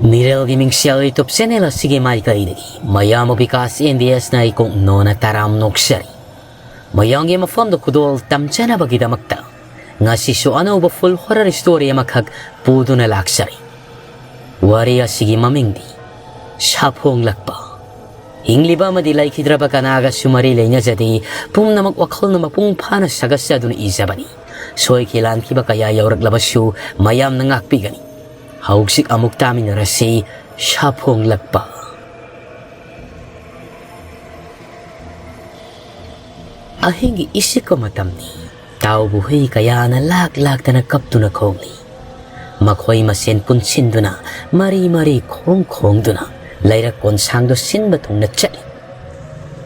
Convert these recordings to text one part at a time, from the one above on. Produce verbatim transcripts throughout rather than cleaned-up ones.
ꯃꯤꯔꯦꯜꯒꯤ ꯃꯤꯡꯁꯦꯜ YouTube channel ꯑꯁꯤꯒꯤ ꯃꯥꯏꯀꯩꯗꯒꯤ ꯃꯌꯥꯝꯕꯨ ꯕꯤꯀꯥꯁ ꯑꯦꯝ ꯕꯤ ꯑꯦꯁꯅ ꯏꯀꯣꯛ ꯅꯣꯟꯅ ꯇꯔꯥꯝ ꯅꯣꯛꯆꯔꯤ꯫ ꯃꯌꯥꯝꯒꯤ ꯃꯐꯝꯗ ꯈꯨꯗꯣꯜ ꯇꯝꯖꯅꯕꯒꯤꯗꯃꯛꯇ ꯉꯁꯤꯁꯨ ꯑꯅꯧꯕ full horror story ꯑꯃꯈꯛ ꯄꯨꯗꯨꯅ ꯂꯥꯛꯆꯔꯤ꯫ ꯋꯥꯔꯤ ꯑꯁꯤꯒꯤ ꯃꯃꯤꯡꯗꯤ ꯁꯥꯐꯣꯡꯂꯛꯄ꯫ ꯍꯤꯡꯂꯤꯕ ꯑꯃꯗꯤ ꯂꯩꯈꯤꯗ꯭ꯔꯕ ꯀꯅꯥꯒꯁꯨ ꯃꯔꯤ ꯂꯩꯅꯖꯗꯦ꯫ ꯄꯨꯝꯅꯃꯛ ꯋꯥꯈꯜꯅ ꯃꯄꯨꯡ ꯐꯥꯅ ꯁꯥꯒꯠꯆꯗꯨꯅ ꯏꯖꯕꯅꯤ꯫ ꯁꯣꯏꯈꯤ ꯂꯥꯟꯈꯤꯕ ꯀꯌꯥ ꯌꯥꯎꯔꯛꯂꯕꯁꯨ ꯃꯌꯥꯝꯅ ꯉꯥꯛꯄꯤꯒꯅꯤ꯫ ꯍꯧꯖꯤꯛ ꯑꯃꯨꯛ ꯇꯥꯃꯤꯟꯅꯔꯁꯤ, ꯁꯥꯐꯣꯡꯂꯛꯄ꯫ ꯑꯍꯤꯡꯒꯤ ꯏꯁꯤꯛꯄ ꯃꯇꯝꯅꯤ꯫ ꯇꯥꯎꯕ ꯍꯨꯏ ꯀꯌꯥꯅ ꯂꯥꯛ ꯂꯥꯛꯇꯅ ꯀꯞꯇꯨꯅ ꯈꯣꯡꯂꯤ꯫ ꯃꯈꯣꯏ ꯃꯁꯦꯟ ꯄꯨꯟꯁꯤꯟꯗꯨꯅ, ꯃꯔꯤ ꯃꯔꯤ ꯈꯣꯡ ꯈꯣꯡꯗꯨꯅ ꯂꯩꯔꯛ ꯀꯣꯟꯁꯥꯡꯗꯣ ꯁꯤꯟꯕ ꯊꯨꯡꯅ ꯆꯠꯂꯤ꯫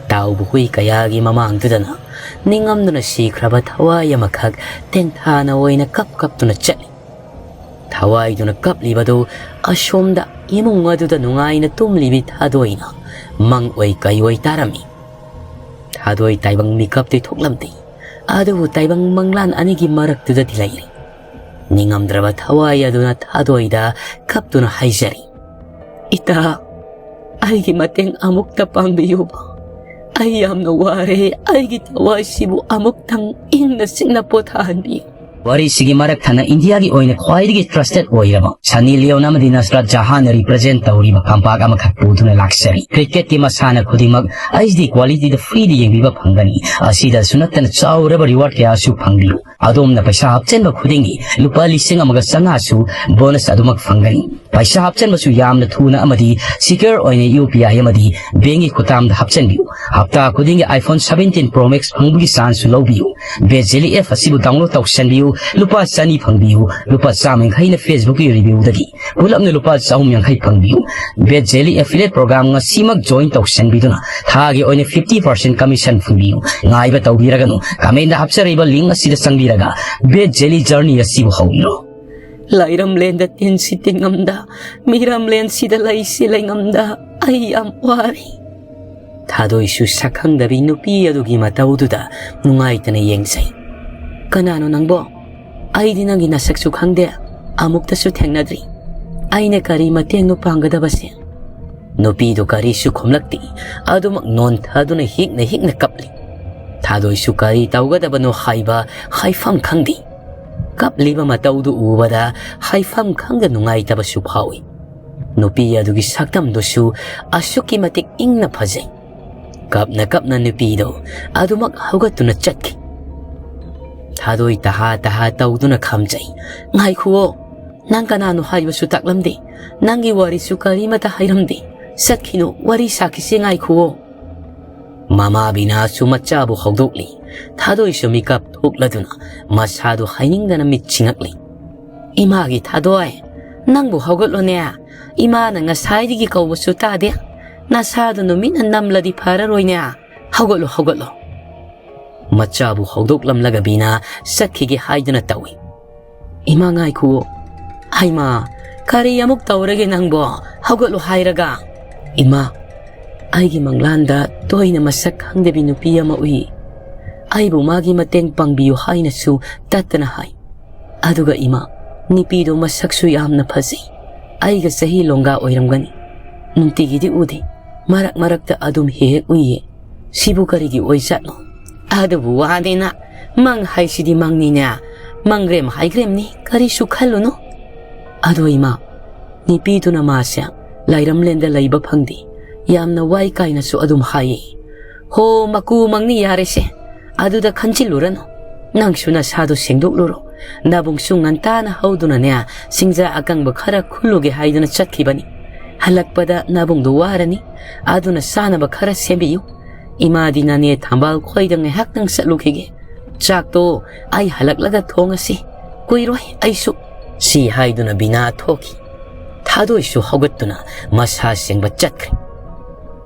ꯇꯥꯎꯕ ꯍꯨꯏ ꯀꯌꯥꯒꯤ ꯃꯃꯥꯡꯗꯨꯗꯅ ꯅꯤꯡꯉꯝꯗꯨꯅ ꯁꯤꯈ꯭ꯔꯕ ꯊꯋꯥꯏ ꯑꯃꯈꯛ ꯇꯦꯟꯊꯥꯅ ꯑꯣꯏꯅ ꯀꯞ ꯀꯞꯇꯨꯅ ꯆꯠꯂꯤ꯫ ꯊꯋꯥꯏꯗꯨꯅ ꯀꯞꯂꯤꯕꯗꯨ ꯑꯁꯣꯝꯗ ꯏꯃꯨꯡ ꯑꯗꯨꯗ ꯅꯨꯡꯉꯥꯏꯅ ꯇꯨꯝꯂꯤꯕꯤ ꯊꯥꯗꯣꯏꯅ ꯃꯪ ꯑꯣꯏ ꯀꯩ ꯑꯣꯏ ꯇꯥꯔꯝꯃꯤ꯫ ꯊꯥꯗꯣꯏ ꯇꯥꯏꯕꯪ ꯃꯤꯀꯞꯇꯤ ꯊꯣꯛꯂꯝꯗꯦ, ꯑꯗꯨꯕꯨ ꯇꯥꯏꯕꯪ ꯃꯪꯂꯥꯟ ꯑꯅꯤꯒꯤ ꯃꯔꯛꯇꯨꯗꯗꯤ ꯂꯩꯔꯤ꯫ ꯅꯤꯡꯉꯝꯗ꯭ꯔꯕ ꯊꯋꯥꯏ ꯑꯗꯨꯅ ꯊꯥꯗꯣꯏꯗ ꯀꯞꯇꯨꯅ ꯍꯥꯏꯖꯔꯤ, "ꯏꯇꯥ, ꯑꯩꯒꯤ ꯃꯇꯦꯡ ꯑꯃꯨꯛꯇ ꯄꯥꯡꯕꯤꯌꯨꯕ꯫ ꯑꯩ ꯌꯥꯝꯅ ꯋꯥꯔꯦ꯫ ꯑꯩꯒꯤ ꯊꯋꯥꯏꯁꯤꯕꯨ ꯑꯃꯨꯛꯇꯪ ꯏꯪꯅ ꯆꯤꯛꯅ ꯄꯣꯊꯥꯍꯟꯕꯤꯌꯨ"꯫ ꯋꯥꯔꯤꯁꯤꯒꯤ ꯃꯔꯛ ꯊꯠꯅ ꯏꯟꯗꯤꯌꯥꯒꯤ ꯑꯣꯏꯅ ꯈ꯭ꯋꯥꯏꯗꯒꯤ trusted ꯑꯣꯏꯔꯕ ꯁꯅꯤ ꯂꯤꯌꯣꯟ ꯑꯃꯗꯤ ꯅꯁꯔꯥꯠ ꯖꯍꯥꯟꯅ represent ꯇꯧꯔꯤꯕ ꯀꯝꯄꯥꯛ ꯑꯃꯈꯛ ꯄꯨꯗꯨꯅ ꯂꯥꯛꯆꯔꯤ꯫ Cricketꯀꯤ ꯃꯁꯥꯟꯅ ꯈꯨꯗꯤꯡꯃꯛ H D qualityꯗ freeꯗ ꯌꯦꯡꯕꯤꯕ ꯐꯪꯒꯅꯤ꯫ ꯑꯁꯤꯗꯁꯨ ꯅꯠꯇꯅ ꯆꯥꯎꯔꯕ reward ꯀꯌꯥꯁꯨ ꯐꯪꯕꯤꯌꯨ꯫ ꯑꯗꯣꯝꯅ ꯄꯩꯁꯥ ꯍꯥꯞꯆꯤꯟꯕ ꯈꯨꯗꯤꯡꯒꯤ ꯂꯨꯄꯥ ꯂꯤꯁꯤꯡ ꯑꯃꯒ ꯆꯥꯝꯃꯉꯥꯁꯨ bonus ꯑꯗꯨꯃꯛ ꯐꯪꯒꯅꯤ꯫ ꯄꯩꯁꯥ ꯍꯥꯞꯆꯤꯟꯕꯁꯨ ꯌꯥꯝꯅ ꯊꯨꯅ ꯑꯃꯗꯤ secure ꯑꯣꯏꯅ U P I ꯑꯃꯗꯤ bankꯀꯤ ꯈꯨꯠꯊꯥꯡꯗ ꯍꯥꯞꯆꯤꯟꯕꯤꯌꯨ꯫ ꯍꯞꯇꯥ ꯈꯨꯗꯤꯡꯒꯤ iPhone seventeen Pro Max ꯐꯪꯕꯒꯤ chanceꯁꯨ ꯂꯧꯕꯤꯌꯨ꯫ Bet Jelly app ꯑꯁꯤꯕꯨ download ꯇꯧꯁꯟꯕꯤꯌꯨ꯫ ꯂꯨꯄꯥ ꯆꯅꯤ ꯐꯪꯕꯤꯌꯨ꯫ ꯂꯨꯄꯥ ꯆꯥꯝꯃ ꯌꯥꯡꯈꯩꯅ Facebookꯀꯤ reviewꯗꯒꯤ꯫ ꯄꯨꯂꯞꯅ ꯂꯨꯄꯥ ꯆꯍꯨꯝ ꯌꯥꯡꯈꯩ ꯐꯪꯕꯤꯌꯨ꯫ Bet Jelly affiliate program ꯉꯁꯤꯃꯛ join ꯇꯧꯁꯟꯕꯤꯗꯨꯅ ꯊꯥꯒꯤ ꯑꯣꯏꯅ fifty percent commission ꯐꯪꯕꯤꯌꯨ꯫ ꯉꯥꯏꯕ ꯇꯧꯕꯤꯔꯒꯅꯨ꯫ Commentꯗ ꯍꯥꯞꯆꯔꯤꯕ link ꯑꯁꯤꯗ ꯆꯪꯕꯤꯔꯒ Bet Jelly journey ꯑꯁꯤꯕꯨ ꯍꯧꯕꯤꯔꯣ꯫ ꯂꯥꯏꯔꯝꯂꯦꯟꯗ ꯇꯤꯟꯁꯤ ꯇꯤꯡꯉꯝꯗ, ꯃꯤꯔꯝꯂꯦꯟꯁꯤꯗ ꯂꯩꯁꯤ ꯂꯩꯉꯝꯗ ꯑꯩ ꯌꯥꯝ ꯋꯥꯔꯤ꯫ ꯊꯥꯗꯣꯏꯁꯨ ꯁꯛꯈꯪꯗꯕꯤ ꯅꯨꯄꯤ ꯑꯗꯨꯒꯤ ꯃꯇꯧꯗꯨꯗ ꯅꯨꯡꯉꯥꯏꯇꯅ ꯌꯦꯡꯖꯩ꯫ "ꯀꯅꯥꯅꯣ ꯅꯪꯕꯣ? ꯑꯩꯗꯤ ꯅꯪꯒꯤ ꯅꯁꯛꯁꯨ ꯈꯪꯗꯦ, ꯑꯃꯨꯛꯇꯁꯨ ꯊꯦꯡꯅꯗ꯭ꯔꯤ꯫ ꯑꯩꯅ ꯀꯔꯤ ꯃꯇꯦꯡꯅꯣ ꯄꯥꯡꯒꯗꯕꯁꯦ?" ꯅꯨꯄꯤꯗꯨ ꯀꯔꯤꯁꯨ ꯈꯨꯝꯂꯛꯇꯦ꯫ ꯑꯗꯨꯃꯛ ꯅꯣꯟꯊꯗꯨꯅ ꯍꯤꯛꯅ ꯍꯤꯛꯅ ꯀꯞꯂꯤ꯫ ꯊꯥꯗꯣꯏꯁꯨ ꯀꯔꯤ ꯇꯧꯒꯗꯕꯅꯣ ꯍꯥꯏꯕ ꯍꯥꯏꯐꯝ ꯈꯪꯗꯦ꯫ ꯀꯞꯂꯤꯕ ꯃꯇꯧꯗꯨ ꯎꯕꯗ ꯍꯥꯏꯐꯝ ꯈꯪꯗ ꯅꯨꯡꯉꯥꯏꯇꯕꯁꯨ ꯐꯥꯎꯏ꯫ ꯅꯨꯄꯤ ꯑꯗꯨꯒꯤ ꯁꯛꯇꯝꯗꯨꯁꯨ ꯑꯁꯨꯛꯀꯤ ꯃꯇꯤꯛ ꯏꯪꯅ ꯐꯖꯩ꯫ ꯀꯞꯅ ꯀꯞꯅ ꯅꯨꯄꯤꯗꯨ ꯑꯗꯨꯃꯛ ꯍꯧꯒꯠꯇꯨꯅ ꯆꯠꯈꯤ꯫ ꯊꯥꯗꯣꯏ ꯇꯍꯥ ꯇꯍꯥ ꯇꯧꯗꯨꯅ ꯈꯥꯝꯖꯩ꯫ "ꯉꯥꯏꯈꯨꯑꯣ, ꯅꯪ ꯀꯅꯥꯅꯣ ꯍꯥꯏꯕꯁꯨ ꯇꯥꯛꯂꯝꯗꯦ꯫ ꯅꯪꯒꯤ ꯋꯥꯔꯤꯁꯨ ꯀꯔꯤꯃꯇ ꯍꯥꯏꯔꯝꯗꯦ꯫ ꯆꯠꯈꯤꯅꯨ, ꯋꯥꯔꯤ ꯁꯥꯈꯤꯁꯤ, ꯉꯥꯏꯈꯨꯑꯣ꯫" ꯃꯃꯥ ꯕꯤꯅꯥꯁꯨ ꯃꯆꯥꯕꯨ ꯍꯧꯗꯣꯛꯂꯤ꯫ ꯊꯥꯗꯣꯏꯁꯨ ꯃꯤꯀꯞ ꯊꯣꯛꯂꯗꯨꯅ ꯃꯁꯥꯗꯨ ꯍꯥꯏꯅꯤꯡꯗꯅ ꯃꯤꯠ ꯁꯤꯡꯉꯛꯂꯤ꯫ "ꯏꯃꯥꯒꯤ ꯊꯥꯗꯣꯏ, ꯅꯪꯕꯨ ꯍꯧꯒꯠꯂꯣꯅꯦ꯫ ꯏꯃꯥꯅ ꯉꯁꯥꯏꯗꯒꯤ ꯀꯧꯕꯁꯨ ꯇꯥꯗꯦ꯫ ꯅꯁꯥꯗꯨ ꯅꯨꯃꯤꯠꯅ ꯅꯝꯂꯗꯤ ꯐꯔꯔꯣꯏꯅꯦ꯫ ꯍꯧꯒꯠꯂꯣ, ꯍꯧꯒꯠꯂꯣ꯫" ꯃꯆꯥꯕꯨ ꯍꯧꯗꯣꯛꯂꯝꯂꯒ ꯕꯤꯅꯥ ꯆꯠꯈꯤꯒꯦ ꯍꯥꯏꯗꯨꯅ ꯇꯧꯏ꯫ "ꯏꯃꯥ, ꯉꯥꯏꯈꯨꯑꯣ꯫ ꯍꯩꯃꯥ, ꯀꯔꯤ ꯑꯃꯨꯛ ꯇꯧꯔꯒꯦ ꯅꯪꯕꯣ? ꯍꯧꯒꯠꯂꯣ ꯍꯥꯏꯔꯒ꯫" "ꯏꯃꯥ, ꯑꯩꯒꯤ ꯃꯪꯂꯥꯟꯗ ꯇꯣꯏꯅ ꯃꯁꯛ ꯈꯪꯗꯕꯤ ꯅꯨꯄꯤ ꯑꯃ ꯎꯏ꯫ ꯑꯩꯕꯨ ꯃꯥꯒꯤ ꯃꯇꯦꯡ ꯄꯥꯡꯕꯤꯌꯨ ꯍꯥꯏꯅꯁꯨ ꯇꯠꯇꯅ ꯍꯥꯏ꯫ ꯑꯗꯨꯒ ꯏꯃꯥ, ꯅꯨꯄꯤꯗꯣ ꯃꯁꯛꯁꯨ ꯌꯥꯝꯅ ꯐꯖꯩ꯫ ꯑꯩꯒ ꯆꯍꯤ ꯂꯣꯡꯒꯥ ꯑꯣꯏꯔꯝꯒꯅꯤ꯫ ꯅꯨꯡꯇꯤꯒꯤꯗꯤ ꯎꯗꯦ꯫ ꯃꯔꯛ ꯃꯔꯛꯇ ꯑꯗꯨꯝ ꯍꯦꯛ ꯍꯦꯛ ꯎꯏꯌꯦ꯫ ꯁꯤꯕꯨ ꯀꯔꯤꯒꯤ ꯑꯣꯏꯖꯥꯠꯅꯣ?" "ꯑꯗꯨꯕꯨ ꯋꯥꯅꯤꯅ, ꯃꯪ ꯍꯥꯏꯁꯤꯗꯤ ꯃꯪꯅꯤꯅꯦ꯫ ꯃꯪꯒ꯭ꯔꯦꯝ ꯍꯥꯏꯒ꯭ꯔꯦꯝꯅꯤ, ꯀꯔꯤꯁꯨ ꯈꯜꯂꯨꯅꯨ꯫ ꯑꯗꯣ ꯏꯃꯥ, ꯅꯨꯄꯤꯗꯨꯅ ꯃꯥꯁꯦ ꯂꯥꯏꯔꯝꯂꯦꯟꯗ ꯂꯩꯕ ꯐꯪꯗꯦ, ꯌꯥꯝꯅ ꯋꯥꯏ ꯀꯥꯏꯅꯁꯨ ꯑꯗꯨꯝ ꯍꯥꯏꯌꯦ꯫" "ꯍꯣ, ꯃꯀꯨ ꯃꯪꯅꯤ, ꯌꯥꯔꯦꯁꯦ꯫ ꯑꯗꯨꯗ ꯈꯟꯖꯤꯜꯂꯨꯔꯅꯨ꯫ ꯅꯪꯁꯨ ꯅꯁꯥꯗꯣ ꯁꯦꯡꯗꯣꯛꯂꯨꯔꯣ꯫ ꯅꯕꯨꯡꯁꯨ ꯉꯟꯇꯥꯅ ꯍꯧꯗꯨꯅꯅꯦ, ꯆꯤꯡꯖꯥ ꯑꯀꯪꯕ ꯈꯔ ꯈꯨꯜꯂꯨꯒꯦ ꯍꯥꯏꯗꯨꯅ ꯆꯠꯈꯤꯕꯅꯤ꯫ ꯍꯜꯂꯛꯄꯗ ꯅꯕꯨꯡꯗꯣ ꯋꯥꯔꯅꯤ꯫ ꯑꯗꯨꯅ ꯆꯥꯅꯕ ꯈꯔ ꯁꯦꯝꯕꯤꯌꯨ꯫ ꯏꯃꯥꯗꯤ ꯅꯅꯦ ꯊꯝꯕꯥꯜ ꯈꯣꯏꯗ ꯉꯥꯏꯍꯥꯛꯇꯪ ꯆꯠꯂꯨꯈꯤꯒꯦ꯫ ꯆꯥꯛꯇꯣ ꯑꯩ ꯍꯜꯂꯛꯂꯒ ꯊꯣꯡꯉꯁꯤ꯫ ꯀꯨꯏꯔꯣꯏ ꯑꯩꯁꯨ꯫" ꯁꯤ ꯍꯥꯏꯗꯨꯅ ꯕꯤꯅꯥ ꯊꯣꯛꯈꯤ꯫ ꯊꯥꯗꯣꯏꯁꯨ ꯍꯧꯒꯠꯇꯨꯅ ꯃꯁꯥ ꯁꯦꯡꯕ ꯆꯠꯈ꯭ꯔꯦ꯫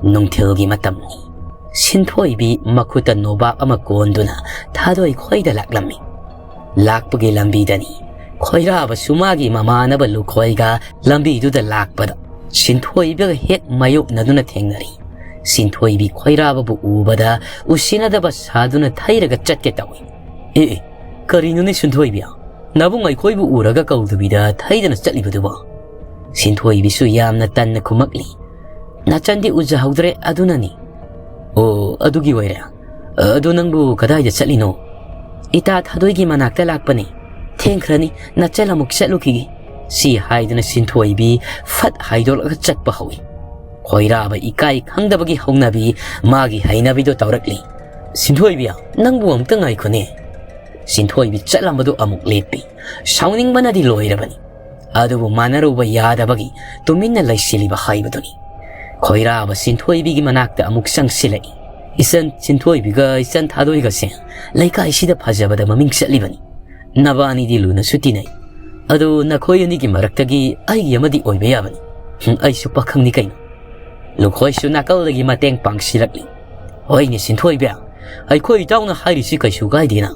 ꯅꯨꯡꯊꯤꯜꯒꯤ ꯃꯇꯝꯅꯤ꯫ ꯁꯤꯟꯊꯣꯏꯕꯤ ꯃꯈꯨꯠꯇ ꯅꯣꯕꯥꯞ ꯑꯃ ꯀꯣꯟꯗꯨꯅ ꯊꯥꯗꯣꯏ ꯈꯣꯏꯗ ꯂꯥꯛꯂꯝꯃꯤ꯫ ꯂꯥꯛꯄꯒꯤ ꯂꯝꯕꯤꯗꯅꯤ ꯈꯣꯏꯔꯥꯕꯁꯨ ꯃꯥꯒꯤ ꯃꯃꯥꯟꯅꯕ ꯂꯨꯈꯣꯏꯒ ꯂꯝꯕꯤꯗꯨꯗ ꯂꯥꯛꯄꯗ ꯁꯤꯟꯊꯣꯏꯕꯤꯒ ꯍꯦꯛ ꯃꯥꯌꯣꯛꯅꯗꯨꯅ ꯊꯦꯡꯅꯔꯤ꯫ ꯁꯤꯟꯊꯣꯏꯕꯤ ꯈꯣꯏꯔꯥꯕꯕꯨ ꯎꯕꯗ ꯎꯁꯤꯟꯅꯗꯕ ꯁꯥꯗꯨꯅ ꯊꯩꯔꯒ ꯆꯠꯀꯦ ꯇꯧꯏ꯫ "ꯑꯦ, ꯑꯦ, ꯀꯔꯤꯅꯣꯅꯦ ꯁꯤꯟꯊꯣꯏꯕꯤ? ꯅꯕꯨꯡ ꯑꯩꯈꯣꯏꯕꯨ ꯎꯔꯒ ꯀꯧꯗꯕꯤꯗ ꯊꯩꯗꯅ ꯆꯠꯂꯤꯕꯗꯨꯕꯣ?" ꯁꯤꯟꯊꯣꯏꯕꯤꯁꯨ ꯌꯥꯝꯅ ꯇꯟꯅ ꯈꯨꯝꯃꯛꯂꯤ꯫ "ꯅꯆꯟꯗꯤ ꯎꯖꯍꯧꯗ꯭ꯔꯦ, ꯑꯗꯨꯅꯅꯤ꯫" "ꯑꯣ, ꯑꯗꯨꯒꯤ ꯑꯣꯏꯔꯦ꯫ ꯑꯗꯨ ꯅꯪꯕꯨ ꯀꯗꯥꯏꯗ ꯆꯠꯂꯤꯅꯣ?" "ꯏꯇꯥ ꯊꯥꯗꯣꯏꯒꯤ ꯃꯅꯥꯛꯇ ꯂꯥꯛꯄꯅꯤ꯫ ꯊꯦꯡꯈ꯭ꯔꯅꯤ, ꯅꯆꯟ ꯑꯃꯨꯛ ꯆꯠꯂꯨꯈꯤꯒꯦ꯫" ꯁꯤ ꯍꯥꯏꯗꯨꯅ ꯁꯤꯟꯊꯣꯏꯕꯤ ꯐꯠ ꯍꯥꯏꯗꯣꯛꯂꯒ ꯆꯠꯄ ꯍꯧꯏ꯫ ꯈꯣꯏꯔꯥꯕ ꯏꯀꯥꯏ ꯈꯪꯗꯕꯒꯤ ꯍꯧꯅꯕꯤ ꯃꯥꯒꯤ ꯍꯩꯅꯕꯤꯗꯣ ꯇꯧꯔꯛꯂꯤ꯫ "ꯁꯤꯟꯊꯣꯏꯕꯤ, ꯅꯪꯕꯨ ꯑꯃꯨꯛꯇ ꯉꯥꯏꯈꯣꯅꯦ꯫" ꯁꯤꯟꯊꯣꯏꯕꯤ ꯆꯠꯂꯝꯕꯗꯨ ꯑꯃꯨꯛ ꯂꯦꯞꯄꯤ꯫ ꯁꯥꯎꯅꯤꯡꯕꯅꯗꯤ ꯂꯣꯏꯔꯕꯅꯤ꯫ ꯑꯗꯨꯕꯨ ꯃꯥꯟꯅꯔꯨꯕ ꯌꯥꯗꯕꯒꯤ ꯇꯨꯃꯤꯟꯅ ꯂꯩꯁꯤꯜꯂꯤꯕ ꯍꯥꯏꯕꯗꯨꯅꯤ꯫ ꯈꯣꯏꯔꯥꯕ ꯁꯤꯟꯊꯣꯏꯕꯤꯒꯤ ꯃꯅꯥꯛꯇ ꯑꯃꯨꯛ ꯆꯪꯁꯤꯜꯂꯛꯏ꯫ "ꯏꯆꯟ ꯁꯤꯟꯊꯣꯏꯕꯤꯒ ꯏꯆꯟ ꯊꯥꯗꯣꯏꯒꯁꯦ ꯂꯩꯀꯥꯏꯁꯤꯗ ꯐꯖꯕꯗ ꯃꯃꯤꯡ ꯆꯠꯂꯤꯕꯅꯤ꯫ ꯅꯕꯥꯅꯤꯗꯤ ꯂꯨꯅꯁꯨ ꯇꯤꯟꯅꯩ꯫ ꯑꯗꯨ ꯅꯈꯣꯏ ꯑꯅꯤꯒꯤ ꯃꯔꯛꯇꯒꯤ ꯑꯩꯒꯤ ꯑꯃꯗꯤ ꯑꯣꯏꯕ ꯌꯥꯕꯅꯤ꯫ ꯍꯨꯝ, ꯑꯩꯁꯨ ꯄꯥꯈꯪꯅꯤ ꯀꯩꯅꯣ꯫" ꯂꯨꯈꯣꯏꯁꯨ ꯅꯥꯀꯜꯗꯒꯤ ꯃꯇꯦꯡ ꯄꯥꯡꯁꯤꯜꯂꯛꯂꯤ꯫ "ꯍꯣꯏꯅꯦ ꯁꯤꯟꯊꯣꯏꯕꯤ, ꯑꯩꯈꯣꯏ ꯏꯇꯥꯎꯅ ꯍꯥꯏꯔꯤꯁꯤ ꯀꯩꯁꯨ ꯀꯥꯏꯗꯦꯅ꯫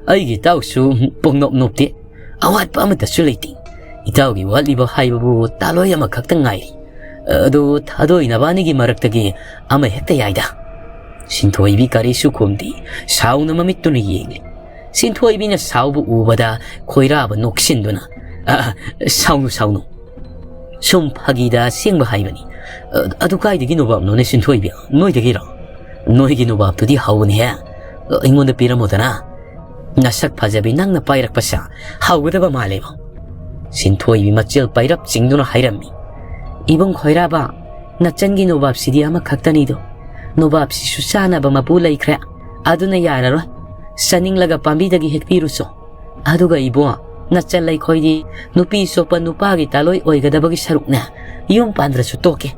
ꯑꯩꯒꯤ ꯏꯇꯥꯎꯁꯨ, ꯍꯨꯝ, ꯄꯪꯅꯣꯞ ꯅꯣꯞꯇꯦ꯫ ꯑꯋꯥꯠꯄ ꯑꯃꯠꯇꯁꯨ ꯂꯩꯇꯦ꯫ ꯏꯇꯥꯎꯒꯤ ꯋꯥꯠꯂꯤꯕ ꯍꯥꯏꯕꯕꯨ ꯇꯥꯂꯣꯏ ꯑꯃꯈꯛꯇ ꯉꯥꯏꯔꯤ꯫ ꯑꯗꯨ ꯊꯥꯗꯣꯏ ꯅꯕꯥꯅꯤꯒꯤ ꯃꯔꯛꯇꯒꯤ ꯑꯃ ꯍꯦꯛꯇ ꯌꯥꯏꯗ꯫" ꯁꯤꯟꯊꯣꯏꯕꯤ ꯀꯔꯤꯁꯨ ꯈꯨꯝꯗꯦ꯫ ꯁꯥꯎꯅ ꯃꯃꯤꯠꯇꯨꯅ ꯌꯦꯡꯂꯤ꯫ ꯁꯤꯟꯊꯣꯏꯕꯤꯅ ꯁꯥꯎꯕ ꯎꯕꯗ ꯈꯣꯏꯔꯥꯕ ꯅꯣꯛꯁꯤꯟꯗꯨꯅ, "ꯑ, ꯁꯥꯎꯅꯨ, ꯁꯥꯎꯅꯨ꯫ ꯁꯨꯝ ꯐꯥꯒꯤꯗ ꯑꯁꯦꯡꯕ ꯍꯥꯏꯕꯅꯤ꯫ ꯑ, ꯑꯗꯨ ꯀꯥꯏꯗꯒꯤ ꯅꯣꯕꯥꯞꯅꯣꯅꯦ ꯁꯤꯟꯊꯣꯏꯕꯤ? ꯅꯣꯏꯗꯒꯤꯔꯣ? ꯅꯣꯏꯒꯤ ꯅꯣꯕꯥꯞꯇꯨꯗꯤ ꯍꯥꯎꯕꯅꯤꯍꯦ꯫ ꯑ, ꯑꯩꯉꯣꯟꯗ ꯄꯤꯔꯝꯃꯣꯗꯅ꯫ ꯅꯁꯛ ꯐꯖꯕꯤ ꯅꯪꯅ ꯄꯥꯏꯔꯛꯄꯁꯦ ꯍꯥꯎꯒꯗꯕ ꯃꯥꯜꯂꯦꯕ꯫" ꯁꯤꯟꯊꯣꯏꯕꯤ ꯃꯆꯦꯜ ꯄꯥꯏꯔꯞ ꯆꯤꯡꯗꯨꯅ ꯍꯥꯏꯔꯝꯃꯤ꯫ "ꯏꯕꯨꯡ ꯈꯣꯏꯔꯥꯕ, ꯅꯆꯟꯒꯤ ꯅꯣꯕꯥꯞꯁꯤꯗꯤ ꯑꯃꯈꯛꯇꯅꯤꯗꯣ꯫ ꯅꯣꯕꯥꯞꯁꯤꯁꯨ ꯆꯥꯅꯕ ꯃꯄꯨ ꯂꯩꯈ꯭ꯔꯦ꯫ ꯑꯗꯨꯅ ꯌꯥꯔꯔꯣꯏ꯫ ꯆꯥꯅꯤꯡꯂꯒ ꯄꯥꯝꯕꯤꯗꯒꯤ ꯍꯦꯛꯄꯤꯔꯨꯆꯣ꯫ ꯑꯗꯨꯒ ꯏꯕꯣ, ꯅꯆꯜ ꯑꯩꯈꯣꯏꯗꯤ ꯅꯨꯄꯤ ꯆꯣꯞꯄ ꯅꯨꯄꯥꯒꯤ ꯇꯥꯂꯣꯏ ꯑꯣꯏꯒꯗꯕꯒꯤ ꯁꯔꯨꯛꯅꯦ꯫ ꯌꯨꯝ ꯄꯥꯟꯗ꯭ꯔꯁꯨ ꯇꯣꯛꯀꯦ꯫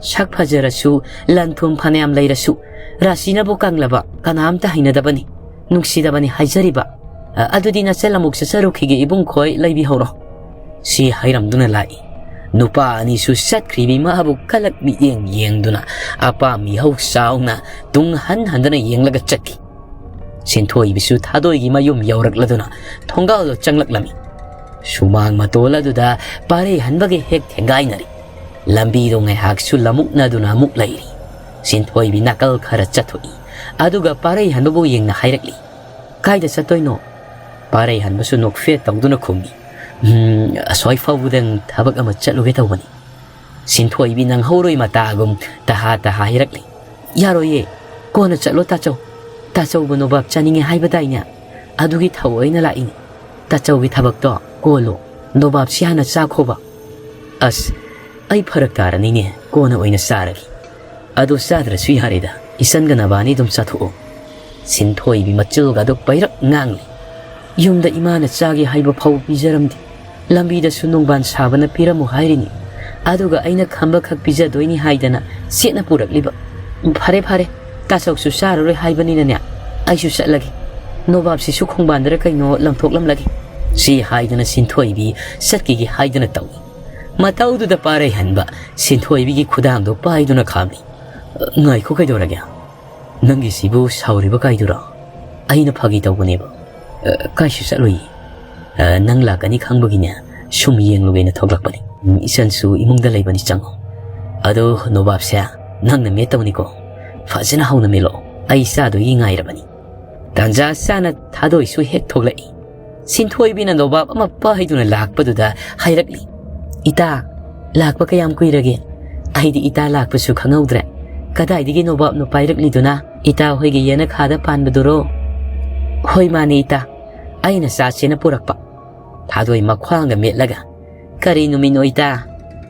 ꯁꯛ ꯐꯖꯔꯁꯨ, ꯂꯟ ꯊꯨꯝ ꯐꯅꯌꯥꯝ ꯂꯩꯔꯁꯨ, ꯔꯥꯁꯤꯅꯕꯨ ꯀꯪꯂꯕ ꯀꯅꯥꯝꯇ ꯍꯩꯅꯗꯕꯅꯤ, ꯅꯨꯡꯁꯤꯗꯕꯅꯤ ꯍꯥꯏꯖꯔꯤꯕ꯫ ꯑ, ꯑꯗꯨꯗꯤ ꯅꯆꯜ ꯑꯃꯨꯛ ꯆꯠꯆꯔꯨꯈꯤꯒꯦ ꯏꯕꯨꯡ ꯈꯣꯏ, ꯂꯩꯕꯤꯍꯧꯔꯣ꯫" ꯁꯤ ꯍꯥꯏꯔꯝꯗꯨꯅ ꯂꯥꯛꯏ꯫ ꯅꯨꯄꯥ ꯑꯅꯤꯁꯨ ꯆꯠꯈ꯭ꯔꯤꯕꯤ ꯃꯥꯕꯨ ꯀꯂꯛ ꯃꯤꯠꯌꯦꯡ ꯌꯦꯡꯗꯨꯅ ꯑꯄꯥꯝ ꯏꯍꯧ ꯆꯥꯎꯅ ꯇꯨꯡ ꯍꯟ ꯍꯟꯗꯅ ꯌꯦꯡꯂꯒ ꯆꯠꯈꯤ꯫ ꯁꯤꯟꯊꯣꯏꯕꯤꯁꯨ ꯊꯥꯗꯣꯏꯒꯤ ꯃꯌꯨꯝ ꯌꯧꯔꯛꯂꯗꯨꯅ ꯊꯣꯡꯒꯥꯜꯗꯣ ꯆꯪꯂꯛꯂꯝꯃꯤ꯫ ꯁꯨꯃꯥꯡ ꯃꯇꯣꯜ ꯑꯗꯨꯗ ꯄꯥꯔꯩ ꯍꯟꯕꯒꯤ ꯍꯦꯛ ꯊꯦꯡꯒꯥꯏꯅꯔꯤ꯫ ꯂꯝꯕꯤꯗꯣ ꯉꯥꯏꯍꯥꯛꯁꯨ ꯂꯃꯨꯛꯅꯗꯨꯅ ꯑꯃꯨꯛ ꯂꯩꯔꯤ꯫ ꯁꯤꯟꯊꯣꯏꯕꯤ ꯅꯥꯀꯜ ꯈꯔ ꯆꯠꯊꯣꯛꯏ꯫ ꯑꯗꯨꯒ ꯄꯥꯔꯩ ꯍꯟꯕꯕꯨ ꯌꯦꯡꯅ ꯍꯥꯏꯔꯛꯂꯤ, "ꯀꯥꯏꯗ ꯆꯠꯇꯣꯏꯅꯣ?" ꯄꯥꯔꯩ ꯍꯟꯕꯁꯨ ꯅꯣꯛꯐꯦꯠ ꯇꯧꯗꯨꯅ ꯈꯨꯝꯃꯤ, "ꯎꯝ, ꯑꯁ꯭ꯋꯥꯏ ꯐꯥꯎꯕꯗꯪ ꯊꯕꯛ ꯑꯃ ꯆꯠꯂꯨꯒꯦ ꯇꯧꯕꯅꯤ꯫" ꯁꯤꯟꯊꯣꯏꯕꯤ ꯅꯪꯍꯧꯔꯣꯏ ꯃꯇꯥꯒꯨꯝ ꯇꯍꯥ ꯇꯍꯥ ꯍꯥꯏꯔꯛꯂꯤ꯫ "ꯌꯥꯔꯣꯏꯌꯦ, ꯀꯣꯟꯅ ꯆꯠꯂꯣ ꯇꯥꯆꯧ꯫ ꯇꯥꯆꯧꯕꯨ ꯅꯣꯕꯥꯞ ꯆꯥꯅꯤꯡꯉꯦ ꯍꯥꯏꯕꯗꯥꯏꯅꯦ? ꯑꯗꯨꯒꯤ ꯊꯧꯑꯣꯏꯅ ꯂꯥꯛꯏꯅꯤ꯫ ꯇꯥꯆꯧꯒꯤ ꯊꯕꯛꯇꯣ ꯀꯣꯜꯂꯣ, ꯅꯣꯕꯥꯞꯁꯤ ꯍꯥꯟꯅ ꯆꯥꯈꯣꯕ꯫" "ꯑꯁ, ꯑꯩ ꯐꯔꯛ ꯇꯥꯔꯅꯤꯅꯦ, ꯀꯣꯟꯅ ꯑꯣꯏꯅ ꯆꯥꯔꯒꯦ꯫" "ꯑꯗꯨ ꯆꯥꯗ꯭ꯔꯁꯨ ꯌꯥꯔꯦꯗ, ꯏꯆꯟꯒ ꯅꯕꯥꯅꯤ ꯑꯗꯨꯝ ꯆꯥꯊꯣꯛꯑꯣ꯫" ꯁꯤꯟꯊꯣꯏꯕꯤ ꯃꯆꯤꯜꯒꯗꯨ ꯄꯩꯔꯛ ꯉꯥꯡꯂꯤ꯫ "ꯌꯨꯝꯗ ꯏꯃꯥꯅ ꯆꯥꯒꯦ ꯍꯥꯏꯕ ꯐꯥꯎ ꯄꯤꯖꯔꯝꯗꯦ꯫ ꯂꯝꯕꯤꯗꯁꯨ ꯅꯣꯡꯕꯥꯟ ꯁꯥꯕꯅ ꯄꯤꯔꯝꯃꯨ ꯍꯥꯏꯔꯤꯅꯤ꯫ ꯑꯗꯨꯒ ꯑꯩꯅ ꯈꯝꯕ ꯈꯛ ꯄꯤꯖꯗꯣꯏꯅꯤ ꯍꯥꯏꯗꯅ ꯁꯦꯠꯅ ꯄꯨꯔꯛꯂꯤꯕ꯫ ꯐꯔꯦ, ꯐꯔꯦ, ꯇꯥꯆꯧꯁꯨ ꯆꯥꯔꯔꯣꯏ ꯍꯥꯏꯕꯅꯤꯅꯅꯦ, ꯑꯩꯁꯨ ꯆꯠꯂꯒꯦ꯫ ꯅꯣꯕꯥꯞꯁꯤꯁꯨ ꯈꯣꯡꯕꯥꯟꯗꯔ ꯀꯩꯅꯣ ꯂꯪꯊꯣꯛꯂꯝꯂꯒꯦ꯫" ꯁꯤ ꯍꯥꯏꯗꯨꯅ ꯁꯤꯟꯊꯣꯏꯕꯤ ꯆꯠꯈꯤꯒꯦ ꯍꯥꯏꯗꯨꯅ ꯇꯧꯏ꯫ ꯃꯇꯧꯗꯨꯗ ꯄꯥꯔꯩꯍꯟꯕ ꯁꯤꯟꯊꯣꯏꯕꯤꯒꯤ ꯈꯨꯗꯥꯡꯗꯣ ꯄꯥꯏꯗꯨꯅ ꯈꯥꯝꯂꯤ꯫ "ꯉꯥꯏꯈꯣ, ꯀꯩꯗꯧꯔꯒꯦ? ꯅꯪꯒꯤꯁꯤꯕꯨ ꯁꯥꯎꯔꯤꯕ ꯀꯥꯏꯗꯨꯔꯣ? ꯑꯩꯅ ꯐꯥꯒꯤ ꯇꯧꯕꯅꯦꯕ꯫ ꯑ, ꯀꯥꯏꯁꯨ ꯆꯠꯂꯨꯏ꯫ ꯑ, ꯅꯪ ꯂꯥꯛꯀꯅꯤ ꯈꯪꯕꯒꯤꯅꯦ, ꯁꯨꯝ ꯌꯦꯡꯂꯨꯒꯦꯅ ꯊꯣꯛꯂꯛꯄꯅꯤ꯫ ꯎꯝ, ꯏꯆꯟꯁꯨ ꯏꯃꯨꯡꯗ ꯂꯩꯕꯅꯤ, ꯆꯪꯉꯣ꯫ ꯑꯗꯣ ꯅꯣꯕꯥꯞꯁꯦ ꯅꯪꯅ ꯃꯦꯠꯇꯧꯅꯤꯀꯣ꯫ ꯐꯖꯅ ꯍꯧꯅ ꯃꯦꯠꯂꯣ꯫ ꯑꯩ ꯆꯥꯗꯣꯏꯒꯤ ꯉꯥꯏꯔꯕꯅꯤ꯫" ꯇꯥꯟꯖꯥ ꯆꯥꯅ ꯊꯥꯗꯣꯏꯁꯨ ꯍꯦꯛ ꯊꯣꯛꯂꯛꯏ꯫ ꯁꯤꯟꯊꯣꯏꯕꯤꯅ ꯅꯣꯕꯥꯞ ꯑꯃ ꯄꯥꯏꯗꯨꯅ ꯂꯥꯛꯄꯗꯨꯗ ꯍꯥꯏꯔꯛꯂꯤ, "ꯏꯇꯥ, ꯂꯥꯛꯄ ꯀꯌꯥꯝ ꯀꯨꯏꯔꯒꯦ? ꯑꯩꯗꯤ ꯏꯇꯥ ꯂꯥꯛꯄꯁꯨ ꯈꯪꯍꯧꯗ꯭ꯔꯦ꯫ ꯀꯗꯥꯏꯗꯒꯤ ꯅꯣꯕꯥꯞꯅꯣ ꯄꯥꯏꯔꯛꯂꯤꯗꯨꯅ? ꯏꯇꯥ ꯍꯣꯏꯒꯤ ꯌꯦꯅꯈꯥꯗ ꯄꯥꯟꯕꯗꯨꯔꯣ?" "ꯍꯣꯏ, ꯃꯥꯅꯦ ꯏꯇꯥ, ꯑꯩꯅ ꯆꯥꯁꯦꯅ ꯄꯨꯔꯛꯄ꯫" ꯊꯥꯗꯣꯏ ꯃꯈ꯭ꯋꯥꯡꯗ ꯃꯦꯠꯂꯒ, "ꯀꯔꯤ ꯅꯨꯃꯤꯠꯅꯣ ꯏꯇꯥ?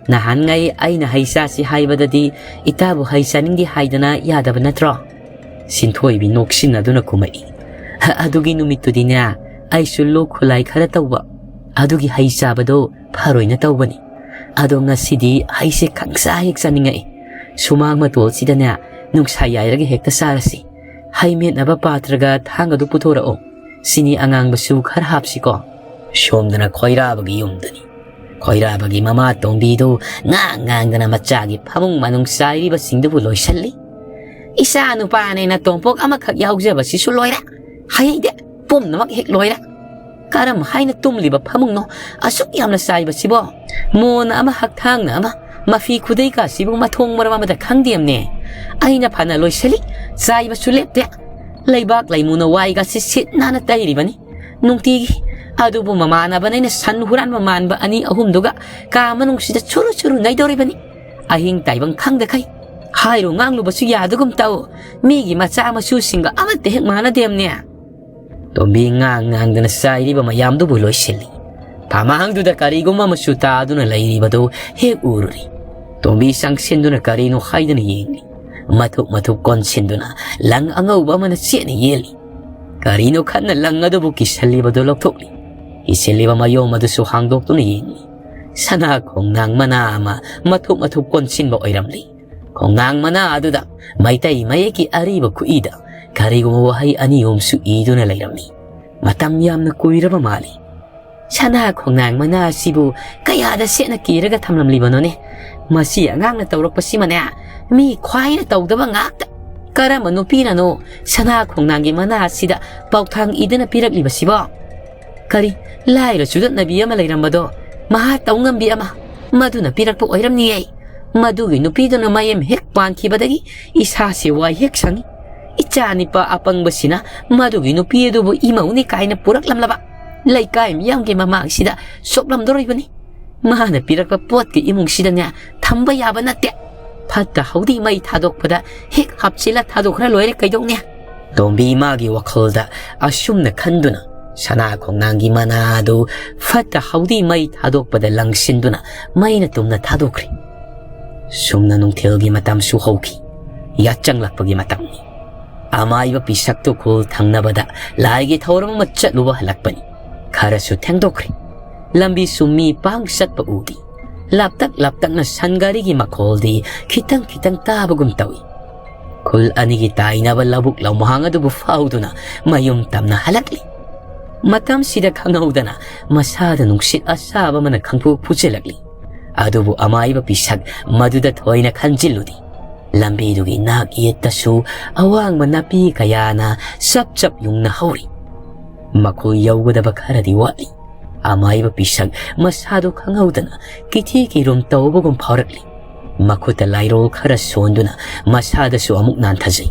ꯅꯍꯥꯟꯉꯩ ꯑꯩꯅ ꯍꯩ ꯆꯥꯁꯤ ꯍꯥꯏꯕꯗꯗꯤ ꯏꯇꯥꯕꯨ ꯍꯩ ꯆꯥꯅꯤꯡꯗꯦ ꯍꯥꯏꯗꯅ ꯌꯥꯗꯕ ꯅꯠꯇ꯭ꯔꯣ?" ꯁꯤꯟꯊꯣꯏꯕꯤ ꯅꯣꯛꯁꯤꯟꯅꯗꯨꯅ ꯈꯨꯝꯃꯛꯏ꯫ "ꯑ-, ꯑꯗꯨꯒꯤ ꯅꯨꯃꯤꯠꯇꯨꯗꯤꯅꯦ, ꯑꯩꯁꯨ ꯂꯣꯛ ꯈꯨꯂꯥꯏ ꯈꯔ ꯇꯧꯕ, ꯑꯗꯨꯒꯤ ꯍꯩ ꯆꯥꯕꯗꯣ ꯐꯔꯣꯏꯅ ꯇꯧꯕꯅꯤ꯫ ꯑꯗꯣ ꯉꯁꯤꯗꯤ ꯍꯩꯁꯦ ꯈꯪꯆꯥ ꯍꯦꯛ ꯆꯥꯅꯤꯡꯉꯛꯏ꯫ ꯁꯨꯃꯥꯡ ꯃꯇꯣꯜꯁꯤꯗꯅꯦ, ꯅꯨꯡꯁꯥ ꯌꯥꯏꯔꯒ ꯍꯦꯛꯇ ꯆꯥꯔꯁꯤ꯫ ꯍꯩ ꯃꯦꯠꯅꯕ ꯄꯥꯇ꯭ꯔꯒ ꯊꯥꯡꯒꯗꯨ ꯄꯨꯊꯣꯔꯛꯑꯣ꯫ ꯆꯤꯅꯤ ꯑꯉꯥꯡꯕꯁꯨ ꯈꯔ ꯍꯥꯞꯁꯤꯀꯣ꯫" ꯁꯣꯝꯗꯅ ꯈꯣꯏꯔꯥꯕꯒꯤ ꯌꯨꯝꯗꯅꯤ꯫ ꯈꯣꯏꯔꯥꯕꯒꯤ ꯃꯃꯥ ꯇꯣꯝꯕꯤꯗꯨ ꯉꯥꯡ ꯉꯥꯡꯗꯅ ꯃꯆꯥꯒꯤ ꯐꯃꯨꯡ ꯃꯅꯨꯡ ꯆꯥꯏꯔꯤꯕꯁꯤꯡꯗꯨꯕꯨ ꯂꯣꯏꯁꯤꯜꯂꯤ꯫ "ꯏꯆꯥ ꯅꯨꯄꯥꯅꯦꯅ ꯇꯣꯝꯄꯣꯛ ꯑꯃꯈꯛ ꯌꯥꯎꯖꯕꯁꯤꯁꯨ ꯂꯣꯏꯔꯦ꯫ ꯍꯩꯗꯦ, ꯄꯨꯝꯅꯃꯛ ꯍꯦꯛ ꯂꯣꯏꯔꯦ꯫ ꯀꯔꯝ ꯍꯥꯏꯅ ꯇꯨꯝꯂꯤꯕ ꯐꯃꯨꯡꯅꯣ ꯑꯁꯨꯛ ꯌꯥꯝꯅ ꯆꯥꯏꯕꯁꯤꯕꯣ? ꯃꯣꯟ ꯑꯃ, ꯍꯛꯊꯥꯡꯅ ꯑꯃ, ꯃꯐꯤ ꯈꯨꯗꯩꯀꯥꯁꯤꯕꯨ ꯃꯊꯣꯡ ꯃꯔꯝ ꯑꯃꯇ ꯈꯪꯗꯦꯝꯅꯦ꯫ ꯑꯩꯅ ꯐꯅ ꯂꯣꯏꯁꯤꯜꯂꯤ, ꯆꯥꯏꯕꯁꯨ ꯂꯦꯞꯇꯦ꯫ ꯂꯩꯕꯥꯛ ꯂꯩꯃꯨꯅ ꯋꯥꯏꯒꯁꯤ ꯁꯤꯠ ꯅꯥꯟꯅ ꯇꯩꯔꯤꯕꯅꯤ꯫ ꯅꯨꯡꯇꯤꯒꯤ ꯑꯗꯨꯕꯨ ꯃꯃꯥꯟꯅꯕꯅꯤꯅ ꯁꯟ ꯍꯨꯔꯥꯟꯕ ꯃꯥꯟꯕ ꯑꯅꯤ ꯑꯍꯨꯝꯗꯨꯒ ꯀꯥ ꯃꯅꯨꯡꯁꯤꯗ ꯆꯨꯔꯨ ꯆꯨꯔꯨ ꯅꯩꯗꯧꯔꯤꯕꯅꯤ꯫ ꯑꯍꯤꯡ ꯇꯥꯏꯕꯪ ꯈꯪꯗꯈꯩ꯫ ꯍꯥꯏꯔꯨ ꯉꯥꯡꯂꯨꯕꯁꯨ ꯌꯥꯗꯒꯨꯝ ꯇꯧ꯫ ꯃꯤꯒꯤ ꯃꯆꯥ ꯃꯁꯨꯁꯤꯡꯒ ꯑꯃꯠꯇ ꯍꯦꯛ ꯃꯥꯟꯅꯗꯦꯝꯅꯦ꯫ ꯇꯣꯝꯕꯤ ꯉꯥꯡ ꯉꯥꯡꯗꯅ ꯆꯥꯏꯔꯤꯕ ꯃꯌꯥꯝꯗꯨꯕꯨ ꯂꯣꯏꯁꯤꯜꯂꯤ꯫ ꯐꯃꯥꯡꯗꯨꯗ ꯀꯔꯤꯒꯨꯝꯕ ꯑꯃꯁꯨ ꯇꯥꯗꯨꯅ ꯂꯩꯔꯤꯕꯗꯨ ꯍꯦꯛ ꯎꯔꯨꯔꯤ꯫ ꯇꯣꯝꯕꯤ ꯆꯪꯁꯤꯟꯗꯨꯅ ꯀꯔꯤꯅꯣ ꯍꯥꯏꯗꯅ ꯌꯦꯡꯂꯤ꯫ ꯃꯊꯨꯞ ꯃꯊꯨꯞ ꯀꯣꯟꯁꯤꯟꯗꯨꯅ ꯂꯪ ꯑꯉꯧꯕ ꯑꯃꯅ ꯆꯦꯠꯅ ꯌꯦꯜꯂꯤ꯫ ꯀꯔꯤꯅꯣ ꯈꯟꯅ ꯂꯪ ꯑꯗꯨꯕꯨ ꯀꯤꯁꯜꯂꯤꯕꯗꯨ ꯂꯧꯊꯣꯛꯂꯤ꯫ ꯀꯤꯁꯤꯜꯂꯤꯕ ꯃꯌꯣꯝ ꯑꯗꯨꯁꯨ ꯍꯥꯡꯗꯣꯛꯇꯨꯅ ꯌꯦꯡꯂꯤ꯫ ꯁꯅꯥ ꯈꯣꯡꯅꯥꯡ ꯃꯅꯥ ꯑꯃ ꯃꯊꯨꯞ ꯃꯊꯨꯞ ꯀꯣꯟꯁꯤꯟꯕ ꯑꯣꯏꯔꯝꯂꯤ꯫ ꯈꯣꯡꯅꯥꯡ ꯃꯅꯥ ꯑꯗꯨꯗ ꯃꯩꯇꯩ ꯃꯌꯦꯛꯀꯤ ꯑꯔꯤꯕ ꯈꯨꯠꯏꯗ ꯀꯔꯤꯒꯨꯝꯕ ꯋꯥꯍꯩ ꯑꯅꯤ ꯑꯍꯨꯝꯁꯨ ꯏꯗꯨꯅ ꯂꯩꯔꯝꯃꯤ꯫ ꯃꯇꯝ ꯌꯥꯝꯅ ꯀꯨꯏꯔꯕ ꯃꯥꯜꯂꯤ꯫ ꯁꯅꯥ ꯈꯣꯡꯅꯥꯡ ꯃꯅꯥ ꯑꯁꯤꯕꯨ ꯀꯌꯥꯗ ꯁꯦꯠꯅ ꯀꯤꯔꯒ ꯊꯝꯂꯝꯂꯤꯕꯅꯣꯅꯦ? ꯃꯁꯤ ꯑꯉꯥꯡꯅ ꯇꯧꯔꯛꯄꯁꯤꯃꯅꯦ, ꯃꯤ ꯈ꯭ꯋꯥꯏꯅ ꯇꯧꯗꯕ ꯉꯥꯛꯇ꯫ ꯀꯔꯝꯕ ꯅꯨꯄꯤꯅꯅꯣ ꯁꯅꯥ ꯈꯣꯡꯅꯥꯡꯒꯤ ꯃꯅꯥ ꯑꯁꯤꯗ ꯄꯥꯎꯊꯥꯡ ꯏꯗꯨꯅ ꯄꯤꯔꯛꯂꯤꯕꯁꯤꯕꯣ? ꯀꯔꯤ, ꯂꯥꯏꯔ ꯆꯨꯗꯠꯅꯕꯤ ꯑꯃ ꯂꯩꯔꯝꯕꯗꯣ ꯃꯍꯥ ꯇꯧꯉꯝꯕꯤ ꯑꯃ, ꯃꯗꯨꯅ ꯄꯤꯔꯛꯄ ꯑꯣꯏꯔꯝꯅꯤꯌꯦ꯫ ꯃꯗꯨꯒꯤ ꯅꯨꯄꯤꯗꯨꯅ ꯃꯌꯦꯝ ꯍꯦꯛ ꯄꯥꯟꯈꯤꯕꯗꯒꯤ ꯏꯁꯥꯁꯦ ꯋꯥꯏ ꯍꯦꯛ ꯁꯪꯉꯤ꯫ ꯏꯆꯥ ꯅꯤꯄꯥ ꯑꯄꯪꯕꯁꯤꯅ ꯃꯗꯨꯒꯤ ꯅꯨꯄꯤ ꯑꯗꯨꯕꯨ ꯏꯃꯧꯅꯤ ꯀꯥꯏꯅ ꯄꯨꯔꯛꯂꯝꯂꯕ ꯂꯩꯀꯥꯏ ꯃꯤꯌꯥꯝꯒꯤ ꯃꯃꯥꯡꯁꯤꯗ ꯆꯣꯞꯂꯝꯗꯣꯔꯤꯕꯅꯤ꯫ ꯃꯥꯅ ꯄꯤꯔꯛꯄ ꯄꯣꯠꯀꯤ ꯏꯃꯨꯡꯁꯤꯗꯅꯦ ꯊꯝꯕ ꯌꯥꯕ ꯅꯠꯇꯦ꯫ ꯐꯠꯇ ꯍꯥꯎꯗꯤ ꯃꯩ ꯊꯥꯗꯣꯛꯄꯗ ꯍꯦꯛ ꯍꯥꯞꯆꯤꯜꯂ ꯊꯥꯗꯣꯛꯈ꯭ꯔ ꯂꯣꯏꯔꯦ ꯀꯩꯗꯧꯅꯦ? ꯇꯣꯝꯕꯤ ꯃꯥꯒꯤ ꯋꯥꯈꯜꯗ ꯑꯁꯨꯝꯅ ꯈꯟꯗꯨꯅ ꯁꯅꯥ ꯈꯣꯡꯅꯥꯡꯒꯤ ꯃꯅꯥ ꯑꯗꯨ ꯐꯠꯇ ꯍꯥꯎꯗꯤ ꯃꯩ ꯊꯥꯗꯣꯛꯄꯗ ꯂꯪꯁꯤꯟꯗꯨꯅ ꯃꯩꯅ ꯇꯨꯝꯅ ꯊꯥꯗꯣꯛꯈ꯭ꯔꯦ꯫ ꯁꯨꯝꯅ ꯅꯨꯡꯊꯤꯜꯒꯤ ꯃꯇꯝꯁꯨ ꯍꯧꯈꯤ꯫ ꯌꯥꯆꯪꯂꯛꯄꯒꯤ ꯃꯇꯝꯅꯤ꯫ ꯑꯃꯥꯏꯕ ꯄꯤꯁꯛꯇꯨ ꯈꯨꯜ ꯊꯪꯅꯕꯗ ꯂꯥꯏꯒꯤ ꯊꯧꯔꯝ ꯑꯃ ꯆꯠꯂꯨꯕ ꯍꯜꯂꯛꯄꯅꯤ꯫ ꯈꯔꯁꯨ ꯊꯦꯡꯗꯣꯛꯈ꯭ꯔꯦ꯫ ꯂꯝꯕꯤꯁꯨ ꯃꯤ ꯄꯥꯡ ꯆꯠꯄ ꯎꯗꯦ꯫ ꯂꯥꯞꯇꯛ ꯂꯥꯞꯇꯛꯅ ꯁꯟ ꯒꯥꯔꯤꯒꯤ ꯃꯈꯣꯜꯗꯤ ꯈꯤꯇꯪ ꯈꯤꯇꯪ ꯇꯥꯕꯒꯨꯝ ꯇꯧꯏ꯫ ꯈꯨꯜ ꯑꯅꯤꯒꯤ ꯇꯥꯏꯅꯕ ꯂꯧꯕꯨꯛ ꯂꯝꯍꯥꯡ ꯑꯗꯨꯕꯨ ꯐꯥꯎꯗꯨꯅ ꯃꯌꯨꯝ ꯇꯝꯅ ꯍꯜꯂꯛꯂꯤ꯫ ꯃꯇꯝꯁꯤꯗ ꯈꯪꯍꯧꯗꯅ ꯃꯁꯥꯗ ꯅꯨꯡꯁꯤꯠ ꯑꯁꯥꯕ ꯑꯃꯅ ꯈꯪꯐꯨ ꯐꯨꯖꯤꯜꯂꯛꯂꯤ꯫ ꯑꯗꯨꯕꯨ ꯑꯃꯥꯏꯕ ꯄꯤꯁꯛ ꯃꯗꯨꯗ ꯊꯣꯏꯅ ꯈꯟꯖꯤꯜꯂꯨꯗꯦ꯫ ꯂꯝꯕꯤꯗꯨꯒꯤ ꯅꯥꯛ ꯌꯦꯠꯇꯁꯨ ꯑꯋꯥꯡꯕ ꯅꯥꯄꯤ ꯀꯌꯥꯅ ꯆꯞ ꯆꯞ ꯌꯨꯡꯅ ꯍꯧꯔꯤ꯫ ꯃꯈꯣꯏ ꯌꯧꯒꯗꯕ ꯈꯔꯗꯤ ꯋꯥꯠꯂꯤ꯫ ꯑꯃꯥꯏꯕ ꯄꯤꯁꯛ ꯃꯁꯥꯗꯨ ꯈꯪꯍꯧꯗꯅ ꯀꯤꯊꯤ ꯀꯤꯔꯨꯝ ꯇꯧꯕꯒꯨꯝ ꯐꯥꯎꯔꯛꯂꯤ꯫ ꯃꯈꯨꯠꯇ ꯂꯥꯏꯔꯣꯜ ꯈꯔ ꯁꯣꯟꯗꯨꯅ ꯃꯁꯥꯗꯁꯨ ꯑꯃꯨꯛ ꯅꯥꯟꯊꯖꯩ꯫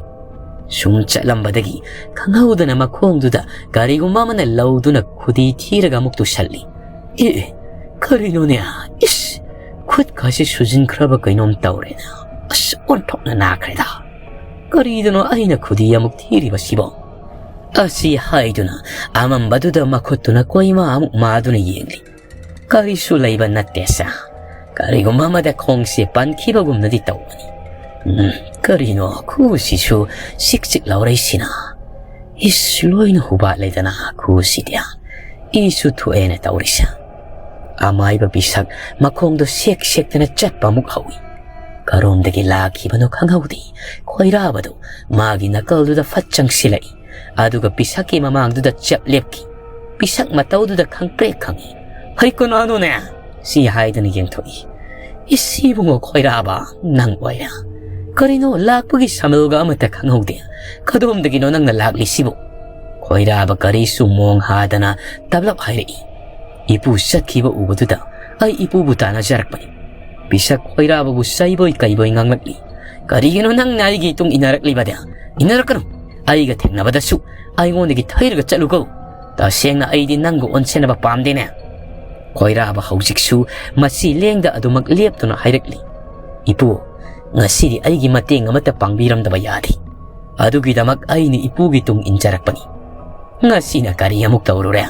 ꯁꯨꯝ ꯆꯠꯂꯝꯕꯗꯒꯤ ꯈꯪꯍꯧꯗꯅ ꯃꯈꯣꯡꯗꯨꯗ ꯀꯔꯤꯒꯨꯝꯕ ꯑꯃꯅ ꯂꯧꯗꯨꯅ ꯈꯨꯗꯤ ꯊꯤꯔꯒ ꯑꯃꯨꯛ ꯇꯨꯁꯜꯂꯤ꯫ "ꯑꯦ, ꯀꯔꯤꯅꯣꯅꯦ? ꯏꯁ, ꯈꯨꯠꯀꯥꯁꯤ ꯁꯨꯖꯤꯟꯈ꯭ꯔꯕ ꯀꯩꯅꯣꯝ ꯇꯧꯔꯦꯅ꯫ ꯑꯁ, ꯑꯣꯟꯊꯣꯛꯅ ꯅꯥꯈ꯭ꯔꯦꯗ꯫ ꯀꯔꯤꯗꯅꯣ ꯑꯩꯅ ꯈꯨꯗꯤ ꯑꯃꯨꯛ ꯊꯤꯔꯤꯕꯁꯤꯕꯣ?" ꯑꯁꯤ ꯍꯥꯏꯗꯨꯅ ꯑꯃꯝꯕꯗꯨꯗ ꯃꯈꯨꯠꯇꯨꯅ ꯀꯣꯏꯃꯥ ꯑꯃꯨꯛ ꯃꯥꯗꯨꯅ ꯌꯦꯡꯂꯤ꯫ "ꯀꯔꯤꯁꯨ ꯂꯩꯕ ꯅꯠꯇꯦ ꯁꯥ꯫ ꯀꯔꯤꯒꯨꯝꯕ ꯑꯃꯗ ꯈꯣꯡꯁꯦ ꯄꯟꯈꯤꯕꯒꯨꯝꯅꯗꯤ ꯇꯧꯕꯅꯤ꯫ ꯎꯝ, ꯀꯔꯤꯅꯣ ꯈꯨꯁꯤꯁꯨ ꯁꯤꯛ ꯁꯤꯛ ꯂꯥꯎꯔꯛꯏꯁꯤꯅ? ꯏꯁ, ꯂꯣꯏꯅ ꯍꯨꯕꯥꯠꯂꯦꯗꯅ ꯈꯨꯁꯤꯗꯤ꯫ ꯏꯁꯨ ꯊꯣꯛꯑꯦꯅ ꯇꯧꯔꯤꯁꯦ꯫" ꯑꯃꯥꯏꯕ ꯄꯤꯁꯛ ꯃꯈꯣꯡꯗꯣ ꯁꯦꯛ ꯁꯦꯛꯇꯅ ꯆꯠꯄ ꯑꯃꯨꯛ ꯍꯧꯏ꯫ ꯀꯔꯣꯝꯗꯒꯤ ꯂꯥꯛꯈꯤꯕꯅꯣ ꯈꯪꯍꯧꯗꯦ꯫ ꯈꯣꯏꯔꯥꯕꯗꯨ ꯃꯥꯒꯤ ꯅꯥꯀꯜꯗꯨꯗ ꯐꯠ ꯆꯪꯁꯤꯜꯂꯛꯏ꯫ ꯑꯗꯨꯒ ꯄꯤꯁꯛꯀꯤ ꯃꯃꯥꯡꯗꯨꯗ ꯆꯞ ꯂꯦꯞꯈꯤ꯫ ꯄꯤꯁꯛ ꯃꯇꯧꯗꯨꯗ ꯈꯪꯄ꯭ꯔꯦꯛ ꯈꯪꯏ꯫ "ꯍꯩ, ꯀꯅꯥꯅꯣꯅꯦ?" ꯁꯤ ꯍꯥꯏꯗꯨꯅ ꯌꯦꯡꯊꯣꯛꯏ꯫ "ꯏꯁ, ꯏꯕꯨꯡꯉꯣ ꯈꯣꯏꯔꯥꯕ, ꯅꯪ ꯑꯣꯏꯔꯦ꯫ ꯀꯔꯤꯅꯣ, ꯂꯥꯛꯄꯒꯤ ꯁꯃꯜꯒ ꯑꯃꯠꯇ ꯈꯪꯍꯧꯗꯦ꯫ ꯀꯗꯣꯝꯗꯒꯤꯅꯣ ꯅꯪꯅ ꯂꯥꯛꯂꯤꯁꯤꯕꯨ?" ꯈꯣꯏꯔꯥꯕ ꯀꯔꯤꯁꯨ ꯃꯣꯡ ꯍꯥꯗꯅ ꯇꯞꯂꯞ ꯍꯥꯏꯔꯛꯏ꯫ "ꯏꯄꯨ ꯆꯠꯈꯤꯕ ꯎꯕꯗꯨꯗ ꯑꯩ ꯏꯄꯨꯕꯨ ꯇꯥꯟꯅꯖꯔꯛꯄꯅꯤ꯫" ꯄꯤꯁꯛ ꯈꯣꯏꯔꯥꯕꯕꯨ ꯆꯩꯕꯣꯏ ꯀꯩꯕꯣꯏ ꯉꯥꯡꯂꯛꯂꯤ꯫ "ꯀꯔꯤꯒꯤꯅꯣ ꯅꯪꯅ ꯑꯩꯒꯤ ꯏꯇꯨꯡ ꯏꯟꯅꯔꯛꯂꯤꯕꯗꯤ? ꯏꯟꯅꯔꯛꯀꯅꯨ꯫ ꯑꯩꯒ ꯊꯦꯡꯅꯕꯗꯁꯨ ꯑꯩꯉꯣꯟꯗꯒꯤ ꯊꯩꯔꯒ ꯆꯠꯂꯨꯀꯣ꯫ ꯇꯁꯦꯡꯅ ꯑꯩꯗꯤ ꯅꯪꯕꯨ ꯑꯣꯟꯁꯤꯟꯅꯕ ꯄꯥꯝꯗꯦꯅꯦ꯫" ꯈꯣꯏꯔꯥꯕ ꯍꯧꯖꯤꯛꯁꯨ ꯃꯁꯤ ꯂꯦꯡꯗ ꯑꯗꯨꯃꯛ ꯂꯦꯞꯇꯨꯅ ꯍꯥꯏꯔꯛꯂꯤ꯫ "ꯏꯄꯨ, ꯉꯁꯤꯗꯤ ꯑꯩꯒꯤ ꯃꯇꯦꯡ ꯑꯃꯠꯇ ꯄꯥꯡꯕꯤꯔꯝꯗꯕ ꯌꯥꯗꯦ꯫ ꯑꯗꯨꯒꯤꯗꯃꯛ ꯑꯩꯅ ꯏꯄꯨꯒꯤ ꯇꯨꯡ ꯏꯟꯖꯔꯛꯄꯅꯤ꯫" "ꯉꯁꯤꯅ ꯀꯔꯤ ꯑꯃꯨꯛ ꯇꯧꯔꯨꯔꯦ?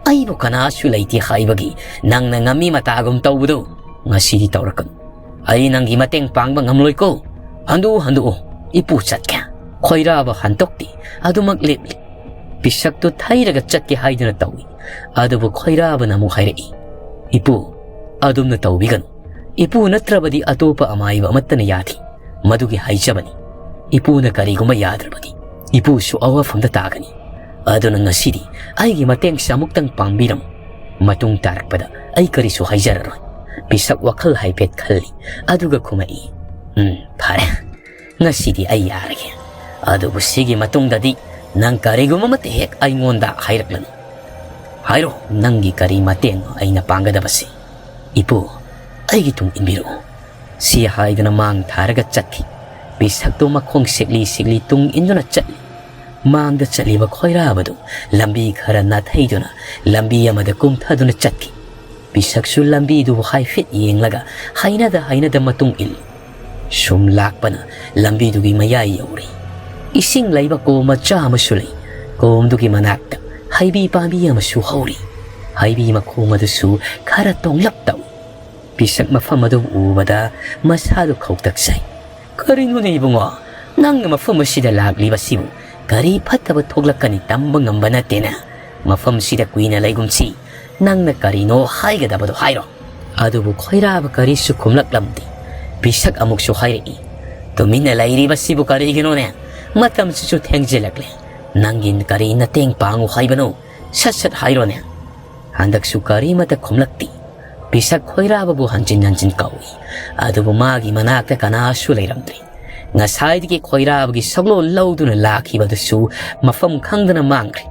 ꯑꯩꯕꯨ ꯀꯅꯥꯁꯨ ꯂꯩꯇꯦ ꯍꯥꯏꯕꯒꯤ ꯅꯪꯅ ꯉꯝꯃꯤ ꯃꯇꯥꯒꯨꯝ ꯇꯧꯕꯗꯨ ꯉꯁꯤꯗꯤ ꯇꯧꯔꯛꯀꯅꯨ꯫ ꯑꯩ ꯅꯪꯒꯤ ꯃꯇꯦꯡ ꯄꯥꯡꯕ ꯉꯝꯂꯣꯏꯀꯣ꯫ ꯍꯟꯗꯣꯛꯎ, ꯍꯟꯗꯣꯛꯎ, ꯏꯄꯨ ꯆꯠꯀꯦ꯫" ꯈꯣꯏꯔꯥꯕ ꯍꯟꯗꯣꯛꯇꯦ, ꯑꯗꯨꯃꯛ ꯂꯦꯞꯂꯤ꯫ ꯄꯤꯁꯛꯇꯨ ꯊꯩꯔꯒ ꯆꯠꯀꯦ ꯍꯥꯏꯗꯨꯅ ꯇꯧꯏ꯫ ꯑꯗꯨꯕꯨ ꯈꯣꯏꯔꯥꯕꯅ ꯑꯃꯨꯛ ꯍꯥꯏꯔꯛꯏ, "ꯏꯄꯨ, ꯑꯗꯨꯝꯅ ꯇꯧꯕꯤꯒꯅꯨ꯫ ꯏꯄꯨ ꯅꯠꯇ꯭ꯔꯕꯗꯤ ꯑꯇꯣꯞꯄ ꯑꯃꯥꯏꯕ ꯑꯃꯠꯇꯅ ꯌꯥꯗꯦ꯫ ꯃꯗꯨꯒꯤ ꯍꯥꯏꯖꯕꯅꯤ꯫ ꯏꯄꯨꯅ ꯀꯔꯤꯒꯨꯝꯕ ꯌꯥꯗ꯭ꯔꯕꯗꯤ ꯏꯄꯨꯁꯨ ꯑꯋꯥꯐꯝꯗ ꯇꯥꯒꯅꯤ꯫ ꯑꯗꯨꯅ ꯉꯁꯤꯗꯤ ꯑꯩꯒꯤ ꯃꯇꯦꯡꯁꯦ ꯑꯃꯨꯛꯇꯪ ꯄꯥꯡꯕꯤꯔꯝꯃꯨ꯫ ꯃꯇꯨꯡ ꯇꯥꯔꯛꯄꯗ ꯑꯩ ꯀꯔꯤꯁꯨ ꯍꯥꯏꯖꯔꯔꯣꯏ꯫" ꯄꯤꯁꯛ ꯋꯥꯈꯜ ꯍꯥꯏꯐꯦꯠ ꯈꯜꯂꯤ, ꯑꯗꯨꯒ ꯈꯨꯝꯃꯛꯏ, "ꯎꯝ, ꯐꯔꯦ꯫ ꯉꯁꯤꯗꯤ ꯑꯩ ꯌꯥꯔꯒꯦ꯫ ꯑꯗꯨꯕꯨ ꯁꯤꯒꯤ ꯃꯇꯨꯡꯗꯗꯤ ꯅꯪ ꯀꯔꯤꯒꯨꯝꯕ ꯑꯃꯠꯇ ꯍꯦꯛ ꯑꯩꯉꯣꯟꯗ ꯍꯥꯏꯔꯛꯂꯅꯨ꯫ ꯍꯥꯏꯔꯣ, ꯅꯪꯒꯤ ꯀꯔꯤ ꯃꯇꯦꯡꯅꯣ ꯑꯩꯅ ꯄꯥꯡꯒꯗꯕꯁꯤ?" "ꯏꯄꯨ, ꯑꯩꯒꯤ ꯇꯨꯡ ꯏꯟꯕꯤꯔꯛꯎ꯫" ꯁꯤ ꯍꯥꯏꯗꯨꯅ ꯃꯥꯡ ꯊꯥꯔꯒ ꯆꯠꯈꯤ꯫ ꯄꯤꯁꯛꯇꯨ ꯃꯈꯣꯡ ꯁꯤꯛꯂꯤ ꯁꯤꯛꯂꯤ ꯇꯨꯡ ꯏꯟꯗꯨꯅ ꯆꯠꯂꯤ꯫ ꯃꯥꯡꯗ ꯆꯠꯂꯤꯕ ꯈꯣꯏꯔꯥꯕꯗꯨ ꯂꯝꯕꯤ ꯈꯔ ꯅꯥꯊꯩꯗꯨꯅ ꯂꯝꯕꯤ ꯑꯃꯗ ꯀꯨꯝꯊꯗꯨꯅ ꯆꯠꯈꯤ꯫ ꯄꯤꯁꯛꯁꯨ ꯂꯝꯕꯤꯗꯨꯕꯨ ꯍꯥꯏꯐꯦꯠ ꯌꯦꯡꯂꯒ ꯍꯩꯅꯗ ꯍꯩꯅꯗ ꯃꯇꯨꯡ ꯏꯜꯂꯤ꯫ ꯁꯨꯝ ꯂꯥꯛꯄꯅ ꯂꯝꯕꯤꯗꯨꯒꯤ ꯃꯌꯥꯏ ꯌꯧꯔꯦ꯫ ꯏꯁꯤꯡ ꯂꯩꯕ ꯀꯣꯝ ꯃꯆꯥ ꯑꯃꯁꯨ ꯂꯩ꯫ ꯀꯣꯝꯗꯨꯒꯤ ꯃꯅꯥꯛꯇ ꯍꯩꯕꯤ ꯄꯥꯝꯕꯤ ꯑꯃꯁꯨ ꯍꯧꯔꯤ꯫ ꯍꯩꯕꯤ ꯃꯈꯣꯡ ꯑꯗꯨꯁꯨ ꯈꯔ ꯇꯣꯡꯂꯞ ꯇꯧꯏ꯫ ꯄꯤꯁꯛ ꯃꯐꯝ ꯑꯗꯨ ꯎꯕꯗ ꯃꯁꯥꯗꯨ ꯈꯧꯇꯛ ꯆꯥꯏ꯫ "ꯀꯔꯤꯅꯣꯅꯦ ꯏꯕꯨꯡꯉꯣ, ꯅꯪꯅ ꯃꯐꯝ ꯑꯁꯤꯗ ꯂꯥꯛꯂꯤꯕꯁꯤꯕꯨ? ꯀꯔꯤ ꯐꯠꯇꯕ ꯊꯣꯛꯂꯛꯀꯅꯤ ꯇꯝꯕ ꯉꯝꯕ ꯅꯠꯇꯦꯅꯦ꯫ ꯃꯐꯝꯁꯤꯗ ꯀꯨꯏꯅ ꯂꯩꯒꯨꯝꯁꯤ꯫ ꯅꯪꯅ ꯀꯔꯤꯅꯣ ꯍꯥꯏꯒꯗꯕꯗꯣ ꯍꯥꯏꯔꯣ꯫" ꯑꯗꯨꯕꯨ ꯈꯣꯏꯔꯥꯕ ꯀꯔꯤꯁꯨ ꯈꯨꯝꯂꯛꯂꯝꯗꯦ꯫ ꯄꯤꯁꯛ ꯑꯃꯨꯛꯁꯨ ꯍꯥꯏꯔꯛꯏ, "ꯇꯨꯃꯤꯟꯅ ꯂꯩꯔꯤꯕꯁꯤꯕꯨ ꯀꯔꯤꯒꯤꯅꯣꯅꯦ? ꯃꯇꯝꯁꯤꯁꯨ ꯊꯦꯡꯖꯤꯜꯂꯛꯂꯦ꯫ ꯅꯪꯒꯤ ꯀꯔꯤ ꯃꯇꯦꯡ ꯄꯥꯡꯉꯨ ꯍꯥꯏꯕꯅꯣ? ꯁꯠ ꯁꯠ ꯍꯥꯏꯔꯣꯅꯦ꯫" ꯍꯟꯗꯛꯁꯨ ꯀꯔꯤꯃꯠꯇ ꯈꯨꯝꯂꯛꯇꯦ꯫ ꯄꯤꯁꯛ ꯈꯣꯏꯔꯥꯕꯕꯨ ꯍꯟꯖꯤꯟ ꯍꯟꯖꯤꯟ ꯀꯧꯏ, ꯑꯗꯨꯕꯨ ꯃꯥꯒꯤ ꯃꯅꯥꯛꯇ ꯀꯅꯥꯁꯨ ꯂꯩꯔꯝꯗ꯭ꯔꯦ꯫ ꯉꯁꯥꯏꯗꯒꯤ ꯈꯣꯏꯔꯥꯕꯒꯤ ꯁꯛꯂꯣꯟ ꯂꯧꯗꯨꯅ ꯂꯥꯛꯈꯤꯕꯗꯨꯁꯨ ꯃꯐꯝ ꯈꯪꯗꯅ ꯃꯥꯡꯈ꯭ꯔꯦ꯫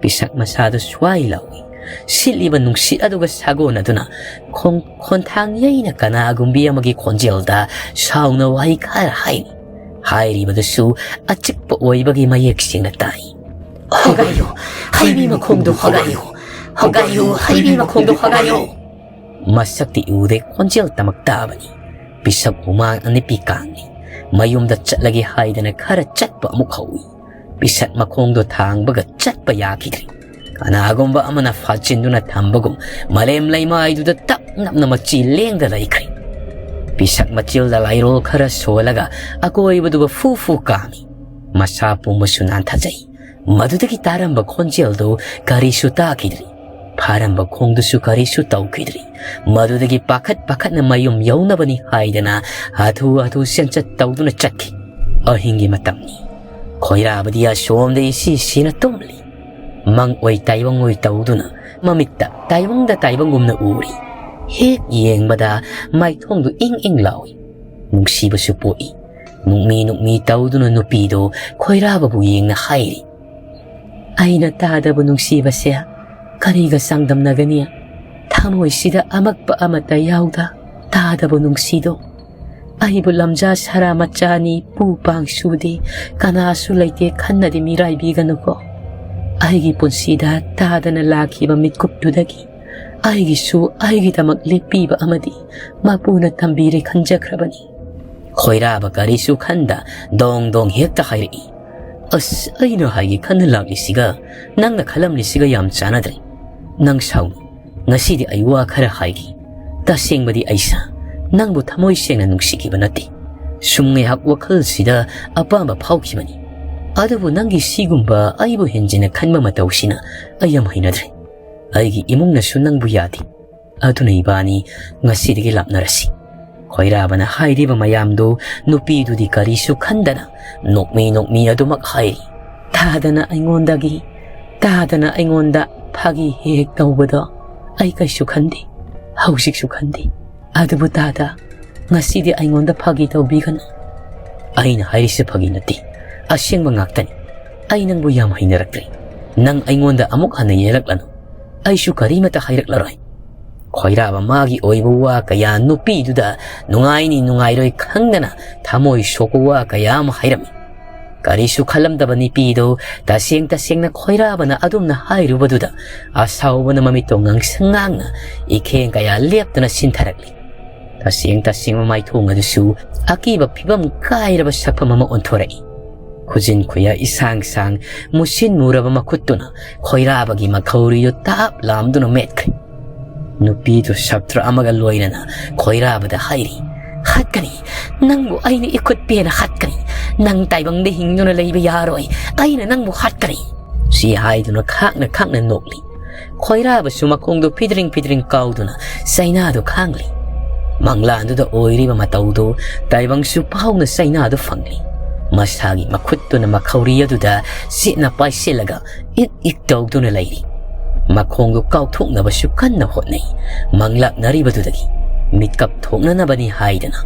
ꯄꯤꯁꯛ ꯃꯁꯥꯗꯨ ꯁ꯭ꯋꯥꯏ ꯂꯥꯎꯏ꯫ ꯁꯤꯠꯂꯤꯕ ꯅꯨꯡꯁꯤꯠ ꯑꯗꯨꯒ ꯁꯥꯒꯣꯟꯅꯗꯨꯅ ꯈꯣꯡ-, ꯈꯣꯟꯊꯥꯡ ꯌꯩꯅ ꯀꯅꯥꯒꯨꯝꯕꯤ ꯑꯃꯒꯤ ꯈꯣꯟꯖꯦꯜꯗ ꯁꯥꯎꯅ ꯋꯥꯍꯩ ꯈꯔ ꯍꯥꯏꯔꯤ꯫ ꯍꯥꯏꯔꯤꯕꯗꯨꯁꯨ ꯑꯆꯤꯛꯄ ꯑꯣꯏꯕꯒꯤ ꯃꯌꯦꯛ ꯁꯦꯡꯅ ꯇꯥꯏ꯫ "ꯍꯣꯒꯥꯏꯌꯨ, ꯍꯩꯕꯤ ꯃꯈꯣꯡꯗꯨ ꯍꯣꯒꯥꯏꯌꯨ꯫ ꯍꯣꯒꯥꯏꯌꯨ, ꯍꯩꯕꯤ ꯃꯈꯣꯡꯗꯨ ꯍꯣꯒꯥꯏꯌꯨ꯫" ꯃꯁꯛꯇꯤ ꯎꯗꯦ, ꯈꯣꯟꯖꯦꯜ ꯇꯃꯛ ꯇꯥꯕꯅꯤ꯫ ꯄꯤꯁꯛ ꯍꯨꯃꯥꯡ ꯑꯅꯤꯄꯤ ꯀꯥꯡꯏ꯫ ꯃꯌꯨꯝꯗ ꯆꯠꯂꯒꯦ ꯍꯥꯏꯗꯅ ꯈꯔ ꯆꯠꯄ ꯑꯃꯨꯛ ꯍꯧꯏ꯫ ꯄꯤꯁꯛ ꯃꯈꯣꯡꯗꯣ ꯊꯥꯡꯕꯒ ꯆꯠꯄ ꯌꯥꯈꯤꯗ꯭ꯔꯦ꯫ ꯀꯅꯥꯒꯨꯝꯕ ꯑꯃꯅ ꯐꯥꯖꯤꯟꯗꯨꯅ ꯊꯝꯕꯒꯨꯝ ꯃꯥꯂꯦꯝ ꯂꯩꯃꯥꯏꯗꯨꯗ ꯇꯞ ꯅꯞꯅ ꯃꯆꯤ ꯂꯦꯡꯗ ꯂꯩꯈ꯭ꯔꯦ꯫ ꯄꯤꯁꯛ ꯃꯆꯤꯜꯗ ꯂꯥꯏꯔꯣꯜ ꯈꯔ ꯁꯣꯜꯂꯒ ꯑꯀꯣꯏꯕꯗꯨꯕꯨ ꯐꯨ ꯐꯨ ꯀꯥꯝꯃꯤ꯫ ꯃꯁꯥ ꯄꯨꯝꯕꯁꯨ ꯅꯥꯟꯊꯖꯩ꯫ ꯃꯗꯨꯗꯒꯤ ꯇꯥꯔꯝꯕ ꯈꯣꯟꯖꯦꯜꯗꯨ ꯀꯔꯤꯁꯨ ꯇꯥꯈꯤꯗ꯭ꯔꯤ꯫ ꯐꯥꯔꯝꯕ ꯈꯣꯡꯗꯨꯁꯨ ꯀꯔꯤꯁꯨ ꯇꯧꯈꯤꯗ꯭ꯔꯤ꯫ ꯃꯗꯨꯗꯒꯤ ꯄꯥꯈꯠ ꯄꯥꯈꯠꯅ ꯃꯌꯨꯝ ꯌꯧꯅꯕꯅꯤ ꯍꯥꯏꯗꯅ ꯍꯥꯊꯨ ꯍꯥꯊꯨ ꯆꯦꯟꯆꯠ ꯇꯧꯗꯨꯅ ꯆꯠꯈꯤ꯫ ꯑꯍꯤꯡꯒꯤ ꯃꯇꯝꯅꯤ꯫ ꯈꯣꯏꯔꯥꯕꯗꯤ ꯑꯁꯣꯝꯗ ꯏꯁꯤ ꯁꯤꯅ ꯇꯨꯝꯂꯤ꯫ ꯃꯪ ꯑꯣꯏ ꯇꯥꯏꯕꯪ ꯑꯣꯏ ꯇꯧꯗꯨꯅ ꯃꯃꯤꯠꯇ ꯇꯥꯏꯕꯪꯗ ꯇꯥꯏꯕꯪꯒꯨꯝꯅ ꯎꯔꯤ꯫ ꯍꯦꯛ ꯌꯦꯡꯕꯗ ꯃꯥꯏꯊꯣꯡꯗꯨ ꯏꯪ ꯏꯪ ꯂꯥꯎꯏ꯫ ꯅꯨꯡꯁꯤꯕꯁꯨ ꯄꯣꯛꯏ꯫ ꯅꯨꯛꯃꯤ ꯅꯨꯛꯃꯤ ꯇꯧꯗꯨꯅ ꯅꯨꯄꯤꯗꯨ ꯈꯣꯏꯔꯥꯕꯕꯨ ꯌꯦꯡꯅ ꯍꯥꯏꯔꯤ, "ꯑꯩꯅ ꯇꯥꯗꯕ ꯅꯨꯡꯁꯤꯕꯁꯦ ꯀꯔꯤꯒ ꯆꯥꯡꯗꯝꯅꯒꯅꯤ? ꯊꯃꯣꯏꯁꯤꯗ ꯑꯃꯛꯄ ꯑꯃꯠꯇ ꯌꯥꯎꯗ ꯇꯥꯗꯕ ꯅꯨꯡꯁꯤꯗꯣ꯫ ꯑꯩꯕꯨ ꯂꯝꯖꯥ ꯁꯔꯥ ꯃꯆꯥꯅꯤ, ꯄꯨ ꯄꯥꯡ ꯁꯨꯗꯦ, ꯀꯅꯥꯁꯨ ꯂꯩꯇꯦ ꯈꯟꯅꯗꯤ ꯃꯤꯔꯥꯏꯕꯤꯒꯅꯨꯀꯣ꯫ ꯑꯩꯒꯤ ꯄꯨꯟꯁꯤꯗ ꯇꯥꯗꯅ ꯂꯥꯛꯈꯤꯕ ꯃꯤꯠꯀꯨꯞꯇꯨꯗꯒꯤ ꯑꯩꯒꯤꯁꯨ ꯑꯩꯒꯤꯗꯃꯛ ꯂꯦꯞꯄꯤꯕ ꯑꯃꯗꯤ ꯃꯄꯨꯅ ꯇꯝꯕꯤꯔꯦ ꯈꯟꯖꯈ꯭ꯔꯕꯅꯤ꯫ ꯈꯣꯏꯔꯥꯕ ꯀꯔꯤꯁꯨ ꯈꯟꯗ ꯗꯣꯡ ꯗꯣꯡ ꯍꯦꯛꯇ ꯍꯥꯏꯔꯛꯏ꯫ "ꯑꯁ, ꯑꯩꯅ ꯍꯥꯏꯒꯦ ꯈꯟꯅ ꯂꯥꯛꯂꯤꯁꯤꯒ ꯅꯪꯅ ꯈꯜꯂꯝꯂꯤꯁꯤꯒ ꯌꯥꯝ ꯆꯥꯟꯅꯗ꯭ꯔꯦ꯫ ꯅꯪ ꯁꯥꯎꯅꯨ꯫ ꯉꯁꯤꯗꯤ ꯑꯩ ꯋꯥ ꯈꯔ ꯍꯥꯏꯒꯦ꯫ ꯇꯁꯦꯡꯕꯗꯤ ꯑꯩꯁꯥ ꯅꯪꯕꯨ ꯊꯃꯣꯏ ꯁꯦꯡꯅ ꯅꯨꯡꯁꯤꯈꯤꯕ ꯅꯠꯇꯦ꯫ ꯁꯨꯝ ꯉꯥꯏꯍꯥꯛ ꯋꯥꯈꯜꯁꯤꯗ ꯑꯄꯥꯝꯕ ꯐꯥꯎꯈꯤꯕꯅꯤ꯫ ꯑꯗꯨꯕꯨ ꯅꯪꯒꯤ ꯁꯤꯒꯨꯝꯕ ꯑꯩꯕꯨ ꯍꯦꯟꯖꯤꯟꯅ ꯈꯟꯕ ꯃꯇꯧꯁꯤꯅ ꯑꯩ ꯌꯥꯝ ꯍꯩꯅꯗ꯭ꯔꯦ꯫ ꯑꯩꯒꯤ ꯏꯃꯨꯡꯅꯁꯨ ꯅꯪꯕꯨ ꯌꯥꯗꯦ꯫ ꯑꯗꯨꯅ ꯏꯕꯥꯅꯤ ꯉꯁꯤꯗꯒꯤ ꯂꯥꯞꯅꯔꯁꯤ꯫" ꯈꯣꯏꯔꯥꯕꯅ ꯍꯥꯏꯔꯤꯕ ꯃꯌꯥꯝꯗꯨ ꯅꯨꯄꯤꯗꯨꯗꯤ ꯀꯔꯤꯁꯨ ꯈꯟꯗꯅ ꯅꯣꯛꯃꯤ ꯅꯣꯛꯃꯤ ꯑꯗꯨꯃꯛ ꯍꯥꯏꯔꯤ꯫ "ꯇꯥꯗꯅ ꯑꯩꯉꯣꯟꯗꯒꯤ, ꯇꯥꯗꯅ ꯑꯩꯉꯣꯟꯗ ꯐꯥꯒꯤ ꯍꯦꯛ ꯍꯦꯛ ꯇꯧꯕꯗꯣ ꯑꯩ ꯀꯩꯁꯨ ꯈꯟꯗꯦ, ꯍꯧꯖꯤꯛꯁꯨ ꯈꯟꯗꯦ꯫ ꯑꯗꯨꯕꯨ ꯇꯥꯗ, ꯉꯁꯤꯗꯤ ꯑꯩꯉꯣꯟꯗ ꯐꯥꯒꯤ ꯇꯧꯕꯤꯒꯅꯨ꯫" "ꯑꯩꯅ ꯍꯥꯏꯔꯤꯁꯦ ꯐꯥꯒꯤ ꯅꯠꯇꯦ, ꯑꯁꯦꯡꯕ ꯉꯥꯛꯇꯅꯤ꯫ ꯑꯩ ꯅꯪꯕꯨ ꯌꯥꯝ ꯍꯩꯅꯔꯛꯇ꯭ꯔꯦ꯫ ꯅꯪ ꯑꯩꯉꯣꯟꯗ ꯑꯃꯨꯛ ꯍꯟꯅ ꯌꯦꯜꯂꯛꯂꯅꯨ꯫ ꯑꯩꯁꯨ ꯀꯔꯤꯃꯇ ꯍꯥꯏꯔꯛꯂꯔꯣꯏ꯫" ꯈꯣꯏꯔꯥꯕ ꯃꯥꯒꯤ ꯑꯣꯏꯕ ꯋꯥ ꯀꯌꯥ ꯅꯨꯄꯤꯗꯨꯗ ꯅꯨꯡꯉꯥꯏꯅꯤ ꯅꯨꯡꯉꯥꯏꯔꯣꯏ ꯈꯪꯗꯅ ꯊꯃꯣꯏ ꯁꯣꯛꯄ ꯋꯥ ꯀꯌꯥ ꯑꯃ ꯍꯥꯏꯔꯝꯃꯤ꯫ ꯀꯔꯤꯁꯨ ꯈꯜꯂꯝꯗꯕ ꯅꯨꯄꯤꯗꯨ ꯇꯁꯦꯡ ꯇꯁꯦꯡꯅ ꯈꯣꯏꯔꯥꯕꯅ ꯑꯗꯨꯝꯅ ꯍꯥꯏꯔꯨꯕꯗꯨꯗ ꯑꯁꯥꯎꯕꯅ ꯃꯃꯤꯠꯇꯣ ꯉꯥꯡꯁꯪ ꯉꯥꯡꯅ ꯏꯈꯦꯡ ꯀꯌꯥ ꯂꯦꯞꯇꯅ ꯁꯤꯟꯊꯔꯛꯂꯤ꯫ ꯇꯁꯦꯡ ꯇꯁꯦꯡꯕ ꯃꯥꯏꯊꯣꯡ ꯑꯗꯨꯁꯨ ꯑꯀꯤꯕ ꯐꯤꯕꯝ ꯀꯥꯏꯔꯕ ꯁꯛꯐꯝ ꯑꯃ ꯑꯣꯟꯊꯣꯔꯛꯏ꯫ ꯈꯨꯖꯤꯟ ꯈꯨꯌꯥ ꯏꯁꯥꯡ ꯁꯥꯡ, ꯃꯨꯁꯤꯟ ꯃꯨꯔꯕ ꯃꯈꯨꯠꯇꯨꯅ ꯈꯣꯏꯔꯥꯕꯒꯤ ꯃꯈꯧꯔꯤꯗꯨ ꯇꯥꯞ ꯂꯥꯝꯗꯨꯅ ꯃꯦꯠꯈ꯭ꯔꯦ꯫ ꯅꯨꯄꯤꯗꯨ ꯁꯥꯇ꯭ꯔ ꯑꯃꯒ ꯂꯣꯏꯅꯅ ꯈꯣꯏꯔꯥꯕꯗ ꯍꯥꯏꯔꯤ, "ꯍꯥꯠꯀꯅꯤ, ꯅꯪꯕꯨ ꯑꯩꯅ ꯏꯈꯨꯠ ꯄꯦꯟꯅ ꯍꯥꯠꯀꯅꯤ꯫ ꯅꯪ ꯇꯥꯏꯕꯪꯗ ꯍꯤꯡꯗꯨꯅ ꯂꯩꯕ ꯌꯥꯔꯣꯏ꯫ ꯑꯩꯅ ꯅꯪꯕꯨ ꯍꯥꯠꯀꯅꯤ꯫" ꯁꯤ ꯍꯥꯏꯗꯨꯅ ꯈꯥꯛꯅ ꯈꯥꯛꯅ ꯅꯣꯛꯂꯤ꯫ ꯈꯣꯏꯔꯥꯕꯁꯨ ꯃꯈꯣꯡꯗꯨ ꯐꯤꯗ꯭ꯔꯤꯡ ꯐꯤꯗ꯭ꯔꯤꯡ ꯀꯥꯎꯗꯨꯅ ꯆꯩꯅꯥꯗꯨ ꯈꯥꯡꯂꯤ꯫ ꯃꯪꯂꯥꯟꯗꯨꯗ ꯑꯣꯏꯔꯤꯕ ꯃꯇꯧꯗꯨ ꯇꯥꯏꯕꯪꯁꯨ ꯐꯥꯎꯅ ꯆꯩꯅꯥꯗꯨ ꯐꯪꯂꯤ꯫ ꯃꯁꯥꯒꯤ ꯃꯈꯨꯠꯇꯨꯅ ꯃꯈꯧꯔꯤ ꯑꯗꯨꯗ ꯆꯦꯠꯅ ꯄꯥꯏꯁꯤꯜꯂꯒ ꯏꯛ ꯏꯛ ꯇꯧꯗꯨꯅ ꯂꯩꯔꯤ꯫ ꯃꯈꯣꯡꯗꯨ ꯀꯥꯎꯊꯣꯛꯅꯕꯁꯨ ꯀꯟꯅ ꯍꯣꯠꯅꯩ꯫ ꯃꯪꯂꯥꯛꯅꯔꯤꯕꯗꯨꯗꯒꯤ ꯃꯤꯠꯀꯞ ꯊꯣꯛꯅꯅꯕꯅꯤ ꯍꯥꯏꯗꯅ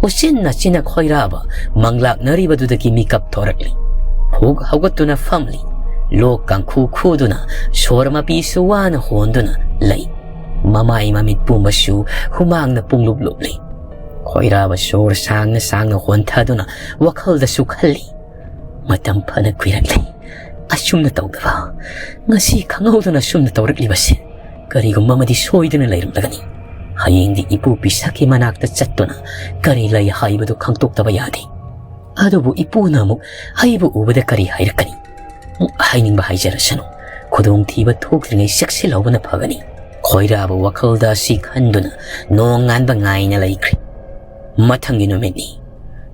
ꯎꯆꯤꯟ ꯅꯥꯆꯤꯟꯅ ꯈꯣꯏꯔꯥꯕ ꯃꯪꯂꯥꯛꯅꯔꯤꯕꯗꯨꯗꯒꯤ ꯃꯤꯀꯞ ꯊꯣꯔꯛꯂꯤ꯫ ꯍꯨꯛ ꯍꯧꯒꯠꯇꯨꯅ ꯐꯝꯂꯤ꯫ ꯂꯣꯛ ꯀꯥꯡꯈꯨ ꯈꯨꯗꯨꯅ ꯁꯣꯔ ꯃꯄꯤꯁꯨ ꯋꯥꯅ ꯍꯣꯟꯗꯨꯅ ꯂꯩ꯫ ꯃꯃꯥꯏ ꯃꯃꯤꯠ ꯄꯨꯝꯕꯁꯨ ꯍꯨꯃꯥꯡꯅ ꯄꯨꯡꯂꯨꯞ ꯂꯨꯞꯂꯤ꯫ ꯈꯣꯏꯔꯥꯕ ꯁꯣꯔ ꯁꯥꯡꯅ ꯁꯥꯡꯅ ꯍꯣꯟꯊꯗꯨꯅ ꯋꯥꯈꯜꯗꯁꯨ ꯈꯜꯂꯤ, "ꯃꯇꯝ ꯐꯅ ꯀꯨꯏꯔꯛꯂꯦ ꯑꯁꯨꯝꯅ ꯇꯧꯗꯕ꯫ ꯉꯁꯤ ꯈꯪꯍꯧꯗꯅ ꯑꯁꯨꯝꯅ ꯇꯧꯔꯛꯂꯤꯕꯁꯦ ꯀꯔꯤꯒꯨꯝꯕ ꯑꯃꯗꯤ ꯁꯣꯏꯗꯅ ꯂꯩꯔꯝꯂꯒꯅꯤ꯫ ꯍꯌꯦꯡꯗꯤ ꯏꯄꯨ ꯄꯤꯁꯛꯀꯤ ꯃꯅꯥꯛꯇ ꯆꯠꯇꯨꯅ ꯀꯔꯤ ꯂꯩ ꯍꯥꯏꯕꯗꯨ ꯈꯪꯗꯣꯛꯇꯕ ꯌꯥꯗꯦ꯫" ꯑꯗꯨꯕꯨ ꯏꯄꯨꯅ ꯑꯃꯨꯛ ꯑꯩꯕꯨ ꯎꯕꯗ ꯀꯔꯤ ꯍꯥꯏꯔꯛꯀꯅꯤ? ꯍꯥꯏꯅꯤꯡꯕ ꯍꯥꯏꯖꯔꯁꯅꯨ, ꯈꯨꯗꯣꯡꯊꯤꯕ ꯊꯣꯛꯇ꯭ꯔꯤꯉꯩ ꯆꯦꯛꯁꯤꯜꯍꯧꯕꯅ ꯐꯒꯅꯤ꯫ ꯈꯣꯏꯔꯥꯕ ꯋꯥꯈꯜꯗ ꯑꯁꯤ ꯈꯟꯗꯨꯅ ꯅꯣꯡ ꯉꯥꯟꯕ ꯉꯥꯏꯅ ꯂꯩꯈ꯭ꯔꯦ꯫ ꯃꯊꯪꯒꯤ ꯅꯨꯃꯤꯠꯅꯤ꯫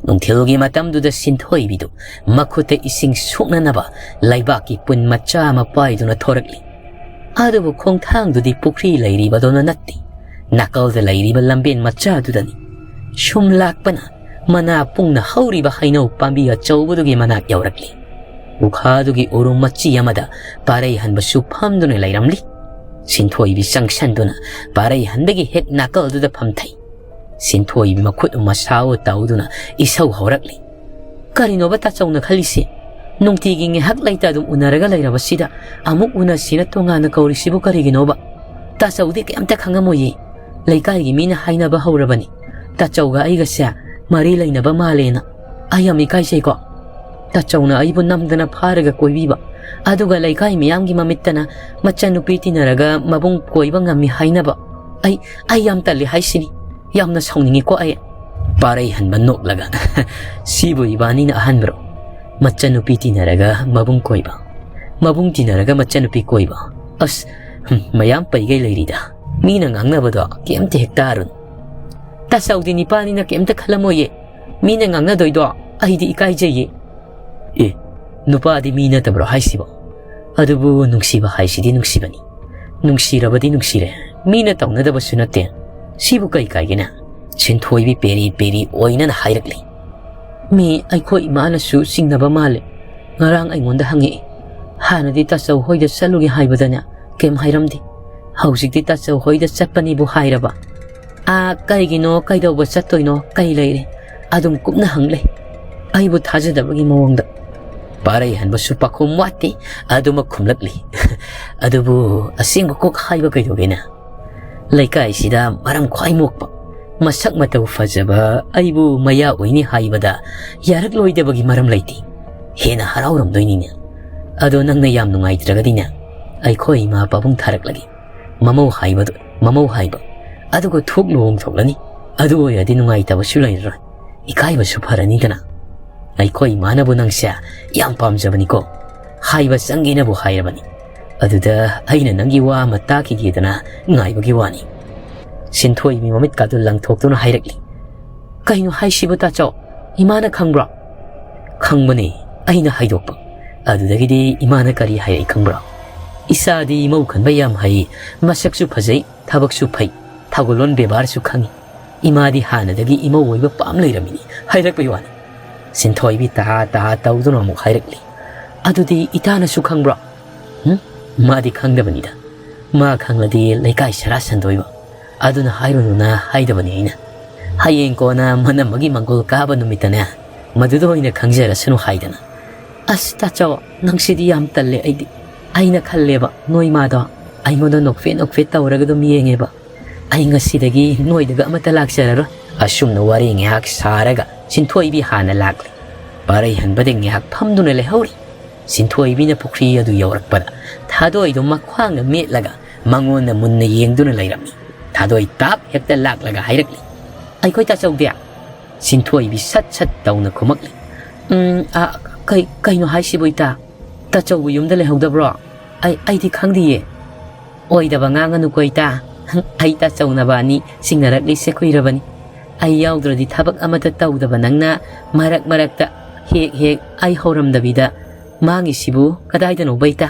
ꯅꯨꯡꯊꯤꯜꯒꯤ ꯃꯇꯝꯗꯨꯗ ꯁꯤꯟꯊꯣꯏꯕꯤꯗꯨ ꯃꯈꯨꯠꯇ ꯏꯁꯤꯡ ꯁꯣꯛꯅꯅꯕ ꯂꯩꯕꯥꯛꯀꯤ ꯄꯨꯟ ꯃꯆꯥ ꯑꯃ ꯄꯥꯏꯗꯨꯅ ꯊꯣꯔꯛꯂꯤ꯫ ꯑꯗꯨꯕꯨ ꯈꯣꯡꯊꯥꯡꯗꯨꯗꯤ ꯄꯨꯈ꯭ꯔꯤ ꯂꯩꯔꯤꯕꯗꯧꯅ ꯅꯠꯇꯦ, ꯅꯥꯀꯜꯗ ꯂꯩꯔꯤꯕ ꯂꯝꯕꯦꯟ ꯃꯆꯥꯗꯨꯗꯅꯤ꯫ ꯁꯨꯝ ꯂꯥꯛꯄꯅ ꯃꯅꯥ ꯄꯨꯡꯅ ꯍꯧꯔꯤꯕ ꯍꯩꯅꯧ ꯄꯥꯝꯕꯤ ꯑꯆꯧꯕꯗꯨꯒꯤ ꯃꯅꯥꯛ ꯌꯧꯔꯛꯂꯤ꯫ ꯎꯈꯥꯗꯨꯒꯤ ꯎꯔꯨꯝ ꯃꯆꯤ ꯑꯃꯗ ꯄꯥꯔꯩ ꯍꯟꯕꯁꯨ ꯐꯝꯗꯨꯅ ꯂꯩꯔꯝꯂꯤ꯫ ꯁꯤꯟꯊꯣꯏꯕꯤ ꯆꯪꯁꯟꯗꯨꯅ ꯄꯥꯔꯩ ꯍꯟꯕꯒꯤ ꯍꯦꯛ ꯅꯥꯀꯜꯗꯨꯗ ꯐꯝꯊꯩ꯫ ꯁꯤꯟꯊꯣꯏꯕꯤ ꯃꯈꯨꯠ ꯃꯁꯥ ꯇꯧꯗꯨꯅ ꯏꯁꯧ ꯍꯧꯔꯛꯂꯤ꯫ "ꯀꯔꯤꯅꯣꯕ ꯇꯥꯆꯧꯅ ꯈꯜꯂꯤꯁꯤ? ꯅꯨꯡꯇꯤꯒꯤ ꯉꯥꯏꯍꯥꯛ ꯂꯩꯇ ꯑꯗꯨꯝ ꯎꯅꯔꯒ ꯂꯩꯔꯕꯁꯤꯗ ꯑꯃꯨꯛ ꯎꯅꯁꯤꯅ ꯇꯣꯉꯥꯟꯅ ꯀꯧꯔꯤꯁꯤꯕꯨ ꯀꯔꯤꯒꯤꯅꯣꯕ? ꯇꯥꯆꯧꯗꯤ ꯀꯩꯝꯇ ꯈꯪꯉꯝꯃꯣꯏꯌꯦ꯫ ꯂꯩꯀꯥꯏꯒꯤ ꯃꯤꯅ ꯍꯥꯏꯅꯕ ꯍꯧꯔꯕꯅꯤ, ꯇꯥꯆꯧꯒ ꯑꯩꯒꯁꯦ ꯃꯔꯤ ꯂꯩꯅꯕ ꯃꯥꯜꯂꯦꯅ꯫ ꯑꯩ ꯌꯥꯝ ꯏꯀꯥꯏꯖꯩꯀꯣ꯫ ꯇꯥꯆꯧꯅ ꯑꯩꯕꯨ ꯅꯝꯗꯅ ꯐꯥꯔꯒ ꯀꯣꯏꯕꯤꯕ, ꯑꯗꯨꯒ ꯂꯩꯀꯥꯏ ꯃꯤꯌꯥꯝꯒꯤ ꯃꯃꯤꯠꯇꯅ ꯃꯆꯟꯅꯨꯄꯤ ꯇꯤꯟꯅꯔꯒ ꯃꯕꯨꯡ ꯀꯣꯏꯕ ꯉꯝꯃꯤ ꯍꯥꯏꯅꯕ꯫ ꯑꯩ, ꯑꯩ ꯌꯥꯝ ꯇꯜꯂꯤ ꯍꯥꯏꯁꯤꯅꯤ꯫ ꯌꯥꯝꯅ ꯁꯥꯎꯅꯤꯡꯉꯤꯀꯣ ꯑꯩ꯫" ꯄꯥꯔꯩ ꯍꯟꯕ ꯅꯣꯛꯂꯒ, "ꯁꯤꯕꯨ ꯏꯕꯥꯅꯤꯅ ꯑꯍꯥꯟꯕꯔꯣ? ꯃꯆꯟꯅꯨꯄꯤ ꯇꯤꯟꯅꯔꯒ ꯃꯕꯨꯡ ꯀꯣꯏꯕ, ꯃꯕꯨꯡ ꯇꯤꯟꯅꯔꯒ ꯃꯆꯟꯅꯨꯄꯤ ꯀꯣꯏꯕ꯫ ꯑꯁ, ꯍꯨꯝ, ꯃꯌꯥꯝ ꯄꯩꯒꯩ ꯂꯩꯔꯤꯗ꯫ ꯃꯤꯅ ꯉꯥꯡꯅꯕꯗꯣ ꯀꯩꯝꯇ ꯍꯦꯛ ꯇꯥꯔꯨꯅꯨ꯫ ꯇꯥꯆꯧꯗꯤ ꯅꯤꯄꯥꯅꯤꯅ ꯀꯩꯝꯇ ꯈꯜꯂꯝꯃꯣꯏꯌꯦ꯫ ꯃꯤꯅ ꯉꯥꯡꯅꯗꯣꯏꯗꯣ ꯑꯩꯗꯤ ꯏꯀꯥꯏꯖꯩꯌꯦ꯫" "ꯑꯦ, ꯅꯨꯄꯥꯗꯤ ꯃꯤ ꯅꯠꯇꯕ꯭ꯔꯣ ꯍꯥꯏꯁꯤꯕꯣ? ꯑꯗꯨꯕꯨ ꯅꯨꯡꯁꯤꯕ ꯍꯥꯏꯁꯤꯗꯤ ꯅꯨꯡꯁꯤꯕꯅꯤ꯫ ꯅꯨꯡꯁꯤꯔꯕꯗꯤ ꯅꯨꯡꯁꯤꯔꯦ꯫ ꯃꯤꯅ ꯇꯧꯅꯗꯕꯁꯨ ꯅꯠꯇꯦ꯫ ꯁꯤꯕꯨ ꯀꯩ ꯀꯥꯏꯒꯦꯅꯦ?" ꯁꯤꯟꯊꯣꯏꯕꯤ ꯄꯦꯔꯤ ꯄꯦꯔꯤ ꯑꯣꯏꯅꯅ ꯍꯥꯏꯔꯛꯂꯤ꯫ "ꯃꯤ ꯑꯩꯈꯣꯏ ꯏꯃꯥꯅꯁꯨ ꯆꯤꯡꯅꯕ ꯃꯥꯜꯂꯦ꯫ ꯉꯔꯥꯡ ꯑꯩꯉꯣꯟꯗ ꯍꯪꯉꯛꯏ꯫ ꯍꯥꯟꯅꯗꯤ ꯇꯥꯆꯧ ꯍꯣꯏꯗ ꯆꯠꯂꯨꯒꯦ ꯍꯥꯏꯕꯗꯅꯦ ꯀꯩꯝ ꯍꯥꯏꯔꯝꯗꯦ꯫ ꯍꯧꯖꯤꯛꯇꯤ ꯇꯥꯆꯧ ꯍꯣꯏꯗ ꯆꯠꯄꯅꯤꯕꯨ ꯍꯥꯏꯔꯕ꯫ ꯑꯥ, ꯀꯩꯒꯤꯅꯣ, ꯀꯩꯗꯧꯕ ꯆꯠꯇꯣꯏꯅꯣ, ꯀꯩ ꯂꯩꯔꯦ?" ꯑꯗꯨꯝ ꯀꯨꯞꯅ ꯍꯪꯂꯦ, ꯑꯩꯕꯨ ꯊꯥꯖꯗꯕꯒꯤ ꯃꯑꯣꯡꯗ꯫ ꯄꯥꯔꯩ ꯍꯟꯕꯁꯨ ꯄꯥꯈꯨꯝ ꯋꯥꯠꯇꯦ, ꯑꯗꯨꯃꯛ ꯈꯨꯝꯂꯛꯂꯤ꯫ "ꯑꯗꯨꯕꯨ ꯑꯁꯦꯡꯕ ꯀꯣꯛ ꯍꯥꯏꯕ ꯀꯩꯗꯧꯒꯦꯅꯦ? ꯂꯩꯀꯥꯏꯁꯤꯗ ꯃꯔꯝ ꯈ꯭ꯋꯥꯏ ꯃꯣꯛꯄ, ꯃꯁꯛ ꯃꯇꯧ ꯐꯖꯕ ꯑꯩꯕꯨ ꯃꯌꯥ ꯑꯣꯏꯅꯤ ꯍꯥꯏꯕꯗ ꯌꯥꯔꯛꯂꯣꯏꯗꯕꯒꯤ ꯃꯔꯝ ꯂꯩꯇꯦ꯫ ꯍꯦꯟꯅ ꯍꯔꯥꯎꯔꯝꯗꯣꯏꯅꯤꯅꯦ꯫ ꯑꯗꯣ ꯅꯪꯅ ꯌꯥꯝ ꯅꯨꯡꯉꯥꯏꯇ꯭ꯔꯒꯗꯤꯅꯦ, ꯑꯩꯈꯣꯏ ꯏꯃꯥ ꯄꯥꯕꯨꯡ ꯊꯥꯔꯛꯂꯒꯦ꯫ ꯃꯃꯧ ꯍꯥꯏꯕꯗꯨ, ꯃꯃꯧ ꯍꯥꯏꯕ꯫ ꯑꯗꯨꯒ ꯊꯣꯛ ꯂꯨꯍꯣꯡ ꯊꯣꯛꯂꯅꯤ꯫ ꯑꯗꯨ ꯑꯣꯏꯔꯗꯤ ꯅꯨꯡꯉꯥꯏꯇꯕꯁꯨ ꯂꯩꯔꯔꯣꯏ꯫ ꯏꯀꯥꯏꯕꯁꯨ ꯐꯔꯅꯤꯗꯅ꯫ ꯑꯩꯈꯣꯏ ꯏꯃꯥꯅꯕꯨ ꯅꯪꯁꯦ ꯌꯥꯝ ꯄꯥꯝꯖꯕꯅꯤꯀꯣ꯫ ꯍꯥꯏꯕ ꯆꯪꯒꯦꯅꯕꯨ ꯍꯥꯏꯔꯕꯅꯤ꯫ ꯑꯗꯨꯗ ꯑꯩꯅ ꯅꯪꯒꯤ ꯋꯥ ꯑꯃ ꯇꯥꯈꯤꯒꯦꯗꯅ ꯉꯥꯏꯕꯒꯤ ꯋꯥꯅꯤ꯫ ꯁꯤꯟꯊꯣꯏꯕꯤ ꯃꯃꯤꯠꯀꯥꯗꯨ ꯂꯪꯊꯣꯛꯇꯨꯅ ꯍꯥꯏꯔꯛꯂꯤ꯫ "ꯀꯩꯅꯣ ꯍꯥꯏꯁꯤꯕꯨ ꯇꯥꯆꯧ? ꯏꯃꯥꯅ ꯈꯪꯕ꯭ꯔꯣ?" "ꯈꯪꯕꯅꯦ, ꯑꯩꯅ ꯍꯥꯏꯗꯣꯛꯄ꯫ ꯑꯗꯨꯗꯒꯤꯗꯤ ꯏꯃꯥꯅ ꯀꯔꯤ ꯍꯥꯏꯔꯛꯏ ꯈꯪꯕ꯭ꯔꯣ? ꯏꯆꯥꯗꯤ ꯏꯃꯧ ꯈꯟꯕ ꯌꯥꯝ ꯍꯩ, ꯃꯁꯛꯁꯨ ꯐꯖꯩ, ꯊꯕꯛꯁꯨ ꯐꯩ, ꯊꯧꯒꯜꯂꯣꯟ ꯕꯦꯕꯥꯔꯁꯨ ꯈꯪꯏ꯫ ꯏꯃꯥꯗꯤ ꯍꯥꯟꯅꯗꯒꯤ ꯏꯃꯧ ꯑꯣꯏꯕ ꯄꯥꯝ ꯂꯩꯔꯝꯃꯤꯅꯤ" ꯍꯥꯏꯔꯛꯄꯩ ꯋꯥꯅꯤ꯫ ꯁꯤꯟꯊꯣꯏꯕꯤ ꯇꯍꯥ ꯇꯍꯥ ꯇꯧꯗꯨꯅ ꯑꯃꯨꯛ ꯍꯥꯏꯔꯛꯂꯤ꯫ "ꯑꯗꯨꯗꯤ ꯏꯇꯥꯅꯁꯨ ꯈꯪꯕ꯭ꯔꯣ?" "ꯎꯝ, ꯃꯥꯗꯤ ꯈꯪꯗꯕꯅꯤꯗ꯫ ꯃꯥ ꯈꯪꯂꯗꯤ ꯂꯩꯀꯥꯏ ꯁꯔꯥ ꯁꯟꯗꯣꯏꯕ꯫ ꯑꯗꯨꯅ ꯍꯥꯏꯔꯨꯅꯨꯅ ꯍꯥꯏꯗꯕꯅꯤ ꯑꯩꯅ꯫ ꯍꯌꯦꯡ ꯀꯣꯟꯅ ꯃꯅꯝꯃꯒꯤ ꯃꯪꯒꯣꯜ ꯀꯥꯕ ꯅꯨꯃꯤꯠꯇꯅꯦ, ꯃꯗꯨꯗ ꯑꯣꯏꯅ ꯈꯪꯖꯔꯁꯅꯨ" ꯍꯥꯏꯗꯅ꯫ "ꯑꯁ ꯇꯥꯆꯧ, ꯅꯪꯁꯤꯗꯤ ꯌꯥꯝ ꯇꯜꯂꯦ꯫ ꯑꯩꯗꯤ, ꯑꯩꯅ ꯈꯜꯂꯦꯕ ꯅꯣꯏ ꯃꯥꯗꯣ ꯑꯩꯉꯣꯟꯗ ꯅꯣꯛꯐꯦꯠ ꯅꯣꯛꯐꯦꯠ ꯇꯧꯔꯒ ꯑꯗꯨꯝ ꯌꯦꯡꯉꯦꯕ꯫ ꯑꯩ ꯉꯁꯤꯗꯒꯤ ꯅꯣꯏꯗꯒ ꯑꯃꯠꯇ ꯂꯥꯛꯆꯔꯔꯣꯏ"꯫ ꯑꯁꯨꯝꯅ ꯋꯥꯔꯤ ꯉꯥꯏꯍꯥꯛ ꯁꯥꯔꯒ ꯁꯤꯟꯊꯣꯏꯕꯤ ꯍꯥꯟꯅ ꯂꯥꯛꯂꯦ꯫ ꯄꯔꯩ ꯍꯟꯕꯗ ꯉꯥꯏꯍꯥꯛ ꯐꯝꯗꯨꯅ ꯂꯩꯍꯧꯔꯤ꯫ ꯁꯤꯟꯊꯣꯏꯕꯤꯅ ꯄꯨꯈ꯭ꯔꯤ ꯑꯗꯨ ꯌꯧꯔꯛꯄꯗ ꯊꯥꯗꯣꯏꯗꯣ ꯃꯈ꯭ꯋꯥꯡꯅ ꯃꯦꯠꯂꯒ ꯃꯉꯣꯟꯗ ꯃꯨꯟꯅ ꯌꯦꯡꯗꯨꯅ ꯂꯩꯔꯝꯃꯤ꯫ ꯊꯥꯗꯣꯏ ꯇꯥꯞ ꯍꯦꯛꯇ ꯂꯥꯛꯂꯒ ꯍꯥꯏꯔꯛꯂꯤ, "ꯑꯩꯈꯣꯏ ꯇꯥꯆꯧꯗꯤ?" ꯁꯤꯟꯊꯣꯏꯕꯤ ꯁꯠ ꯁꯠ ꯇꯧꯅ ꯈꯨꯝꯃꯛꯂꯤ꯫ "ꯎꯝ, ꯑ, ꯀꯩ-, ꯀꯩꯅꯣ ꯍꯥꯏꯁꯤꯕꯨ ꯏꯇꯥ? ꯇꯥꯆꯧꯕꯨ ꯌꯨꯝꯗ ꯂꯩꯍꯧꯗꯕ꯭ꯔꯣ? ꯑꯩ, ꯑꯩꯗꯤ ꯈꯪꯗꯤꯌꯦ"꯫ "ꯑꯣꯏꯗꯕ ꯉꯥꯡꯒꯅꯨꯀꯣ ꯏꯇꯥ꯫ ꯑꯩ ꯇꯥꯆꯧ ꯅꯕꯥꯅꯤ ꯆꯤꯡꯅꯔꯛꯂꯤꯁꯦ ꯀꯨꯏꯔꯕꯅꯤ꯫ ꯑꯩ ꯌꯥꯎꯗ꯭ꯔꯗꯤ ꯊꯕꯛ ꯑꯃꯠꯇ ꯇꯧꯗꯕ ꯅꯪꯅ ꯃꯔꯛ ꯃꯔꯛꯇ ꯍꯦꯛ ꯍꯦꯛ ꯑꯩ ꯍꯧꯔꯝꯗꯕꯤꯗ ꯃꯥꯡꯉꯤꯁꯤꯕꯨ ꯀꯗꯥꯏꯗꯅꯣꯕ ꯏꯇꯥ?"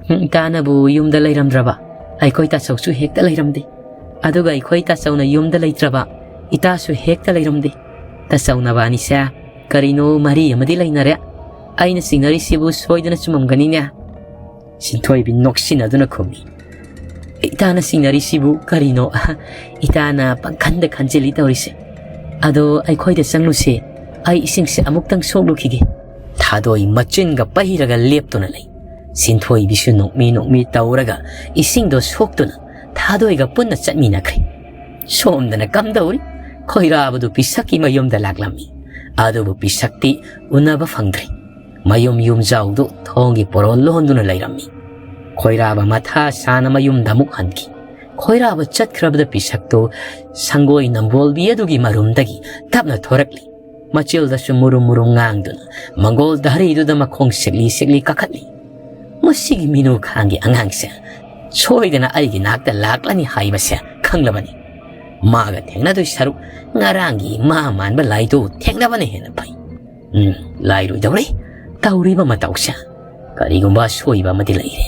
"ꯎꯝ, ꯏꯇꯥꯅꯕꯨ ꯌꯨꯝꯗ ꯂꯩꯔꯝꯗ꯭ꯔꯕ? ꯑꯩꯈꯣꯏ ꯇꯥꯆꯧꯁꯨ ꯍꯦꯛꯇ ꯂꯩꯔꯝꯗꯦ꯫ ꯑꯗꯨꯒ ꯑꯩꯈꯣꯏ ꯇꯥꯆꯧꯅ ꯌꯨꯝꯗ ꯂꯩꯇ꯭ꯔꯕ, ꯏꯇꯥꯁꯨ ꯍꯦꯛꯇ ꯂꯩꯔꯝꯗꯦ꯫ ꯇꯥꯆꯧ ꯅꯕꯥꯅꯤꯁꯦ ꯀꯔꯤꯅꯣ ꯃꯔꯤ ꯑꯃꯗꯤ ꯂꯩꯅꯔꯦ꯫ ꯑꯩꯅ ꯆꯤꯡꯅꯔꯤꯁꯤꯕꯨ ꯁꯣꯏꯗꯅ ꯆꯨꯝꯃꯝꯒꯅꯤꯅꯦ"꯫ ꯁꯤꯟꯊꯣꯏꯕꯤ ꯅꯣꯛꯁꯤꯟꯅꯗꯨꯅ ꯈꯨꯝꯃꯤ꯫ "ꯏꯇꯥꯅ ꯆꯤꯡꯅꯔꯤꯁꯤꯕꯨ ꯀꯔꯤꯅꯣ? ꯏꯇꯥꯅ ꯄꯪꯈꯟꯗ ꯈꯟꯖꯤꯜꯂꯤ ꯇꯧꯔꯤꯁꯦ꯫ ꯑꯗꯣ ꯑꯩꯈꯣꯏꯗ ꯆꯪꯂꯨꯁꯦ꯫ ꯑꯩ ꯏꯁꯤꯡꯁꯦ ꯑꯃꯨꯛꯇꯪ ꯁꯣꯛꯂꯨꯈꯤꯒꯦ"꯫ ꯊꯥꯗꯣꯏ ꯃꯆꯤꯟꯒ ꯄꯩꯔꯒ ꯂꯦꯞꯇꯨꯅ ꯂꯩ꯫ ꯁꯤꯟꯊꯣꯏꯕꯤꯁꯨ ꯅꯣꯛꯃꯤ ꯅꯣꯛꯃꯤ ꯇꯧꯔꯒ ꯏꯁꯤꯡꯗꯣ ꯁꯣꯛꯇꯨꯅ ꯊꯥꯗꯣꯏꯒ ꯄꯨꯟꯅ ꯆꯠꯃꯤꯟꯅꯈ꯭ꯔꯦ꯫ ꯁꯣꯝꯗꯅ ꯀꯝꯗꯧꯔꯤ? ꯈꯣꯏꯔꯥꯕꯗꯨ ꯄꯤꯁꯛꯀꯤ ꯃꯌꯨꯝꯗ ꯂꯥꯛꯂꯝꯃꯤ꯫ ꯑꯗꯨꯕꯨ ꯄꯤꯁꯛꯇꯤ ꯎꯅꯕ ꯐꯪꯗ꯭ꯔꯦ꯫ ꯃꯌꯨꯝ ꯌꯨꯝꯖꯥꯎꯗꯨ ꯊꯣꯡꯒꯤ ꯄꯣꯔꯣꯜ ꯂꯣꯟꯗꯨꯅ ꯂꯩꯔꯝꯃꯤ꯫ ꯈꯣꯏꯔꯥꯕ ꯃꯊꯥ ꯁꯥꯅ ꯃꯌꯨꯝꯗ ꯑꯃꯨꯛ ꯍꯟꯈꯤ꯫ ꯈꯣꯏꯔꯥꯕ ꯆꯠꯈ꯭ꯔꯕꯗ ꯄꯤꯁꯛꯇꯨ ꯁꯪꯒꯣꯏ ꯅꯝꯕꯣꯜꯕꯤ ꯑꯗꯨꯒꯤ ꯃꯔꯨꯝꯗꯒꯤ ꯇꯞꯅ ꯊꯣꯔꯛꯂꯤ꯫ ꯃꯆꯤꯜꯗꯁꯨ ꯃꯨꯔꯨꯝ ꯃꯨꯔꯨꯝ ꯉꯥꯡꯗꯨꯅ ꯃꯪꯒꯣꯜ ꯙꯔꯤꯗꯨꯗ ꯃꯈꯣꯡ ꯁꯤꯛꯂꯤ ꯁꯤꯛꯂꯤ ꯀꯥꯈꯠꯂꯤ꯫ ꯃꯁꯤꯒꯤ ꯃꯤꯅꯨ ꯈꯥꯡꯒꯤ ꯑꯉꯥꯡꯁꯦ ꯁꯣꯏꯗꯅ ꯑꯩꯒꯤ ꯅꯥꯛꯇ ꯂꯥꯛꯂꯅꯤ ꯍꯥꯏꯕꯁꯦ ꯈꯪꯂꯕꯅꯤ꯫ ꯃꯥꯒ ꯊꯦꯡꯅꯗꯣꯏ ꯁꯔꯨꯛ ꯉꯔꯥꯡꯒꯤ ꯃꯥ ꯃꯥꯟꯕ ꯂꯥꯏꯗꯨ ꯊꯦꯡꯅꯕꯅ ꯍꯦꯟꯅ ꯐꯩ꯫ ꯎꯝ, ꯂꯥꯏꯔꯣꯏꯗꯧꯔꯤ ꯇꯧꯔꯤꯕ ꯃꯇꯧꯁꯦ꯫ ꯀꯔꯤꯒꯨꯝꯕ ꯑꯁꯣꯏꯕ ꯑꯃꯗꯤ ꯂꯩꯔꯦ꯫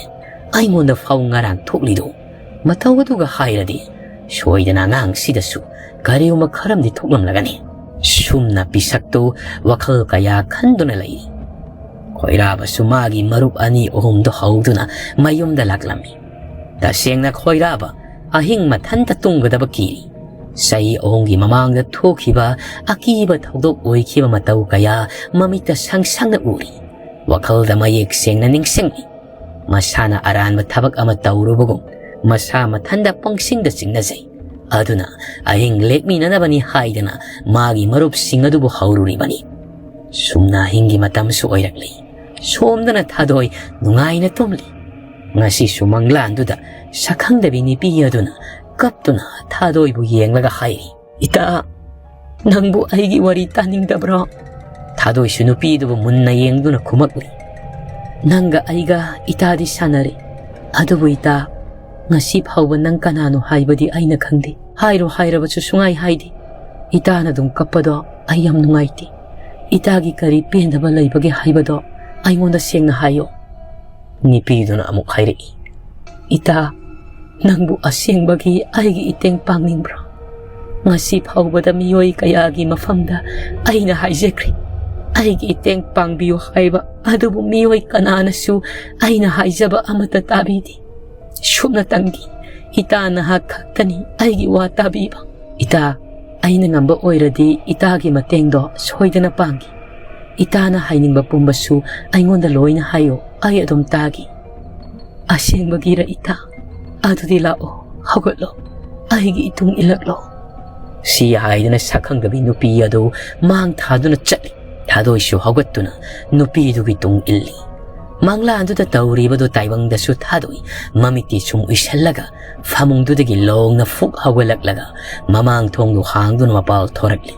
ꯑꯩꯉꯣꯟꯗ ꯐꯥꯎ ꯉꯔꯥꯡ ꯊꯣꯛꯂꯤꯗꯨ ꯃꯇꯧ ꯑꯗꯨꯒ ꯍꯥꯏꯔꯗꯤ ꯁꯣꯏꯗꯅ ꯑꯉꯥꯡꯁꯤꯗꯁꯨ ꯀꯔꯤꯒꯨꯝꯕ ꯈꯔꯝꯗꯤ ꯊꯣꯛꯂꯝꯂꯒꯅꯤ꯫ ꯁꯨꯝꯅ ꯄꯤꯁꯛꯇꯨ ꯋꯥꯈꯜ ꯀꯌꯥ ꯈꯟꯗꯨꯅ ꯂꯩꯔꯤ꯫ ꯈꯣꯏꯔꯥꯕꯁꯨ ꯃꯥꯒꯤ ꯃꯔꯨꯞ ꯑꯅꯤ ꯑꯍꯨꯝꯗꯨ ꯍꯧꯗꯨꯅ ꯃꯌꯨꯝꯗ ꯂꯥꯛꯂꯝꯃꯤ꯫ ꯇꯁꯦꯡꯅ ꯈꯣꯏꯔꯥꯕ ꯑꯍꯤꯡ ꯃꯊꯟꯇ ꯇꯨꯝꯒꯗꯕ ꯀꯤꯔꯤ꯫ ꯆꯍꯤ ꯑꯍꯨꯝꯒꯤ ꯃꯃꯥꯡꯗ ꯊꯣꯛꯈꯤꯕ ꯑꯀꯤꯕ ꯊꯧꯗꯣꯛ ꯑꯣꯏꯈꯤꯕ ꯃꯇꯧ ꯀꯌꯥ ꯃꯃꯤꯠꯇ ꯁꯪ ꯁꯪꯅ ꯎꯔꯤ꯫ ꯋꯥꯈꯜꯗ ꯃꯌꯦꯛ ꯁꯦꯡꯅ ꯅꯤꯡꯁꯤꯡꯂꯤ꯫ ꯃꯁꯥꯅ ꯑꯔꯥꯟꯕ ꯊꯕꯛ ꯑꯃ ꯇꯧꯔꯨꯕꯒꯨꯝ ꯃꯁꯥ ꯃꯊꯟꯗ ꯄꯪꯁꯤꯡꯗ ꯆꯤꯡꯅꯖꯩ꯫ ꯑꯗꯨꯅ ꯑꯍꯤꯡ ꯂꯦꯛꯃꯤꯟꯅꯅꯕꯅꯤ ꯍꯥꯏꯗꯅ ꯃꯥꯒꯤ ꯃꯔꯨꯞꯁꯤꯡ ꯑꯗꯨꯕꯨ ꯍꯧꯔꯨꯔꯤꯕꯅꯤ꯫ ꯁꯨꯝꯅ ꯑꯍꯤꯡꯒꯤ ꯃꯇꯝꯁꯨ ꯑꯣꯏꯔꯛꯂꯤ꯫ ꯁꯣꯝꯗꯅ ꯊꯥꯗꯣꯏ ꯅꯨꯡꯉꯥꯏꯅ ꯇꯨꯝꯂꯤ꯫ ꯉꯁꯤꯁꯨ ꯃꯪꯂꯥꯟꯗꯨꯗ ꯁꯛꯈꯪꯗꯕꯤ ꯅꯨꯄꯤ ꯑꯗꯨꯅ ꯀꯞꯇꯨꯅ ꯊꯥꯗꯣꯏꯕꯨ ꯌꯦꯡꯂꯒ ꯍꯥꯏꯔꯤ, "ꯏꯇꯥ, ꯅꯪꯕꯨ ꯑꯩꯒꯤ ꯋꯥꯔꯤ ꯇꯥꯅꯤꯡꯗꯕ꯭ꯔꯣ?" ꯊꯥꯗꯣꯏꯁꯨ ꯅꯨꯄꯤꯗꯨꯕꯨ ꯃꯨꯟꯅ ꯌꯦꯡꯗꯨꯅ ꯈꯨꯝꯃꯛꯂꯤ, "ꯅꯪꯒ ꯑꯩꯒ ꯏꯇꯥꯗꯤ ꯁꯥꯟꯅꯔꯦ꯫ ꯑꯗꯨꯕꯨ ꯏꯇꯥ, ꯉꯁꯤ ꯐꯥꯎꯕ ꯅꯪ ꯀꯅꯥꯅꯣ ꯍꯥꯏꯕꯗꯤ ꯑꯩꯅ ꯈꯪꯗꯦ꯫ ꯍꯥꯏꯔꯣ ꯍꯥꯏꯔꯕꯁꯨ ꯁꯨꯡꯍꯥꯏ ꯍꯥꯏꯗꯦ꯫ ꯏꯇꯥꯅ ꯑꯗꯨꯝ ꯀꯞꯄꯗꯣ ꯑꯩ ꯌꯥꯝ ꯅꯨꯡꯉꯥꯏꯇꯦ꯫ ꯏꯇꯥꯒꯤ ꯀꯔꯤ ꯄꯦꯟꯗꯕ ꯂꯩꯕꯒꯦ ꯍꯥꯏꯕꯗꯣ ꯑꯩꯉꯣꯟꯗ ꯁꯦꯡꯅ ꯍꯥꯏꯌꯣ꯫" ꯅꯨꯄꯤꯗꯨꯅ ꯑꯃꯨꯛ ꯍꯥꯏꯔꯛꯏ, "ꯏꯇꯥ, ꯅꯪꯕꯨ ꯑꯁꯦꯡꯕꯒꯤ ꯑꯩꯒꯤ ꯏꯇꯦꯡ ꯄꯥꯡꯅꯤꯡꯕ꯭ꯔꯣ? ꯉꯁꯤ ꯐꯥꯎꯕꯗ ꯃꯤꯑꯣꯏ ꯀꯌꯥꯒꯤ ꯃꯐꯝꯗ ꯑꯩꯅ ꯍꯥꯏꯖꯈ꯭ꯔꯦ, ꯑꯩꯒꯤ ꯏꯇꯦꯡ ꯄꯥꯡꯕꯤꯌꯨ ꯍꯥꯏꯕ, ꯑꯗꯨꯕꯨ ꯃꯤꯑꯣꯏ ꯀꯅꯥꯅꯁꯨ ꯑꯩꯅ ꯍꯥꯏꯖꯕ ꯑꯃꯠꯇ ꯇꯥꯕꯤꯗꯦ꯫ ꯁꯨꯞꯅꯇꯪꯒꯤ ꯏꯇꯥ ꯅꯍꯥꯛ ꯈꯛꯇꯅꯤ ꯑꯩꯒꯤ ꯋꯥ ꯇꯥꯕꯤꯕ꯫ ꯏꯇꯥ, ꯑꯩꯅ ꯉꯝꯕ ꯑꯣꯏꯔꯗꯤ ꯏꯇꯥꯒꯤ ꯃꯇꯦꯡꯗꯣ ꯁꯣꯏꯗꯅ ꯄꯥꯡꯒꯦ꯫ ꯏꯇꯥꯅ ꯍꯥꯏꯅꯤꯡꯕ ꯄꯨꯝꯕꯁꯨ ꯑꯩꯉꯣꯟꯗ ꯂꯣꯏꯅ ꯍꯥꯏꯌꯨ, ꯑꯩ ꯑꯗꯨꯝ ꯇꯥꯒꯦ꯫" "ꯑꯁꯦꯡꯕꯒꯤꯔ ꯏꯇꯥ? ꯑꯗꯨꯗꯤ ꯂꯥꯛꯑꯣ, ꯍꯧꯒꯠꯂꯣ, "ꯑꯩꯒꯤ ꯏꯇꯨꯡ ꯏꯜꯂꯛꯂꯣ" ꯁꯤ ꯍꯥꯏꯗꯨꯅ ꯁꯛꯈꯪꯗꯕꯤ ꯅꯨꯄꯤ ꯑꯗꯨ ꯃꯥꯡ ꯊꯥꯗꯨꯅ ꯆꯠꯂꯤ꯫ ꯊꯥꯗꯣꯏꯁꯨ ꯍꯧꯒꯠꯇꯨꯅ ꯅꯨꯄꯤꯗꯨꯒꯤ ꯇꯨꯡ ꯏꯜꯂꯤ꯫ ꯃꯪꯂꯥꯟꯗꯨꯗ ꯇꯧꯔꯤꯕꯗꯨ ꯇꯥꯏꯕꯪꯗꯁꯨ ꯊꯥꯗꯣꯏ ꯃꯃꯤꯠꯇꯤ ꯁꯨꯝ ꯎꯏꯁꯜꯂꯒ ꯐꯃꯨꯡꯗꯨꯗꯒꯤ ꯂꯣꯡꯅ ꯐꯨꯛ ꯍꯧꯒꯠꯂꯛꯂꯒ ꯃꯃꯥꯡ ꯊꯣꯡꯗꯨ ꯍꯥꯡꯗꯨꯅ ꯃꯄꯥꯜ ꯊꯣꯔꯛꯂꯤ꯫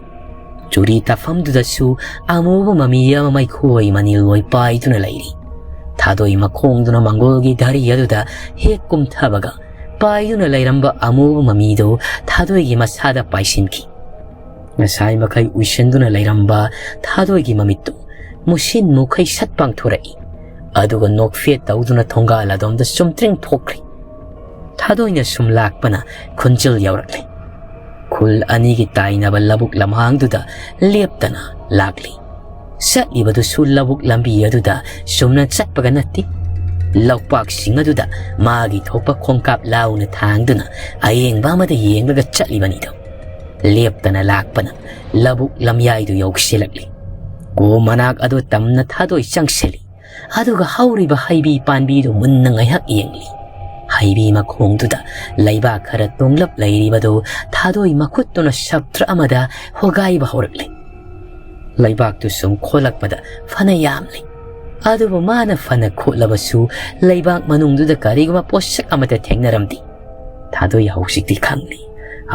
ꯆꯨꯔꯤ ꯇꯥꯐꯝꯗꯨꯗꯁꯨ ꯑꯃꯨꯕ ꯃꯃꯤ ꯑꯃ ꯃꯩꯈꯣꯏ ꯃꯅꯤꯜ ꯑꯣꯏ ꯄꯥꯏꯗꯨꯅ ꯂꯩꯔꯤ꯫ ꯊꯥꯗꯣꯏ ꯃꯈꯣꯡꯗꯨꯅ ꯃꯪꯒꯣꯜꯒꯤ ꯙꯔꯤ ꯑꯗꯨꯗ ꯍꯦꯛ ꯀꯨꯝꯊꯕꯒ ꯄꯥꯏꯗꯨꯅ ꯂꯩꯔꯝꯕ ꯑꯃꯨꯕ ꯃꯃꯤꯗꯨ ꯊꯥꯗꯣꯏꯒꯤ ꯃꯁꯥꯗ ꯄꯥꯏꯁꯤꯟꯈꯤ꯫ ꯉꯁꯥꯏ ꯃꯈꯩ ꯎꯏꯁꯟꯗꯨꯅ ꯂꯩꯔꯝꯕ ꯊꯥꯗꯣꯏꯒꯤ ꯃꯃꯤꯠꯇꯨ ꯃꯨꯁꯤꯟ ꯃꯨꯈꯩ ꯁꯠ ꯄꯥꯡꯊꯣꯔꯛꯏ꯫ ꯑꯗꯨꯒ ꯅꯣꯛꯐꯦꯠ ꯇꯧꯗꯨꯅ ꯊꯣꯡꯒꯥꯜ ꯑꯗꯣꯝꯗ ꯆꯨꯝꯇ꯭ꯔꯤꯡ ꯊꯣꯛꯈ꯭ꯔꯤ꯫ ꯊꯥꯗꯣꯏꯅ ꯁꯨꯝ ꯂꯥꯛꯄꯅ ꯈꯣꯟꯖꯦꯜ ꯌꯧꯔꯛꯂꯦ꯫ ꯈꯨꯜ ꯑꯅꯤꯒꯤ ꯇꯥꯏꯅꯕ ꯂꯧꯕꯨꯛ ꯂꯝꯍꯥꯡꯗꯨꯗ ꯂꯦꯞꯇꯅ ꯂꯥꯛꯂꯤ꯫ ꯆꯠꯂꯤꯕꯗꯨꯁꯨ ꯂꯧꯕꯨꯛ ꯂꯝꯕꯤ ꯑꯗꯨꯗ ꯆꯨꯝꯅ ꯆꯠꯄꯒ ꯅꯠꯇꯦ꯫ ꯂꯧꯄꯥꯛꯁꯤꯡ ꯑꯗꯨꯗ ꯃꯥꯒꯤ ꯊꯣꯛꯄ ꯈꯣꯡꯀꯥꯞ ꯂꯥꯎꯅ ꯊꯥꯡꯗꯨꯅ ꯑꯌꯦꯡꯕ ꯑꯃꯗ ꯌꯦꯡꯂꯒ ꯆꯠꯂꯤꯕꯅꯤꯗꯣ꯫ ꯂꯦꯞꯇꯅ ꯂꯥꯛꯄꯅ ꯂꯧꯕꯨꯛ ꯂꯝꯌꯥꯏꯗꯨ ꯌꯧꯁꯤꯜꯂꯛꯂꯤ꯫ ꯀꯣ ꯃꯅꯥꯛ ꯑꯗꯨ ꯇꯝꯅ ꯊꯥꯗꯣꯏ ꯆꯪꯁꯤꯜꯂꯤ꯫ ꯑꯗꯨꯒ ꯍꯧꯔꯤꯕ ꯍꯩꯕꯤ ꯄꯥꯟꯕꯤꯗꯨ ꯃꯨꯟꯅ ꯉꯥꯏꯍꯥꯛ ꯌꯦꯡꯂꯤ꯫ ꯍꯩꯕꯤ ꯃꯈꯣꯡꯗꯨꯗ ꯂꯩꯕꯥꯛ ꯈꯔ ꯇꯣꯡꯂꯞ ꯂꯩꯔꯤꯕꯗꯨ ꯊꯥꯗꯣꯏ ꯃꯈꯨꯠꯇꯨꯅ ꯁꯞꯇ꯭ꯔ ꯑꯃꯗ ꯍꯣꯒꯥꯏꯕ ꯍꯧꯔꯛꯂꯦ꯫ ꯂꯩꯕꯥꯛꯇꯨ ꯁꯨꯝ ꯈꯣꯠꯂꯛꯄꯗ ꯐꯅ ꯌꯥꯝꯂꯤ꯫ ꯑꯗꯨꯕꯨ ꯃꯥꯅ ꯐꯅ ꯈꯣꯠꯂꯕꯁꯨ ꯂꯩꯕꯥꯛ ꯃꯅꯨꯡꯗꯨꯗ ꯀꯔꯤꯒꯨꯝꯕ ꯄꯣꯠꯁꯛ ꯑꯃꯠꯇ ꯊꯦꯡꯅꯔꯝꯗꯦ꯫ ꯊꯥꯗꯣꯏ ꯍꯧꯖꯤꯛꯇꯤ ꯈꯪꯂꯤ꯫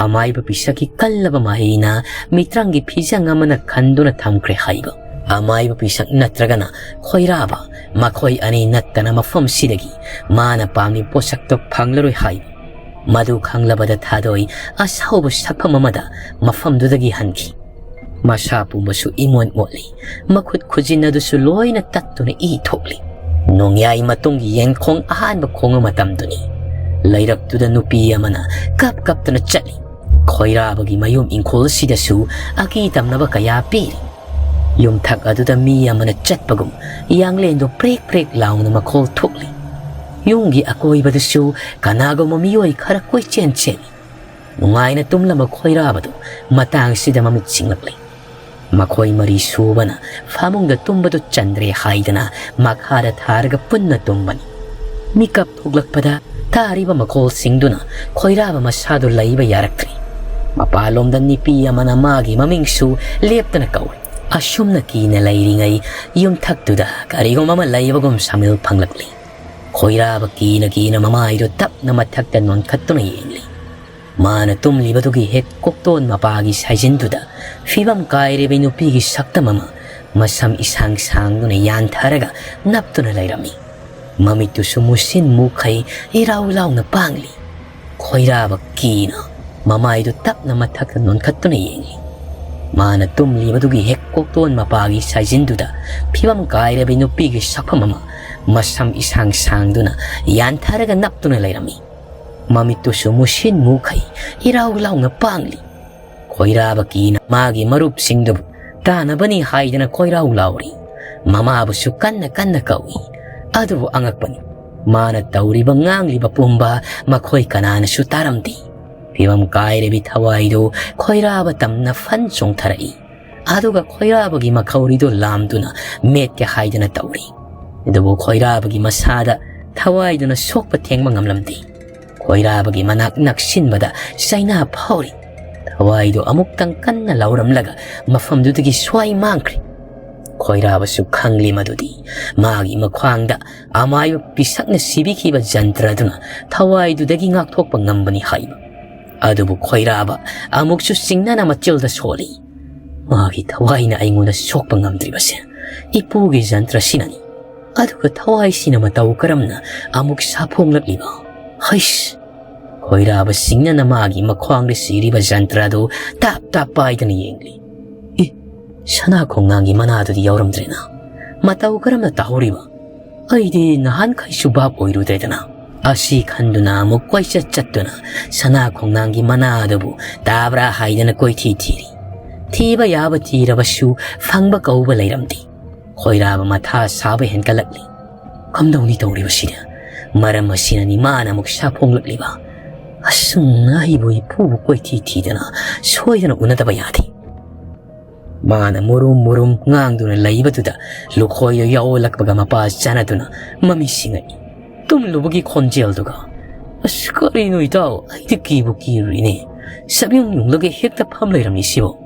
ꯑꯃꯥꯏꯕ ꯄꯤꯁꯛꯀꯤ ꯀꯜꯂꯕ ꯃꯍꯩꯅ ꯃꯤꯇ꯭ꯔꯪꯒꯤ ꯐꯤꯖꯪ ꯑꯃꯅ ꯈꯟꯗꯨꯅ ꯊꯝꯈ꯭ꯔꯦ ꯍꯥꯏꯕ꯫ ꯑꯃꯥꯏꯕ ꯄꯤꯁꯛ ꯅꯠꯇ꯭ꯔꯒꯅ ꯈꯣꯏꯔꯥꯕ, ꯃꯈꯣꯏ ꯑꯅꯤ ꯅꯠꯇꯅ ꯃꯐꯝꯁꯤꯗꯒꯤ ꯃꯥꯅ ꯄꯥꯝꯂꯤꯕ ꯄꯣꯠꯁꯛꯇꯣ ꯐꯪꯂꯔꯣꯏ ꯍꯥꯏꯕ꯫ ꯃꯗꯨ ꯈꯪꯂꯕꯗ ꯊꯥꯗꯣꯏ ꯑꯁꯥꯎꯕ ꯁꯛꯐꯝ ꯑꯃꯗ ꯃꯐꯝꯗꯨꯗꯒꯤ ꯍꯟꯈꯤ꯫ ꯃꯁꯥ ꯄꯨꯝꯕꯁꯨ ꯏꯃꯣꯠ ꯃꯣꯠꯂꯤ꯫ ꯃꯈꯨꯠ ꯈꯨꯖꯤꯟ ꯑꯗꯨꯁꯨ ꯂꯣꯏꯅ ꯇꯠꯇꯨꯅ ꯏ ꯊꯣꯛꯂꯤ꯫ ꯅꯣꯡꯌꯥꯏ ꯃꯇꯨꯡꯒꯤ ꯌꯦꯟꯈꯣꯡ ꯑꯍꯥꯟꯕ ꯈꯣꯡꯕ ꯃꯇꯝꯗꯨꯅꯤ꯫ ꯂꯩꯔꯛꯇꯨꯗ ꯅꯨꯄꯤ ꯑꯃꯅ ꯀꯞ ꯀꯞꯇꯨꯅ ꯆꯠꯂꯤ꯫ ꯈꯣꯏꯔꯥꯕꯒꯤ ꯃꯌꯨꯝ ꯏꯪꯈꯣꯜꯁꯤꯗꯁꯨ ꯑꯀꯤ ꯇꯝꯅꯕ ꯀꯌꯥ ꯄꯤꯔꯤ꯫ ꯌꯨꯝꯊꯛ ꯑꯗꯨꯗ ꯃꯤ ꯑꯃꯅ ꯆꯠꯄꯒꯨꯝ ꯌꯥꯡꯂꯦꯟꯗꯨ ꯄ꯭ꯔꯦꯛ ꯄ꯭ꯔꯦꯛ ꯂꯥꯎꯅ ꯃꯈꯣꯜ ꯊꯣꯛꯂꯤ꯫ ꯌꯨꯝꯒꯤ ꯑꯀꯣꯏꯕꯗꯁꯨ ꯀꯅꯥꯒꯨꯝꯕ ꯃꯤꯑꯣꯏ ꯈꯔ ꯀꯣꯏꯆꯦꯟ ꯆꯦꯜꯂꯤ꯫ ꯅꯨꯡꯉꯥꯏꯅ ꯇꯨꯝꯂꯝꯕ ꯈꯣꯏꯔꯥꯕꯗꯨ ꯃꯇꯥꯡꯁꯤꯗ ꯃꯃꯤꯠ ꯁꯤꯡꯂꯛꯂꯦ꯫ ꯃꯈꯣꯏ ꯃꯔꯤ ꯁꯨꯕꯅ ꯐꯃꯨꯡꯗ ꯇꯨꯝꯕꯗꯨ ꯆꯟꯗ꯭ꯔꯦ ꯍꯥꯏꯗꯅ ꯃꯈꯥꯗ ꯊꯥꯔꯒ ꯄꯨꯟꯅ ꯇꯨꯝꯕꯅꯤ꯫ ꯃꯤꯀꯞ ꯊꯣꯛꯂꯛꯄꯗ ꯇꯥꯔꯤꯕ ꯃꯈꯣꯜꯁꯤꯡꯗꯨꯅ ꯈꯣꯏꯔꯥꯕ ꯃꯁꯥꯗꯨ ꯂꯩꯕ ꯌꯥꯔꯛꯇ꯭ꯔꯦ꯫ ꯃꯄꯥꯟꯂꯣꯝꯗ ꯅꯨꯄꯤ ꯑꯃꯅ ꯃꯥꯒꯤ ꯃꯃꯤꯡꯁꯨ ꯂꯦꯞꯇꯅ ꯀꯧꯔꯤ꯫ ꯑꯁꯨꯝꯅ ꯀꯤꯅ ꯂꯩꯔꯤꯉꯩ ꯌꯨꯝꯊꯛꯇꯨꯗ ꯀꯔꯤꯒꯨꯝꯕ ꯑꯃ ꯂꯩꯕꯒꯨꯝ ꯁꯃꯤꯜ ꯐꯪꯂꯛꯂꯤ꯫ ꯈꯣꯏꯔꯥꯕ ꯀꯤꯅ ꯀꯤꯅ ꯃꯃꯥꯏꯗꯨ ꯇꯞꯅ ꯃꯊꯛꯇ ꯅꯣꯟꯈꯠꯇꯨꯅ ꯌꯦꯡꯂꯤ꯫ ꯃꯥꯅ ꯇꯨꯝꯂꯤꯕꯗꯨꯒꯤ ꯍꯦꯛ ꯀꯣꯛꯇꯣꯟ ꯃꯄꯥꯒꯤ ꯁꯥꯏꯖꯤꯟꯗꯨꯗ ꯐꯤꯕꯝ ꯀꯥꯏꯔꯕꯤ ꯅꯨꯄꯤꯒꯤ ꯁꯛꯇꯝ ꯑꯃ ꯃꯁꯝ ꯏꯁꯥꯡ ꯁꯥꯡꯗꯨꯅ ꯌꯥꯟꯊꯔꯒ ꯅꯞꯇꯨꯅ ꯂꯩꯔꯝꯃꯤ꯫ ꯃꯃꯤꯠꯇꯨꯁꯨ ꯃꯨꯁꯤꯟ ꯃꯨꯈꯩ ꯏꯔꯥꯎ ꯂꯥꯎꯅ ꯄꯥꯡꯂꯤ꯫ ꯈꯣꯏꯔꯥꯕ ꯀꯤꯅ ꯃꯃꯥꯏꯗꯨ ꯇꯞꯅ ꯃꯊꯛꯇ ꯅꯣꯟꯈꯠꯇꯨꯅ ꯌꯦꯡꯂꯤ꯫ ꯃꯥꯅ ꯇꯨꯝꯂꯤꯕꯗꯨꯒꯤ ꯍꯦꯛ ꯀꯣꯛꯇꯣꯟ ꯃꯄꯥꯒꯤ ꯁꯥꯏꯖꯤꯟꯗꯨꯗ ꯐꯤꯕꯝ ꯀꯥꯏꯔꯕꯤ ꯅꯨꯄꯤꯒꯤ ꯁꯛꯐꯝ ꯑꯃ ꯃꯁꯝ ꯏꯁꯥꯡ ꯁꯥꯡꯗꯨꯅ ꯌꯥꯟꯊꯔꯒ ꯅꯞꯇꯨꯅ ꯂꯩꯔꯝꯃꯤ꯫ ꯃꯃꯤꯠꯇꯨꯁꯨ ꯃꯨꯁꯤꯟ ꯃꯨꯈꯩ ꯏꯔꯥꯎ ꯂꯥꯎꯅ ꯄꯥꯡꯂꯤ꯫ ꯈꯣꯏꯔꯥꯕ ꯀꯤꯅ ꯃꯥꯒꯤ ꯃꯔꯨꯞꯁꯤꯡꯗꯨꯕꯨ ꯇꯥꯅꯕꯅꯤ ꯍꯥꯏꯗꯅ ꯈꯣꯏꯔꯥꯎ ꯂꯥꯎꯔꯤ꯫ ꯃꯃꯥꯕꯨꯁꯨ ꯀꯟꯅ ꯀꯟꯅ ꯀꯧꯏ꯫ ꯑꯗꯨꯕꯨ ꯑꯉꯛꯄꯅꯤ, ꯃꯥꯅ ꯇꯧꯔꯤꯕ ꯉꯥꯡꯂꯤꯕ ꯄꯨꯝꯕ ꯃꯈꯣꯏ ꯀꯅꯥꯅꯁꯨ ꯇꯥꯔꯝꯗꯦ꯫ ꯐꯤꯕꯝ ꯀꯥꯏꯔꯕꯤ ꯊꯋꯥꯏꯗꯨ ꯈꯣꯏꯔꯥꯕ ꯇꯝꯅ ꯐꯟ ꯆꯣꯡꯊꯔꯛꯏ꯫ ꯑꯗꯨꯒ ꯈꯣꯏꯔꯥꯕꯒꯤ ꯃꯈꯧꯔꯤꯗꯨ ꯂꯥꯝꯗꯨꯅ ꯃꯦꯠꯀꯦ ꯍꯥꯏꯗꯅ ꯇꯧꯔꯤ꯫ ꯑꯗꯨꯕꯨ ꯈꯣꯏꯔꯥꯕꯒꯤ ꯃꯁꯥꯗ ꯊꯋꯥꯏꯗꯨꯅ ꯁꯣꯛꯄ ꯊꯦꯡꯕ ꯉꯝꯂꯝꯗꯦ꯫ ꯈꯣꯏꯔꯥꯕꯒꯤ ꯃꯅꯥꯛ ꯅꯛꯁꯤꯟꯕꯗ ꯆꯩꯅꯥ ꯐꯥꯎꯔꯤ꯫ ꯊꯋꯥꯏꯗꯨ ꯑꯃꯨꯛꯇꯪ ꯀꯟꯅ ꯂꯥꯎꯔꯝꯂꯒ ꯃꯐꯝꯗꯨꯗꯒꯤ ꯁ꯭ꯋꯥꯏ ꯃꯥꯡꯈ꯭ꯔꯦ꯫ ꯈꯣꯏꯔꯥꯕꯁꯨ ꯈꯪꯂꯤ ꯃꯗꯨꯗꯤ ꯃꯥꯒꯤ ꯃꯈ꯭ꯋꯥꯡꯗ ꯑꯃꯥꯏꯕ ꯄꯤꯁꯛꯅ ꯁꯤꯕꯤꯈꯤꯕ ꯖꯟꯇ꯭ꯔ ꯑꯗꯨꯅ ꯊꯋꯥꯏꯗꯨꯗꯒꯤ ꯉꯥꯛꯊꯣꯛꯄ ꯉꯝꯕꯅꯤ ꯍꯥꯏꯕ꯫ ꯑꯗꯨꯕꯨ ꯈꯣꯏꯔꯥꯕ ꯑꯃꯨꯛꯁꯨ ꯆꯤꯡꯅꯅ ꯃꯆꯤꯜꯗ ꯁꯣꯜꯂꯤ꯫ ꯃꯥꯒꯤ ꯊꯋꯥꯏꯅ ꯑꯩꯉꯣꯟꯗ ꯁꯣꯛꯄ ꯉꯝꯗ꯭ꯔꯤꯕꯁꯦ ꯏꯄꯨꯒꯤ ꯖꯟꯇ꯭ꯔꯁꯤꯅꯅꯤ꯫ ꯑꯗꯨꯒ ꯊꯋꯥꯏꯁꯤꯅ ꯃꯇꯧ ꯀꯔꯝꯅ ꯑꯃꯨꯛ ꯁꯥꯐꯣꯡꯂꯛꯂꯤꯕ? ꯍꯩꯁ! ꯈꯣꯏꯔꯥꯕ ꯁꯤꯡꯅꯅ ꯃꯥꯒꯤ ꯃꯈ꯭ꯋꯥꯡꯗ ꯁꯤꯔꯤꯕ ꯖꯟꯇ꯭ꯔ ꯑꯗꯨ ꯇꯥꯞ ꯇꯥꯞ ꯄꯥꯏꯗꯅ ꯌꯦꯡꯂꯤ꯫ ꯏ! ꯁꯅꯥ ꯈꯣꯡꯅꯥꯡꯒꯤ ꯃꯅꯥꯗꯨꯗꯤ ꯌꯥꯎꯔꯝꯗ꯭ꯔꯦꯅ꯫ ꯃꯇꯧ ꯀꯔꯝꯅ ꯇꯥꯍꯧꯔꯤꯕ? ꯑꯩꯗꯤ ꯅꯍꯥꯟꯈꯩꯁꯨ ꯚꯥꯞ ꯑꯣꯏꯔꯨꯗ꯭ꯔꯦꯗꯅ꯫ ꯑꯁꯤ ꯈꯟꯗꯨꯅ ꯑꯃꯨꯛ ꯀꯣꯏꯆꯠ ꯆꯠꯇꯨꯅ ꯁꯅꯥ ꯈꯣꯡꯅꯥꯡꯒꯤ ꯃꯅꯥ ꯑꯗꯨꯕꯨ ꯇꯥꯕ꯭ꯔꯥ ꯍꯥꯏꯗꯅ ꯀꯣꯏꯊꯤ ꯊꯤꯔꯤ꯫ ꯊꯤꯕ ꯌꯥꯕ ꯊꯤꯔꯕꯁꯨ ꯐꯪꯕ ꯀꯧꯕ ꯂꯩꯔꯝꯗꯦ꯫ ꯈꯣꯏꯔꯥꯕ ꯃꯊꯥ ꯁꯥꯕ ꯍꯦꯟꯒꯠꯂꯛꯂꯤ꯫ ꯀꯝꯗꯧꯅꯤ ꯇꯧꯔꯤꯕꯁꯤꯗ? ꯃꯔꯝ ꯑꯁꯤꯅꯅꯤ ꯃꯥꯅ ꯑꯃꯨꯛ ꯁꯥꯐꯣꯡꯂꯛꯂꯤꯕ꯫ ꯑꯁꯨꯝꯅ ꯑꯩꯕꯨ ꯏꯄꯨꯕꯨ ꯀꯣꯏꯊꯤ ꯊꯤꯗꯅ ꯁꯣꯏꯗꯅ ꯎꯅꯗꯕ ꯌꯥꯗꯦ꯫ ꯃꯥꯅ ꯃꯨꯔꯨꯝ ꯃꯨꯔꯨꯝ ꯉꯥꯡꯗꯨꯅ ꯂꯩꯕꯗꯨꯗ ꯂꯨꯈꯣꯏꯗꯨ ꯌꯥꯎꯂꯛꯄꯒ ꯃꯄꯥ ꯆꯥꯅꯗꯨꯅ ꯃꯃꯤ ꯁꯤꯡꯉꯛꯏ꯫ ꯇꯨꯝꯂꯨꯕꯒꯤ ꯈꯣꯟꯖꯦꯜꯗꯨꯒ "ꯑꯁ, ꯀꯔꯤꯅꯣ ꯏꯇꯥꯎ, ꯑꯩꯗꯤ ꯀꯤꯕꯨ ꯀꯤꯔꯨꯔꯤꯅꯦ꯫ ꯁꯛꯌꯨꯡ ꯌꯨꯡꯂꯒ ꯍꯦꯛꯇ ꯐꯝ ꯂꯩꯔꯝꯃꯤ ꯁꯤꯕꯣ꯫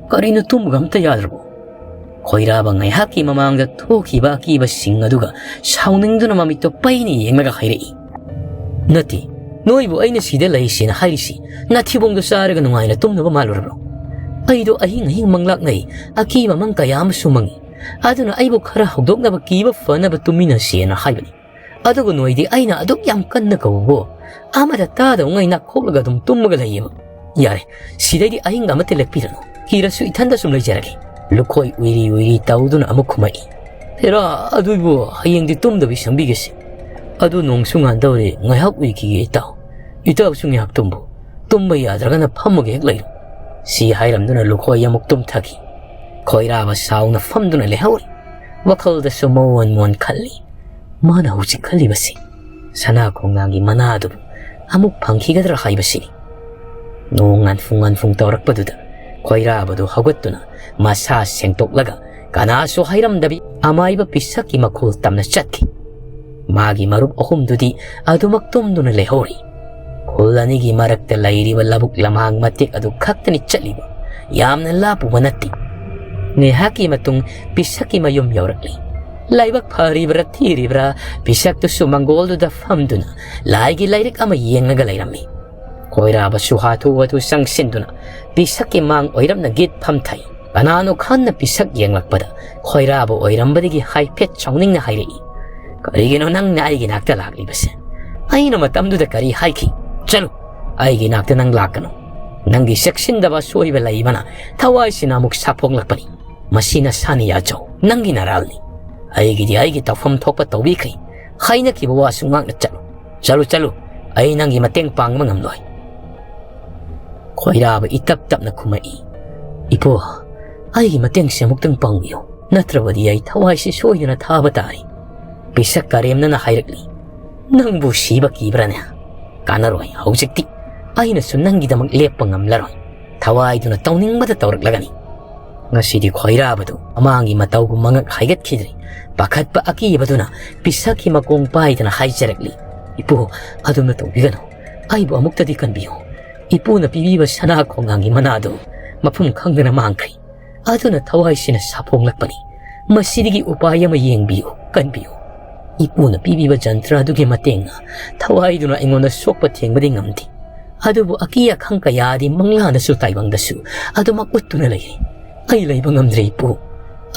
ꯀꯔꯤꯅꯣ, ꯇꯨꯝꯕꯒ ꯑꯝꯇ ꯌꯥꯗ꯭ꯔꯕꯣ?" ꯈꯣꯏꯔꯥꯕ ꯉꯥꯏꯍꯥꯛꯀꯤ ꯃꯃꯥꯡꯗ ꯊꯣꯛꯈꯤꯕ ꯑꯀꯤꯕꯁꯤꯡ ꯑꯗꯨꯒ ꯁꯥꯎꯅꯤꯡꯗꯨꯅ ꯃꯃꯤꯠꯇꯣ ꯄꯩꯅ ꯌꯦꯡꯂꯒ ꯍꯥꯏꯔꯛꯏ, "ꯅꯠꯇꯦ, ꯅꯣꯏꯕꯨ ꯑꯩꯅ ꯁꯤꯗ ꯂꯩꯁꯦꯅ ꯍꯥꯏꯔꯤꯁꯤ ꯅꯥꯊꯤꯕꯣꯡꯗꯣ ꯆꯥꯔꯒ ꯅꯨꯡꯉꯥꯏꯅ ꯇꯨꯝꯅꯕ ꯃꯥꯜꯂꯨꯔꯕ꯭ꯔꯣ? ꯑꯩꯗꯣ ꯑꯍꯤꯡ ꯑꯍꯤꯡ ꯃꯪꯂꯥꯛꯅꯩ, ꯑꯀꯤꯕ ꯃꯪ ꯀꯌꯥ ꯑꯃꯁꯨ ꯃꯪꯉꯤ꯫ ꯑꯗꯨꯅ ꯑꯩꯕꯨ ꯈꯔ ꯍꯧꯗꯣꯛꯅꯕ, ꯀꯤꯕ ꯐꯅꯕ ꯇꯨꯝꯃꯤꯟꯅꯁꯦꯅ ꯍꯥꯏꯕꯅꯤ꯫ ꯑꯗꯨꯒ ꯅꯣꯏꯗꯤ ꯑꯩꯅ ꯑꯗꯨꯛ ꯌꯥꯝ ꯀꯟꯅ ꯀꯧꯕꯕꯨ ꯑꯃꯗ ꯇꯥꯗꯕꯉꯩ ꯅꯥꯈꯣꯛꯂꯒ ꯑꯗꯨꯝ ꯇꯨꯝꯃꯒ ꯂꯩꯌꯦꯕ꯫ ꯌꯥꯔꯦ, ꯁꯤꯗꯩꯗꯤ ꯑꯍꯤꯡ ꯑꯃꯠꯇ ꯂꯦꯛꯄꯤꯔꯅꯨ꯫ ꯀꯤꯔꯁꯨ ꯏꯊꯟꯗ ꯁꯨꯝ ꯂꯩꯖꯔꯒꯦ꯫" ꯂꯨꯈꯣꯏ ꯎꯏꯔꯤ ꯎꯏꯔꯤ ꯇꯧꯗꯨꯅ ꯑꯃꯨꯛ ꯈꯨꯝꯃꯛꯏ, "ꯍꯦꯔꯥ, ꯑꯗꯨꯕꯨ ꯍꯌꯦꯡꯗꯤ ꯇꯨꯝꯗꯕꯤ ꯁꯪꯕꯤꯒꯦꯁꯦ꯫ ꯑꯗꯨ ꯅꯣꯡꯁꯨ ꯉꯥꯟꯗꯧꯔꯦ, ꯉꯥꯏꯍꯥꯛ ꯎꯏꯈꯤꯒꯦ ꯏꯇꯥꯎ꯫ ꯏꯇꯥꯎꯁꯨ ꯉꯥꯏꯍꯥꯛ ꯇꯨꯝꯕꯨ꯫ ꯇꯨꯝꯕ ꯌꯥꯗ꯭ꯔꯒꯅ ꯐꯝꯃꯒ ꯍꯦꯛ ꯂꯩꯔꯣ꯫" ꯁꯤ ꯍꯥꯏꯔꯝꯗꯨꯅ ꯂꯨꯈꯣꯏ ꯑꯃꯨꯛ ꯇꯨꯝꯊꯈꯤ꯫ ꯈꯣꯏꯔꯥꯕ ꯁꯥꯎꯅ ꯐꯝꯗꯨꯅ ꯂꯩꯍꯧꯔꯤ꯫ ꯋꯥꯈꯜꯗꯁꯨ ꯃꯑꯣꯟ ꯃꯑꯣꯟ ꯈꯜꯂꯤ꯫ ꯃꯥꯅ ꯍꯧꯖꯤꯛ ꯈꯜꯂꯤꯕꯁꯤ ꯁꯅꯥ ꯈꯣꯡꯅꯥꯡꯒꯤ ꯃꯅꯥ ꯑꯗꯨꯕꯨ ꯑꯃꯨꯛ ꯐꯪꯈꯤꯒꯗ꯭ꯔꯥ ꯍꯥꯏꯕꯁꯤꯅꯤ꯫ ꯅꯣꯡ ꯉꯥꯟꯐꯨꯡ ꯉꯥꯟꯐꯨꯡ ꯇꯧꯔꯛꯄꯗꯨꯗ ꯈꯣꯏꯔꯥꯕꯗꯨ ꯍꯧꯒꯠꯇꯨꯅ ꯃꯁꯥ ꯁꯦꯡꯇꯣꯛꯂꯒ ꯀꯅꯥꯁꯨ ꯍꯥꯏꯔꯝꯗꯕꯤ ꯑꯃꯥꯏꯕ ꯄꯤꯁꯛꯀꯤ ꯃꯈꯣꯜ ꯇꯝꯅ ꯆꯠꯈꯤ꯫ ꯃꯥꯒꯤ ꯃꯔꯨꯞ ꯑꯍꯨꯝꯗꯨꯗꯤ ꯑꯗꯨꯃꯛ ꯇꯨꯝꯗꯨꯅ ꯂꯩꯍꯧꯔꯤ꯫ ꯈꯨꯜ ꯑꯅꯤꯒꯤ ꯃꯔꯛꯇ ꯂꯩꯔꯤꯕ ꯂꯧꯕꯨꯛ ꯂꯝꯍꯥꯡ ꯃꯇꯦꯛ ꯑꯗꯨ ꯈꯛꯇꯅꯤ ꯆꯠꯂꯤꯕ, ꯌꯥꯝꯅ ꯂꯥꯞꯄꯨꯕ ꯅꯠꯇꯦ꯫ ꯉꯥꯏꯍꯥꯛꯀꯤ ꯃꯇꯨꯡ ꯄꯤꯁꯛꯀꯤ ꯃꯌꯨꯝ ꯌꯧꯔꯛꯂꯤ꯫ ꯂꯥꯏꯕꯛ ꯐꯔꯤꯕ꯭ꯔꯥ ꯊꯤꯔꯤꯕ꯭ꯔꯥ, ꯄꯤꯁꯛꯇꯨꯁꯨ ꯃꯪꯒꯣꯜꯗꯨꯗ ꯐꯝꯗꯨꯅ ꯂꯥꯏꯒꯤ ꯂꯥꯏꯔꯤꯛ ꯑꯃ ꯌꯦꯡꯂꯒ ꯂꯩꯔꯝꯃꯤ꯫ ꯈꯣꯏꯔꯥꯕꯁꯨ ꯍꯥꯊꯨ ꯍꯥꯊꯨ ꯆꯪꯁꯤꯟꯗꯨꯅ ꯄꯤꯁꯛꯀꯤ ꯃꯥꯡ ꯑꯣꯏꯔꯞꯅ ꯒꯤꯠ ꯐꯝꯊꯩ꯫ ꯀꯅꯥꯅꯣ ꯈꯟꯅ ꯄꯤꯁꯛ ꯌꯦꯡꯂꯛꯄꯗ ꯈꯣꯏꯔꯥꯕ ꯑꯣꯏꯔꯝꯕꯗꯒꯤ ꯍꯥꯏꯐꯦꯠ ꯁꯥꯎꯅꯤꯡꯅ ꯍꯥꯏꯔꯛꯏ, "ꯀꯔꯤꯒꯤꯅꯣ ꯅꯪꯅ ꯑꯩꯒꯤ ꯅꯥꯛꯇ ꯂꯥꯛꯂꯤꯕꯁꯦ? ꯑꯩꯅ ꯃꯇꯝꯗꯨꯗ ꯀꯔꯤ ꯍꯥꯏꯈꯤ? ꯆꯠꯂꯨ, ꯑꯩꯒꯤ ꯅꯥꯛꯇ ꯅꯪ ꯂꯥꯛꯀꯅꯨ꯫ ꯅꯪꯒꯤ ꯆꯦꯛꯁꯤꯟꯗꯕ ꯑꯁꯣꯏꯕ ꯂꯩꯕꯅ ꯊꯋꯥꯏꯁꯤꯅ ꯑꯃꯨꯛ ꯁꯥꯐꯣꯛꯂꯛꯄꯅꯤ꯫ ꯃꯁꯤ ꯅꯁꯥꯅ ꯌꯥꯖꯧ, ꯅꯪꯒꯤ ꯅꯔꯥꯜꯅꯤ꯫ ꯑꯩꯒꯤꯗꯤ ꯑꯩꯒꯤ ꯇꯧꯐꯝ ꯊꯣꯛꯄ ꯇꯧꯕꯤꯈ꯭ꯔꯦ꯫ ꯍꯥꯏꯅꯈꯤꯕ ꯋꯥꯁꯨ ꯉꯥꯛꯅ ꯆꯠꯂꯨ꯫ ꯆꯠꯂꯨ, ꯆꯠꯂꯨ, ꯑꯩ ꯅꯪꯒꯤ ꯃꯇꯦꯡ ꯄꯥꯡꯕ ꯉꯝꯂꯣꯏ꯫" ꯈꯣꯏꯔꯥꯕ ꯏꯇꯞ ꯇꯞꯅ ꯈꯨꯝꯃꯛꯏ, "ꯏꯄꯨ, ꯑꯩꯒꯤ ꯃꯇꯦꯡꯁꯦ ꯑꯃꯨꯛꯇꯪ ꯄꯥꯡꯕꯤꯌꯨ, ꯅꯠꯇ꯭ꯔꯕꯗꯤ ꯑꯩ ꯊꯋꯥꯏꯁꯤ ꯁꯣꯏꯗꯅ ꯊꯥꯕ ꯇꯥꯔꯦ꯫" ꯄꯤꯁꯛ ꯀꯔꯦꯝꯅꯅ ꯍꯥꯏꯔꯛꯂꯤ, "ꯅꯪꯕꯨ ꯁꯤꯕ ꯀꯤꯕ꯭ꯔꯥꯅꯦ? ꯀꯥꯟꯅꯔꯣꯏ, ꯍꯧꯖꯤꯛꯇꯤ ꯑꯩꯅꯁꯨ ꯅꯪꯒꯤꯗꯃꯛ ꯂꯦꯞꯄ ꯉꯝꯂꯔꯣꯏ꯫ ꯊꯋꯥꯏꯗꯨꯅ ꯇꯧꯅꯤꯡꯕꯗ ꯇꯧꯔꯛꯂꯒꯅꯤ꯫" ꯉꯁꯤꯗꯤ ꯈꯣꯏꯔꯥꯕꯗꯨ ꯃꯃꯥꯡꯒꯤ ꯃꯇꯧꯒꯨꯝ ꯃꯉꯛ ꯍꯥꯏꯒꯠꯈꯤꯗ꯭ꯔꯦ꯫ ꯄꯥꯈꯠꯄ ꯑꯀꯤꯕꯗꯨꯅ ꯄꯤꯁꯛꯀꯤ ꯃꯀꯣꯡ ꯄꯥꯏꯗꯅ ꯍꯥꯏꯖꯔꯛꯂꯤ, "ꯏꯄꯨ, ꯑꯗꯨꯝꯅ ꯇꯧꯕꯤꯒꯅꯨ꯫ ꯑꯩꯕꯨ ꯑꯃꯨꯛꯇꯗꯤ ꯀꯟꯕꯤꯌꯨ꯫ ꯏꯄꯨꯅ ꯄꯤꯕꯤꯕ ꯁꯅꯥ ꯈꯣꯡꯅꯥꯡꯒꯤ ꯃꯅꯥꯗꯨ ꯃꯐꯝ ꯈꯪꯗꯅ ꯃꯥꯡꯈ꯭ꯔꯦ꯫ ꯑꯗꯨꯅ ꯊꯋꯥꯏꯁꯤꯅ ꯁꯥꯐꯣꯡꯂꯛꯄꯅꯤ꯫ ꯃꯁꯤꯗꯒꯤ ꯎꯄꯥꯏ ꯑꯃ ꯌꯦꯡꯕꯤꯌꯨ, ꯀꯟꯕꯤꯌꯨ꯫ ꯏꯄꯨꯅ ꯄꯤꯕꯤꯕ ꯖꯟꯇ꯭ꯔ ꯑꯗꯨꯒꯤ ꯃꯇꯦꯡꯅ ꯊꯋꯥꯏꯗꯨꯅ ꯑꯩꯉꯣꯟꯗ ꯁꯣꯛꯄ ꯊꯦꯡꯕꯗꯤ ꯉꯝꯗꯦ꯫ ꯑꯗꯨꯕꯨ ꯑꯀꯤ ꯑꯈꯪ ꯀꯌꯥꯗꯤ ꯃꯪꯂꯥꯟꯗꯁꯨ ꯇꯥꯏꯕꯪꯗꯁꯨ ꯑꯗꯨꯃꯛ ꯎꯠꯇꯨꯅ ꯂꯩꯔꯤ꯫ ꯑꯩ ꯂꯩꯕ ꯉꯝꯗ꯭ꯔꯦ, ꯏꯄꯨ꯫"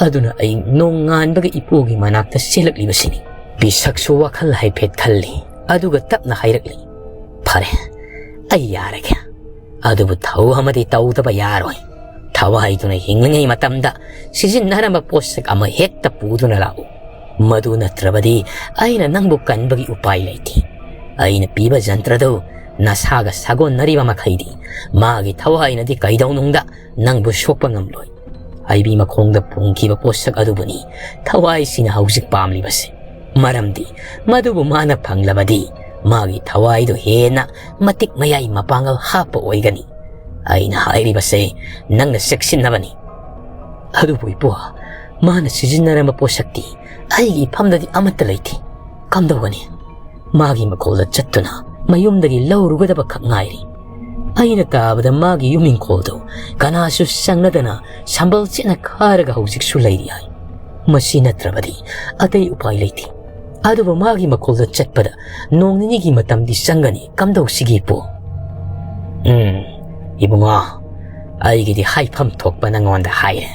ꯑꯗꯨꯅ ꯑꯩ ꯅꯣꯡꯉꯥꯟꯕꯒ ꯏꯄꯨꯒꯤ ꯃꯅꯥꯛꯇ ꯆꯦꯜꯂꯛꯂꯤꯕꯁꯤꯅꯤ꯫ ꯄꯤꯁꯛꯁꯨ ꯋꯥꯈꯜ ꯍꯥꯏꯐꯦꯠ ꯈꯜꯂꯤ, ꯑꯗꯨꯒ ꯇꯞꯅ ꯍꯥꯏꯔꯛꯂꯤ, "ꯐꯔꯦ, ꯑꯩ ꯌꯥꯔꯒꯦ꯫ ꯑꯗꯨꯕꯨ ꯊꯧ ꯑꯃꯗꯤ ꯇꯧꯗꯕ ꯌꯥꯔꯣꯏ꯫ ꯊꯋꯥꯏꯗꯨꯅ ꯍꯤꯡꯂꯤꯉꯩ ꯃꯇꯝꯗ ꯁꯤꯖꯤꯟꯅꯔꯝꯕ ꯄꯣꯠꯁꯛ ꯑꯃ ꯍꯦꯛꯇ ꯄꯨꯗꯨꯅ ꯂꯥꯛꯎ꯫ ꯃꯗꯨ ꯅꯠꯇ꯭ꯔꯕꯗꯤ ꯑꯩꯅ ꯅꯪꯕꯨ ꯀꯟꯕꯒꯤ ꯎꯄꯥꯏ ꯂꯩꯇꯦ꯫ ꯑꯩꯅ ꯄꯤꯕ ꯖꯟꯇ꯭ꯔꯗꯨ ꯅꯁꯥꯒ ꯁꯥꯒꯣꯟꯅꯔꯤꯕ ꯃꯈꯩꯗꯤ ꯃꯥꯒꯤ ꯊꯋꯥꯏꯅꯗꯤ ꯀꯩꯗꯧꯅꯨꯡꯗ ꯅꯪꯕꯨ ꯁꯣꯛꯄ ꯉꯝꯂꯣꯏ꯫ ꯍꯩꯕꯤ ꯃꯈꯣꯡꯗ ꯐꯨꯝꯈꯤꯕ ꯄꯣꯠꯁꯛ ꯑꯗꯨꯕꯨꯅꯤ ꯊꯋꯥꯏꯁꯤꯅ ꯍꯧꯖꯤꯛ ꯄꯥꯝꯂꯤꯕꯁꯦ꯫ ꯃꯔꯝꯗꯤ ꯃꯗꯨꯕꯨ ꯃꯥꯅ ꯐꯪꯂꯕꯗꯤ ꯃꯥꯒꯤ ꯊꯋꯥꯏꯗꯨ ꯍꯦꯟꯅ ꯃꯇꯤꯛ ꯃꯌꯥꯏ ꯃꯄꯥꯡꯒꯜ ꯍꯥꯞꯄ ꯑꯣꯏꯒꯅꯤ꯫ ꯑꯩꯅ ꯍꯥꯏꯔꯤꯕꯁꯦ ꯅꯪꯅ ꯆꯦꯛꯁꯤꯟꯅꯕꯅꯤ꯫" "ꯑꯗꯨꯕꯨ ꯏꯄꯨ, ꯃꯥꯅ ꯁꯤꯖꯤꯟꯅꯔꯝꯕ ꯄꯣꯠꯁꯛꯇꯤ ꯑꯩꯒꯤ ꯏꯐꯝꯗꯗꯤ ꯑꯃꯠꯇ ꯂꯩꯇꯦ꯫ ꯀꯝꯗꯧꯒꯅꯤ? ꯃꯥꯒꯤ ꯃꯈꯣꯜꯗ ꯆꯠꯇꯨꯅ ꯃꯌꯨꯝꯗꯒꯤ ꯂꯧꯔꯨꯒꯗꯕ ꯈꯛ ꯉꯥꯏꯔꯤ꯫ ꯑꯩꯅ ꯇꯥꯕꯗ ꯃꯥꯒꯤ ꯌꯨꯝ ꯏꯪꯈꯣꯜꯗꯨ ꯀꯅꯥꯁꯨ ꯆꯪꯅꯗꯅ ꯁꯝꯕꯜ ꯆꯦꯠꯅ ꯈꯥꯔꯒ ꯍꯧꯖꯤꯛꯁꯨ ꯂꯩꯔꯤ ꯍꯥꯏ꯫ ꯃꯁꯤ ꯅꯠꯇ꯭ꯔꯕꯗꯤ ꯑꯇꯩ ꯎꯄꯥꯏ ꯂꯩꯇꯦ꯫ ꯑꯗꯨꯕꯨ ꯃꯥꯒꯤ ꯃꯈꯣꯜꯗ ꯆꯠꯄꯗ ꯅꯣꯡ ꯅꯤꯅꯤꯒꯤ ꯃꯇꯝꯗꯤ ꯆꯪꯒꯅꯤ꯫ ꯀꯝꯗꯧꯁꯤꯒꯦ ꯏꯄꯨ?" "ꯎꯝ, ꯏꯕꯨꯡꯉꯣ, ꯑꯩꯒꯤꯗꯤ ꯍꯥꯏꯐꯝ ꯊꯣꯛꯄ ꯅꯉꯣꯟꯗ ꯍꯥꯏꯔꯦ꯫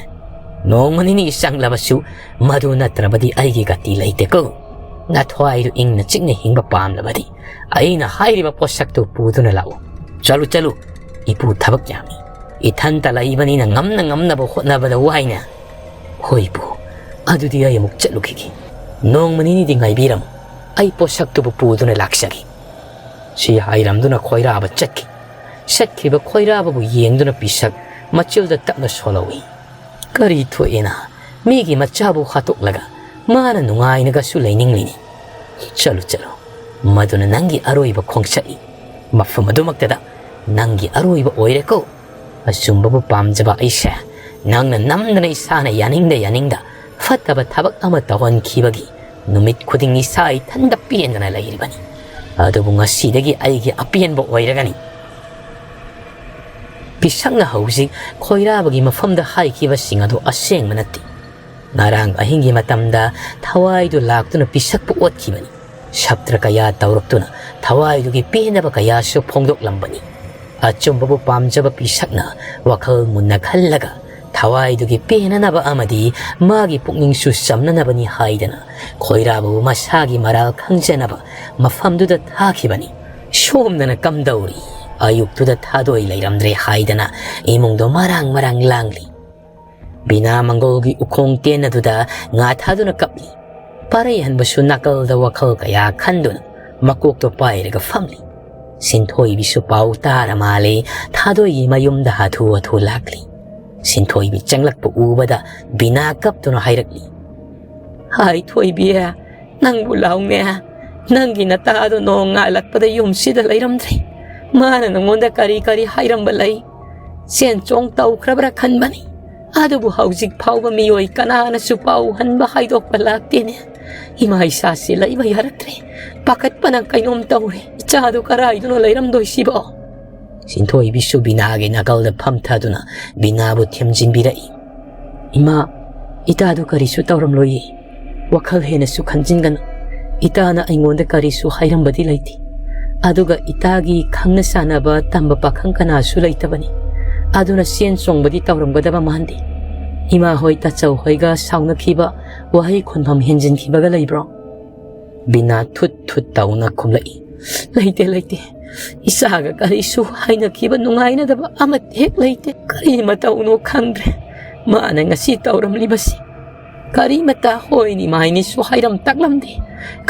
ꯅꯣꯡꯃ ꯅꯤꯅꯤ ꯆꯪꯂꯕꯁꯨ ꯃꯗꯨ ꯅꯠꯇ꯭ꯔꯕꯗꯤ ꯑꯩꯒꯤ ꯒꯇꯤ ꯂꯩꯇꯦꯀꯣ꯫ ꯅꯊ꯭ꯋꯥꯏꯗꯨ ꯏꯪꯅ ꯆꯤꯛꯅ ꯍꯤꯡꯕ ꯄꯥꯝꯂꯕꯗꯤ ꯑꯩꯅ ꯍꯥꯏꯔꯤꯕ ꯄꯣꯠꯁꯛꯇꯨ ꯄꯨꯗꯨꯅ ꯂꯥꯛꯎ꯫ ꯆꯠꯂꯨ, ꯆꯠꯂꯨ, ꯏꯄꯨ ꯊꯕꯛ ꯌꯥꯝꯃꯤ꯫ ꯏꯊꯟꯇ ꯂꯩꯕꯅꯤꯅ ꯉꯝꯅ ꯉꯝꯅꯕ ꯍꯣꯠꯅꯕꯗ ꯋꯥꯏꯅꯦ꯫" "ꯍꯣꯏ ꯏꯄꯨ, ꯑꯗꯨꯗꯤ ꯑꯩ ꯑꯃꯨꯛ ꯆꯠꯂꯨꯈꯤꯒꯦ꯫ ꯅꯣꯡꯃ ꯅꯤꯅꯤꯗꯤ ꯉꯥꯏꯕꯤꯔꯝꯃꯨ, ꯑꯩ ꯄꯣꯠꯁꯛꯇꯨꯕꯨ ꯄꯨꯗꯨꯅ ꯂꯥꯛꯆꯒꯦ꯫" ꯁꯤ ꯍꯥꯏꯔꯝꯗꯨꯅ ꯈꯣꯏꯔꯥꯕ ꯆꯠꯈꯤ꯫ ꯆꯠꯈꯤꯕ ꯈꯣꯏꯔꯥꯕꯕꯨ ꯌꯦꯡꯗꯨꯅ ꯄꯤꯁꯛ ꯃꯆꯤꯜꯗ ꯇꯞꯅ ꯁꯣꯜꯍꯧꯏ꯫ "ꯀꯔꯤ ꯊꯣꯛꯑꯦꯅ ꯃꯤꯒꯤ ꯃꯆꯥꯕꯨ ꯍꯥꯠꯇꯣꯛꯂꯒ ꯃꯥꯅ ꯅꯨꯡꯉꯥꯏꯅꯒꯁꯨ ꯂꯩꯅꯤꯡꯂꯤꯅꯤ? ꯆꯠꯂꯨ, ꯆꯠꯂꯨ, ꯃꯗꯨꯅ ꯅꯪꯒꯤ ꯑꯔꯣꯏꯕ ꯈꯣꯡꯆꯠꯅꯤ꯫ ꯃꯐꯝ ꯑꯗꯨꯃꯛꯇꯗ ꯅꯪꯒꯤ ꯑꯔꯣꯏꯕ ꯑꯣꯏꯔꯦꯀꯣ꯫ ꯑꯆꯨꯝꯕꯕꯨ ꯄꯥꯝꯖꯕ ꯑꯩꯁꯦ ꯅꯪꯅ ꯅꯝꯗꯅ ꯏꯁꯥꯅ ꯌꯥꯅꯤꯡꯗ ꯌꯥꯅꯤꯡꯗ ꯐꯠꯇꯕ ꯊꯕꯛ ꯑꯃ ꯇꯧꯍꯟꯈꯤꯕꯒꯤ ꯅꯨꯃꯤꯠ ꯈꯨꯗꯤꯡ ꯏꯁꯥ ꯏꯊꯟꯗ ꯄꯦꯟꯗꯅ ꯂꯩꯔꯤꯕꯅꯤ꯫ ꯑꯗꯨꯕꯨ ꯉꯁꯤꯗꯒꯤ ꯑꯩꯒꯤ ꯑꯄꯦꯟꯕ ꯑꯣꯏꯔꯒꯅꯤ꯫ ꯄꯤꯁꯛꯅ ꯍꯧꯖꯤꯛ ꯈꯣꯏꯔꯥꯕꯒꯤ ꯃꯐꯝꯗ ꯍꯥꯏꯈꯤꯕꯁꯤꯡ ꯑꯗꯨ ꯑꯁꯦꯡꯕ ꯅꯠꯇꯦ꯫ ꯉꯔꯥꯡ ꯑꯍꯤꯡꯒꯤ ꯃꯇꯝꯗ ꯊꯋꯥꯏꯗꯨ ꯂꯥꯛꯇꯨꯅ ꯄꯤꯁꯛꯄꯨ ꯑꯣꯠꯈꯤꯕꯅꯤ꯫ ꯁꯞꯇ꯭ꯔ ꯀꯌꯥ ꯇꯧꯔꯛꯇꯨꯅ ꯊꯋꯥꯏꯗꯨꯒꯤ ꯄꯦꯟꯅꯕ ꯀꯌꯥꯁꯨ ꯐꯣꯡꯗꯣꯛꯂꯝꯕꯅꯤ꯫ ꯑꯆꯨꯝꯕꯕꯨ ꯄꯥꯝꯖꯕ ꯄꯤꯁꯛꯅ ꯋꯥꯈꯜ ꯃꯨꯟꯅ ꯈꯜꯂꯒ ꯊꯋꯥꯏꯗꯨꯒꯤ ꯄꯦꯟꯅꯅꯕ ꯑꯃꯗꯤ ꯃꯥꯒꯤ ꯄꯨꯛꯅꯤꯡꯁꯨ ꯆꯝꯅꯅꯕꯅꯤ ꯍꯥꯏꯗꯅ ꯈꯣꯏꯔꯥꯕꯕꯨ ꯃꯁꯥꯒꯤ ꯃꯔꯥꯜ ꯈꯪꯖꯅꯕ ꯃꯐꯝꯗꯨꯗ ꯊꯥꯈꯤꯕꯅꯤ꯫ ꯁꯣꯝꯗꯅ ꯀꯝꯗꯧꯔꯤ? ꯑꯌꯨꯛꯇꯨꯗ ꯊꯥꯗꯣꯏ ꯂꯩꯔꯝꯗ꯭ꯔꯦ ꯍꯥꯏꯗꯅ ꯏꯃꯨꯡꯗꯣ ꯃꯔꯥꯡ ꯃꯔꯥꯡ ꯂꯥꯡꯂꯤ꯫ ꯕꯤꯅꯥ ꯃꯪꯒꯣꯜꯒꯤ ꯎꯈꯣꯡ ꯇꯦꯟꯅꯗꯨꯗ ꯉꯥ ꯊꯥꯗꯨꯅ ꯀꯞꯂꯤ꯫ ꯄꯥꯔꯩꯍꯟꯕꯁꯨ ꯅꯥꯀꯜꯗ ꯋꯥꯈꯜ ꯀꯌꯥ ꯈꯟꯗꯨꯅ ꯃꯀꯣꯛꯇꯣ ꯄꯥꯏꯔꯒ ꯐꯝꯂꯤ꯫ ꯁꯤꯟꯊꯣꯏꯕꯤꯁꯨ ꯄꯥꯎ ꯇꯥꯔ ꯃꯥꯜꯂꯦ ꯊꯥꯗꯣꯏꯒꯤ ꯃꯌꯨꯝꯗ ꯍꯥꯊꯨ ꯍꯥꯊꯨ ꯂꯥꯛꯂꯤ꯫ ꯁꯤꯟꯊꯣꯏꯕꯤ ꯆꯪꯂꯛꯄ ꯎꯕꯗ ꯕꯤꯅꯥ ꯀꯞꯇꯨꯅ ꯍꯥꯏꯔꯛꯂꯤ, "ꯍꯥꯏ ꯊꯣꯏꯕꯤ, ꯅꯪꯕꯨ ꯂꯥꯎꯅꯦ, ꯅꯪꯒꯤ ꯅꯇꯥꯗꯣ ꯅꯣꯡ ꯉꯥꯜꯂꯛꯄꯗ ꯌꯨꯝꯁꯤꯗ ꯂꯩꯔꯝꯗ꯭ꯔꯦ꯫ ꯃꯥꯅ ꯅꯉꯣꯟꯗ ꯀꯔꯤ ꯀꯔꯤ ꯍꯥꯏꯔꯝꯕ ꯂꯩ? ꯆꯦꯟ ꯆꯣꯡ ꯇꯧꯈ꯭ꯔꯕ꯭ꯔꯥ ꯈꯟꯕꯅꯤ꯫ ꯑꯗꯨꯕꯨ ꯍꯧꯖꯤꯛ ꯐꯥꯎꯕ ꯃꯤꯑꯣꯏ ꯀꯅꯥꯅꯁꯨ ꯄꯥꯎ ꯍꯟꯕ ꯍꯥꯏꯗꯣꯛꯄ ꯂꯥꯛꯇꯦꯅꯦ꯫ ꯏꯃꯥ ꯏꯆꯥꯁꯤ ꯂꯩꯕ ꯌꯥꯔꯛꯇ꯭ꯔꯦ꯫ ꯄꯥꯈꯠꯄꯅ ꯀꯩꯅꯣꯝ ꯇꯧꯔꯦ꯫ ꯏꯆꯥꯗꯨ ꯀꯔꯥꯏꯗꯅꯣ ꯂꯩꯔꯝꯗꯣꯏꯁꯤꯕꯣ?" ꯁꯤꯟꯊꯣꯏꯕꯤꯁꯨ ꯕꯤꯅꯥꯒꯤ ꯅꯥꯀꯜꯗ ꯐꯝꯊꯗꯨꯅ ꯕꯤꯅꯥꯕꯨ ꯊꯦꯝꯖꯤꯟꯕꯤꯔꯛꯏ꯫ "ꯏꯃꯥ, ꯏꯇꯥꯗꯨ ꯀꯔꯤꯁꯨ ꯇꯧꯔꯝꯂꯣꯏꯌꯦ꯫ ꯋꯥꯈꯜ ꯍꯦꯟꯅꯁꯨ ꯈꯟꯖꯤꯟꯒꯅꯨ꯫ ꯏꯇꯥꯅ ꯑꯩꯉꯣꯟꯗ ꯀꯔꯤꯁꯨ ꯍꯥꯏꯔꯝꯕꯗꯤ ꯂꯩꯇꯦ꯫ ꯑꯗꯨꯒ ꯏꯇꯥꯒꯤ ꯈꯪꯅ ꯆꯥꯟꯅꯕ ꯇꯝꯕ ꯄꯥꯈꯪ ꯀꯅꯥꯁꯨ ꯂꯩꯇꯕꯅꯤ꯫ ꯑꯗꯨꯅ ꯆꯦꯟ ꯆꯣꯡꯕꯗꯤ ꯇꯧꯔꯝꯒꯗꯕ ꯃꯥꯟꯗꯦ꯫ ꯏꯃꯥ ꯍꯣꯏ ꯇꯥꯆꯧ ꯍꯣꯏꯒ ꯁꯥꯎꯅꯈꯤꯕ, ꯋꯥꯍꯩ ꯈꯣꯟꯐꯝ ꯍꯦꯟꯖꯤꯟꯈꯤꯕꯒ ꯂꯩꯕ꯭ꯔꯣ?" ꯕꯤꯅꯥ ꯊꯨꯠ ꯊꯨꯠ ꯇꯧꯅ ꯈꯨꯝꯂꯛꯏ꯫ "ꯂꯩꯇꯦ, ꯂꯩꯇꯦ꯫ ꯏꯆꯥꯒ ꯀꯔꯤꯁꯨ ꯍꯥꯏꯅꯈꯤꯕ ꯅꯨꯡꯉꯥꯏꯅꯗꯕ ꯑꯃꯠꯇ ꯍꯦꯛ ꯂꯩꯇꯦ꯫ ꯀꯔꯤ ꯃꯇꯧꯅꯣ ꯈꯪꯗ꯭ꯔꯦ ꯃꯥꯅ ꯉꯁꯤ ꯇꯧꯔꯝꯂꯤꯕꯁꯤ꯫ ꯀꯔꯤꯃꯇ ꯍꯣꯏꯅꯤ ꯃꯥꯏꯅꯤꯁꯨ ꯍꯥꯏꯔꯝ ꯇꯥꯛꯂꯝꯗꯦ꯫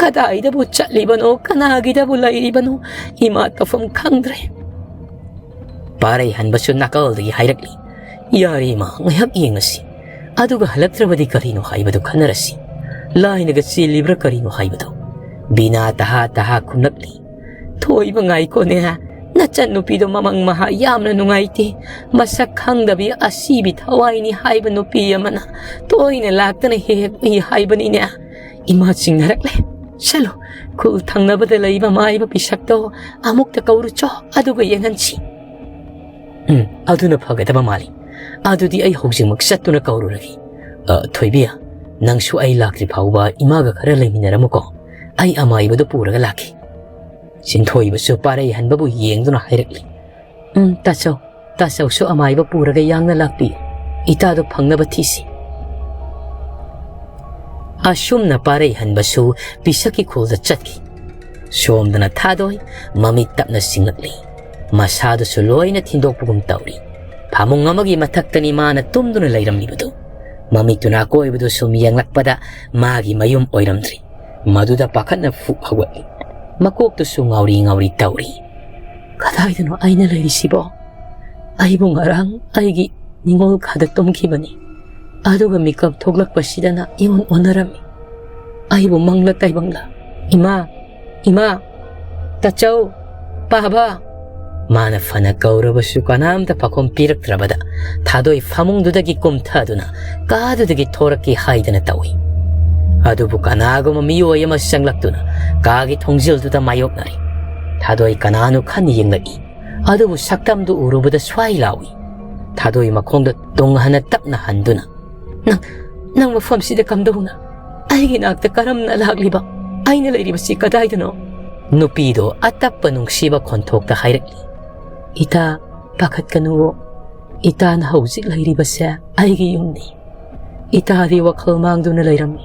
ꯀꯗꯥꯏꯗꯕꯨ ꯆꯠꯂꯤꯕꯅꯣ, ꯀꯅꯥꯒꯤꯗꯕꯨ ꯂꯩꯔꯤꯕꯅꯣ, ꯏꯃꯥ ꯇꯧꯐꯝ ꯈꯪꯗ꯭ꯔꯦ꯫" ꯄꯥꯔꯩ ꯍꯟꯕꯁꯨ ꯅꯥꯀꯜꯗꯒꯤ ꯍꯥꯏꯔꯛꯂꯤ, "ꯌꯥꯔꯦ ꯏꯃꯥ, ꯉꯥꯏꯍꯥꯛ ꯌꯦꯡꯉꯁꯤ꯫ ꯑꯗꯨꯒ ꯍꯜꯂꯛꯇ꯭ꯔꯕꯗꯤ ꯀꯔꯤꯅꯣ ꯍꯥꯏꯕꯗꯨ ꯈꯟꯅꯔꯁꯤ꯫ ꯂꯥꯏꯅꯒ ꯆꯦꯜꯂꯤꯕ꯭ꯔꯥ ꯀꯔꯤꯅꯣ ꯍꯥꯏꯕꯗꯨ꯫" ꯕꯤꯅꯥ ꯇꯍꯥ ꯇꯍꯥ ꯈꯨꯝꯂꯛꯂꯤ꯫ "ꯊꯣꯏꯕ ꯉꯥꯏꯈꯣꯅꯦ, ꯅꯆꯟ ꯅꯨꯄꯤꯗꯣ ꯃꯃꯪ ꯃꯍꯥ ꯌꯥꯝꯅ ꯅꯨꯡꯉꯥꯏꯇꯦ꯫ ꯃꯁꯛ ꯈꯪꯗꯕꯤ ꯑꯁꯤꯕꯤ ꯊꯋꯥꯏꯅꯤ ꯍꯥꯏꯕ ꯅꯨꯄꯤ ꯑꯃꯅ ꯇꯣꯏꯅ ꯂꯥꯛꯇꯅ ꯍꯦꯛ ꯍꯦꯛ ꯎꯏ ꯍꯥꯏꯕꯅꯤꯅꯦ꯫ ꯏꯃꯥ ꯆꯤꯡꯅꯔꯛꯂꯦ꯫ "ꯆꯠꯂꯨ, ꯈꯨꯜ ꯊꯪꯅꯕꯗ ꯂꯩꯕ ꯃꯥꯏꯕ ꯄꯤꯁꯛꯇꯣ ꯑꯃꯨꯛꯇ ꯀꯧꯔꯨꯆꯣ, ꯑꯗꯨꯒ ꯌꯦꯡꯍꯟꯁꯤ꯫" "ꯎꯝ, ꯑꯗꯨꯅ ꯐꯒꯗꯕ ꯃꯥꯜꯂꯤ꯫ ꯑꯗꯨꯗꯤ ꯑꯩ ꯍꯧꯖꯤꯛꯃꯛ ꯆꯠꯇꯨꯅ ꯀꯧꯔꯨꯔꯒꯦ꯫ ꯑ, ꯊꯣꯏꯕꯤ, ꯅꯪꯁꯨ ꯑꯩ ꯂꯥꯛꯇ꯭ꯔꯤ ꯐꯥꯎꯕ ꯏꯃꯥꯒ ꯈꯔ ꯂꯩꯃꯤꯟꯅꯔꯝꯃꯨꯀꯣ꯫ ꯑꯩ ꯑꯃꯥꯏꯕꯗꯨ ꯄꯨꯔꯒ ꯂꯥꯛꯈꯤ꯫" ꯆꯤꯟꯊꯣꯏꯕꯁꯨ ꯄꯥꯔꯩ ꯍꯟꯕꯕꯨ ꯌꯦꯡꯗꯨꯅ ꯍꯥꯏꯔꯛꯂꯤ꯫ "ꯎꯝ, ꯇꯥꯆꯧ, ꯇꯥꯆꯧꯁꯨ ꯑꯃꯥꯏꯕ ꯄꯨꯔꯒ ꯌꯥꯡꯅ ꯂꯥꯛꯄꯤꯌꯨ꯫ ꯏꯇꯥꯗꯣ ꯐꯪꯅꯕ ꯊꯤꯁꯤ꯫" ꯑꯁꯨꯝꯅ ꯄꯥꯔꯩ ꯍꯟꯕꯁꯨ ꯄꯤꯁꯛꯀꯤ ꯈꯨꯜꯗ ꯆꯠꯈꯤ꯫ ꯁꯣꯝꯗꯅ ꯊꯥꯗꯣꯏ ꯃꯃꯤꯠ ꯇꯞꯅ ꯁꯤꯡꯂꯛꯂꯤ꯫ ꯃꯁꯥꯗꯨꯁꯨ ꯂꯣꯏꯅ ꯊꯤꯟꯗꯣꯛꯄꯒꯨꯝ ꯇꯧꯔꯤ꯫ ꯐꯃꯨꯡ ꯑꯃꯒꯤ ꯃꯊꯛꯇꯅꯤ ꯃꯥꯅ ꯇꯨꯝꯗꯨꯅ ꯂꯩꯔꯝꯂꯤꯕꯗꯨ꯫ ꯃꯃꯤꯠꯇꯨꯅ ꯑꯀꯣꯏꯕꯗꯨ ꯁꯨꯝ ꯌꯦꯡꯂꯛꯄꯗ ꯃꯥꯒꯤ ꯃꯌꯨꯝ ꯑꯣꯏꯔꯝꯗ꯭ꯔꯤ꯫ ꯃꯗꯨꯗ ꯄꯥꯈꯠꯅ ꯐꯨꯛ ꯍꯧꯒꯠꯂꯤ꯫ ꯃꯀꯣꯛꯇꯨꯁꯨ ꯉꯥꯎꯔꯤ ꯉꯥꯎꯔꯤ ꯇꯧꯔꯤ꯫ "ꯀꯗꯥꯏꯗꯅꯣ ꯑꯩꯅ ꯂꯩꯔꯤꯁꯤꯕꯣ? ꯑꯩꯕꯨ ꯉꯔꯥꯡ ꯑꯩꯒꯤ ꯅꯤꯡꯉꯣꯜ ꯈꯥꯗ ꯇꯨꯝꯈꯤꯕꯅꯤ꯫ ꯑꯗꯨꯒ ꯃꯤꯀꯞ ꯊꯣꯛꯂꯛꯄꯁꯤꯗꯅ ꯏꯑꯣꯟ ꯑꯣꯟꯅꯔꯝꯃꯤ꯫ ꯑꯩꯕꯨ ꯃꯪꯂ ꯇꯥꯏꯕꯪꯂ? ꯏꯃꯥ, ꯏꯃꯥ, ꯇꯥꯆꯧ, ꯄꯥꯕ!" ꯃꯥꯅ ꯐꯅ ꯀꯧꯔꯕꯁꯨ ꯀꯅꯥꯝꯇ ꯄꯥꯈꯨꯝ ꯄꯤꯔꯛꯇ꯭ꯔꯕꯗ ꯊꯥꯗꯣꯏ ꯐꯃꯨꯡꯗꯨꯗꯒꯤ ꯀꯨꯝꯊꯗꯨꯅ ꯀꯥꯗꯨꯗꯒꯤ ꯊꯣꯔꯛꯀꯦ ꯍꯥꯏꯗꯅ ꯇꯧꯏ꯫ ꯑꯗꯨꯕꯨ ꯀꯅꯥꯒꯨꯝꯕ ꯃꯤꯑꯣꯏ ꯑꯃ ꯆꯪꯂꯛꯇꯨꯅ ꯀꯥꯒꯤ ꯊꯣꯡꯖꯤꯜꯗꯨꯗ ꯃꯥꯌꯣꯛꯅꯔꯦ꯫ ꯊꯥꯗꯣꯏ ꯀꯅꯥꯅꯣ ꯈꯟꯅ ꯌꯦꯡꯂꯛꯏ꯫ ꯑꯗꯨꯕꯨ ꯁꯛꯇꯝꯗꯨ ꯎꯔꯨꯕꯗ ꯁ꯭ꯋꯥꯏ ꯂꯥꯎꯏ꯫ ꯊꯥꯗꯣꯏ ꯃꯈꯣꯡꯗ ꯇꯨꯡ ꯍꯟꯅ ꯇꯞꯅ ꯍꯟꯗꯨꯅ, "ꯅꯪ, ꯅꯪ ꯃꯐꯝꯁꯤꯗ ꯀꯝꯗꯧꯅ? ꯑꯩꯒꯤ ꯅꯥꯛꯇ ꯀꯔꯝꯅ ꯂꯥꯛꯂꯤꯕ? ꯑꯩꯅ ꯂꯩꯔꯤꯕꯁꯤ ꯀꯗꯥꯏꯗꯅꯣ?" ꯅꯨꯄꯤꯗꯣ ꯑꯇꯞꯄ ꯅꯨꯡꯁꯤꯕ ꯈꯣꯟꯊꯣꯛꯇ ꯍꯥꯏꯔꯛꯂꯤ꯫ "ꯏꯇꯥ, ꯄꯥꯈꯠꯀꯅꯨꯋꯣ꯫ ꯏꯇꯥꯅ ꯍꯧꯖꯤꯛ ꯂꯩꯔꯤꯕꯁꯦ ꯑꯩꯒꯤ ꯌꯨꯝꯅꯤ꯫ ꯏꯇꯥꯗꯤ ꯋꯥꯈꯜ ꯃꯥꯡꯗꯨꯅ ꯂꯩꯔꯝꯃꯤ꯫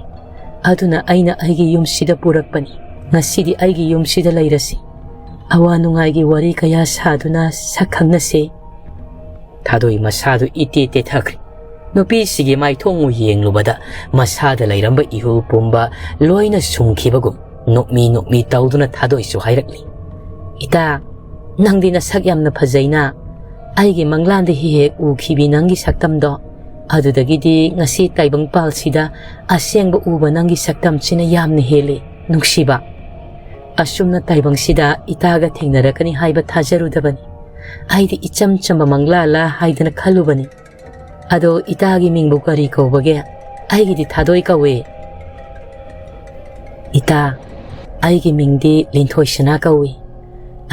ꯑꯗꯨꯅ ꯑꯩꯅ ꯑꯩꯒꯤ ꯌꯨꯝꯁꯤꯗ ꯄꯨꯔꯛꯄꯅꯤ꯫ ꯉꯁꯤꯗꯤ ꯑꯩꯒꯤ ꯌꯨꯝꯁꯤꯗ ꯂꯩꯔꯁꯤ꯫ ꯑꯋꯥ ꯅꯨꯡꯉꯥꯏꯒꯤ ꯋꯥꯔꯤ ꯀꯌꯥ ꯁꯥꯗꯨꯅ ꯁꯛ ꯈꯪꯅꯁꯦ꯫" ꯊꯥꯗꯣꯏ ꯃꯁꯥꯗꯨ ꯏꯇꯦ ꯇꯦꯊꯈ꯭ꯔꯦ꯫ ꯅꯨꯄꯤꯁꯤꯒꯤ ꯃꯥꯏꯊꯣꯡꯕꯨ ꯌꯦꯡꯂꯨꯕꯗ ꯃꯁꯥꯗ ꯂꯩꯔꯝꯕ ꯏꯍꯨꯜ ꯄꯨꯝꯕ ꯂꯣꯏꯅ ꯁꯨꯝꯈꯤꯕꯒꯨꯝ ꯅꯣꯛꯃꯤ ꯅꯣꯛꯃꯤ ꯇꯧꯗꯨꯅ ꯊꯥꯗꯣꯏꯁꯨ ꯍꯥꯏꯔꯛꯂꯤ꯫ "ꯏꯇꯥ, ꯅꯪꯗꯤ ꯅꯁꯛ ꯌꯥꯝꯅ ꯐꯖꯩꯅ꯫ ꯑꯩꯒꯤ ꯃꯪꯂꯥꯟꯗ ꯍꯦꯛ ꯍꯦꯛ ꯎꯈꯤꯕꯤ ꯅꯪꯒꯤ ꯁꯛꯇꯝꯗꯣ, ꯑꯗꯨꯗꯒꯤꯗꯤ ꯉꯁꯤ ꯇꯥꯏꯕꯪ ꯄꯥꯜꯁꯤꯗ ꯑꯁꯦꯡꯕ ꯎꯕ ꯅꯪꯒꯤ ꯁꯛꯇꯝꯁꯤꯅ ꯌꯥꯝꯅ ꯍꯦꯜꯂꯤ, ꯅꯨꯡꯁꯤꯕ꯫ ꯑꯁꯨꯝꯅ ꯇꯥꯏꯕꯪꯁꯤꯗ ꯏꯇꯥꯒ ꯊꯦꯡꯅꯔꯛꯀꯅꯤ ꯍꯥꯏꯕ ꯊꯥꯖꯔꯨꯗꯕꯅꯤ꯫ ꯑꯩꯗꯤ ꯏꯆꯝ ꯆꯝꯕ ꯃꯪꯂꯥꯂꯥ ꯍꯥꯏꯗꯅ ꯈꯜꯂꯨꯕꯅꯤ꯫ ꯑꯗꯣ ꯏꯇꯥꯒꯤ ꯃꯤꯡꯕꯨ ꯀꯔꯤ ꯀꯧꯕꯒꯦ?" "ꯑꯩꯒꯤꯗꯤ ꯊꯥꯗꯣꯏ ꯀꯧꯋꯦ꯫" "ꯏꯇꯥ, ꯑꯩꯒꯤ ꯃꯤꯡꯗꯤ ꯂꯤꯟꯊꯣꯏ ꯁꯅꯥ ꯀꯧꯏ꯫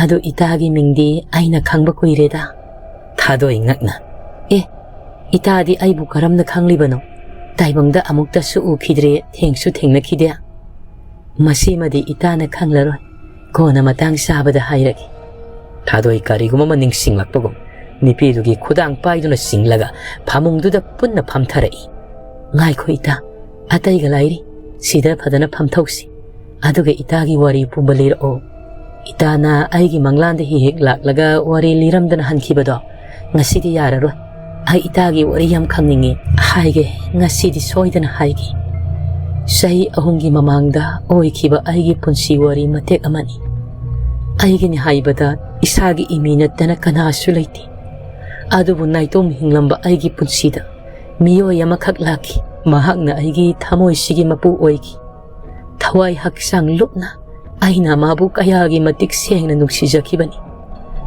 ꯑꯗꯨ ꯏꯇꯥꯒꯤ ꯃꯤꯡꯗꯤ ꯑꯩꯅ ꯈꯪꯕ ꯀꯨꯏꯔꯦꯗ꯫" ꯊꯥꯗꯣꯏ ꯉꯛꯅ, "ꯑꯦ, ꯏꯇꯥꯗꯤ ꯑꯩꯕꯨ ꯀꯔꯝꯅ ꯈꯪꯂꯤꯕꯅꯣ? ꯇꯥꯏꯕꯪꯗ ꯑꯃꯨꯛꯇꯁꯨ ꯎꯈꯤꯗ꯭ꯔꯦ, ꯊꯦꯡꯁꯨ ꯊꯦꯡꯅꯈꯤꯗꯦ꯫" "ꯃꯁꯤꯃꯗꯤ ꯏꯇꯥꯅ ꯈꯪꯂꯔꯣꯏ, ꯀꯣꯟꯅ ꯃꯇꯥꯡ ꯆꯥꯕꯗ ꯍꯥꯏꯔꯒꯦ꯫" ꯊꯥꯗꯣꯏ ꯀꯔꯤꯒꯨꯝꯕ ꯑꯃ ꯅꯤꯡꯁꯤꯡꯂꯛꯄꯒꯨꯝ ꯅꯨꯄꯤꯗꯨꯒꯤ ꯈꯨꯗꯥꯡ ꯄꯥꯏꯗꯨꯅ ꯆꯤꯡꯂꯒ ꯐꯃꯨꯡꯗꯨꯗ ꯄꯨꯟꯅ ꯐꯝꯊꯔꯛꯏ꯫ "ꯉꯥꯏꯈꯣ ꯏꯇꯥ, ꯑꯇꯩꯒ ꯂꯥꯏꯔꯤ, ꯁꯤꯗ ꯐꯖꯅ ꯐꯝꯊꯧꯁꯤ꯫ ꯑꯗꯨꯒ ꯏꯇꯥꯒꯤ ꯋꯥꯔꯤ ꯄꯨꯝꯕ ꯂꯤꯔꯛꯑꯣ꯫ ꯏꯇꯥꯅ ꯑꯩꯒꯤ ꯃꯪꯂꯥꯟꯗ ꯍꯦꯛ ꯍꯦꯛ ꯂꯥꯛꯂꯒ ꯋꯥꯔꯤ ꯂꯤꯔꯝꯗꯅ ꯍꯟꯈꯤꯕꯗꯣ ꯉꯁꯤꯗꯤ ꯌꯥꯔꯔꯣꯏ꯫ ꯑꯩ ꯏꯇꯥꯒꯤ ꯋꯥꯔꯤ ꯌꯥꯝ ꯈꯪꯅꯤꯡꯉꯤ, ꯍꯥꯏꯒꯦ, ꯉꯁꯤꯗꯤ ꯁꯣꯏꯗꯅ ꯍꯥꯏꯒꯦ꯫ ꯆꯍꯤ ꯑꯍꯨꯝꯒꯤ ꯃꯃꯥꯡꯗ ꯑꯣꯏꯈꯤꯕ ꯑꯩꯒꯤ ꯄꯨꯟꯁꯤ ꯋꯥꯔꯤ ꯃꯇꯦꯛ ꯑꯃꯅꯤ꯫ ꯑꯩꯒꯤꯅꯤ ꯍꯥꯏꯕꯗ ꯏꯁꯥꯒꯤ ꯏꯃꯤ ꯅꯠꯇꯅ ꯀꯅꯥꯁꯨ ꯂꯩꯇꯦ꯫ ꯑꯗꯨꯕꯨ ꯅꯥꯏꯇꯣꯝ ꯍꯤꯡꯂꯝꯕ ꯑꯩꯒꯤ ꯄꯨꯟꯁꯤꯗ ꯃꯤꯑꯣꯏ ꯑꯃꯈꯛ ꯂꯥꯛꯈꯤ꯫ ꯃꯍꯥꯛꯅ ꯑꯩꯒꯤ ꯊꯃꯣꯏꯁꯤꯒꯤ ꯃꯄꯨ ꯑꯣꯏꯈꯤ꯫ ꯊꯋꯥꯏ ꯍꯛꯆꯥꯡ ꯂꯨꯞꯅ ꯑꯩꯅ ꯃꯥꯕꯨ ꯀꯌꯥꯒꯤ ꯃꯇꯤꯛ ꯁꯦꯡꯅ ꯅꯨꯡꯁꯤꯖꯈꯤꯕꯅꯤ꯫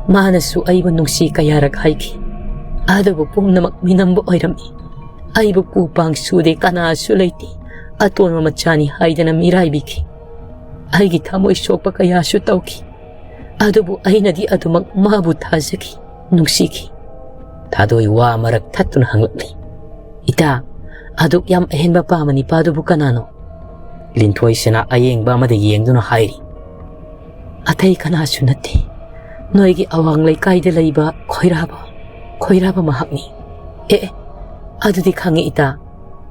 ꯃꯥꯅꯁꯨ ꯑꯩꯕꯨ ꯅꯨꯡꯁꯤ ꯀꯌꯥꯔꯛ ꯍꯥꯏꯈꯤ꯫ ꯑꯗꯨꯕꯨ ꯄꯨꯝꯅꯃꯛ ꯃꯤꯅꯝꯕ ꯑꯣꯏꯔꯝꯃꯤ꯫ ꯑꯩꯕꯨ ꯄꯨ ꯄꯥꯡ ꯁꯨꯗꯦ, ꯀꯅꯥꯁꯨ ꯂꯩꯇꯦ, ꯑꯇꯣꯟꯕ ꯃꯆꯥꯅꯤ ꯍꯥꯏꯗꯅ ꯃꯤꯔꯥꯏꯕꯤꯈꯤ꯫ ꯑꯩꯒꯤ ꯊꯃꯣꯏ ꯁꯣꯛꯄ ꯀꯌꯥꯁꯨ ꯇꯧꯈꯤ꯫ ꯑꯗꯨꯕꯨ ꯑꯩꯅꯗꯤ ꯑꯗꯨꯃꯛ ꯃꯥꯕꯨ ꯊꯥꯖꯈꯤ, ꯅꯨꯡꯁꯤꯈꯤ꯫" ꯊꯥꯗꯣꯏ ꯋꯥ ꯃꯔꯛ ꯊꯠꯇꯨꯅ ꯍꯪꯂꯛꯂꯤ, "ꯏꯇꯥ, ꯑꯗꯨꯛ ꯌꯥꯝ ꯑꯍꯦꯟꯕ ꯄꯥꯝꯕ ꯅꯤꯄꯥꯗꯨꯕꯨ ꯀꯅꯥꯅꯣ?" ꯂꯤꯟꯊꯣꯏ ꯁꯅꯥ ꯑꯌꯦꯡꯕ ꯑꯃꯗ ꯌꯦꯡꯗꯨꯅ ꯍꯥꯏꯔꯤ, "ꯑꯇꯩ ꯀꯅꯥꯁꯨ ꯅꯠꯇꯦ, ꯅꯣꯏꯒꯤ ꯑꯋꯥꯡ ꯂꯩꯀꯥꯏꯗ ꯂꯩꯕ ꯈꯣꯏꯔꯥꯕ, ꯈꯣꯏꯔꯥꯕ ꯃꯍꯥꯛꯅꯤ꯫" "ꯑꯦ, ꯑꯦ, ꯑꯗꯨꯗꯤ ꯈꯪꯉꯦ ꯏꯇꯥ,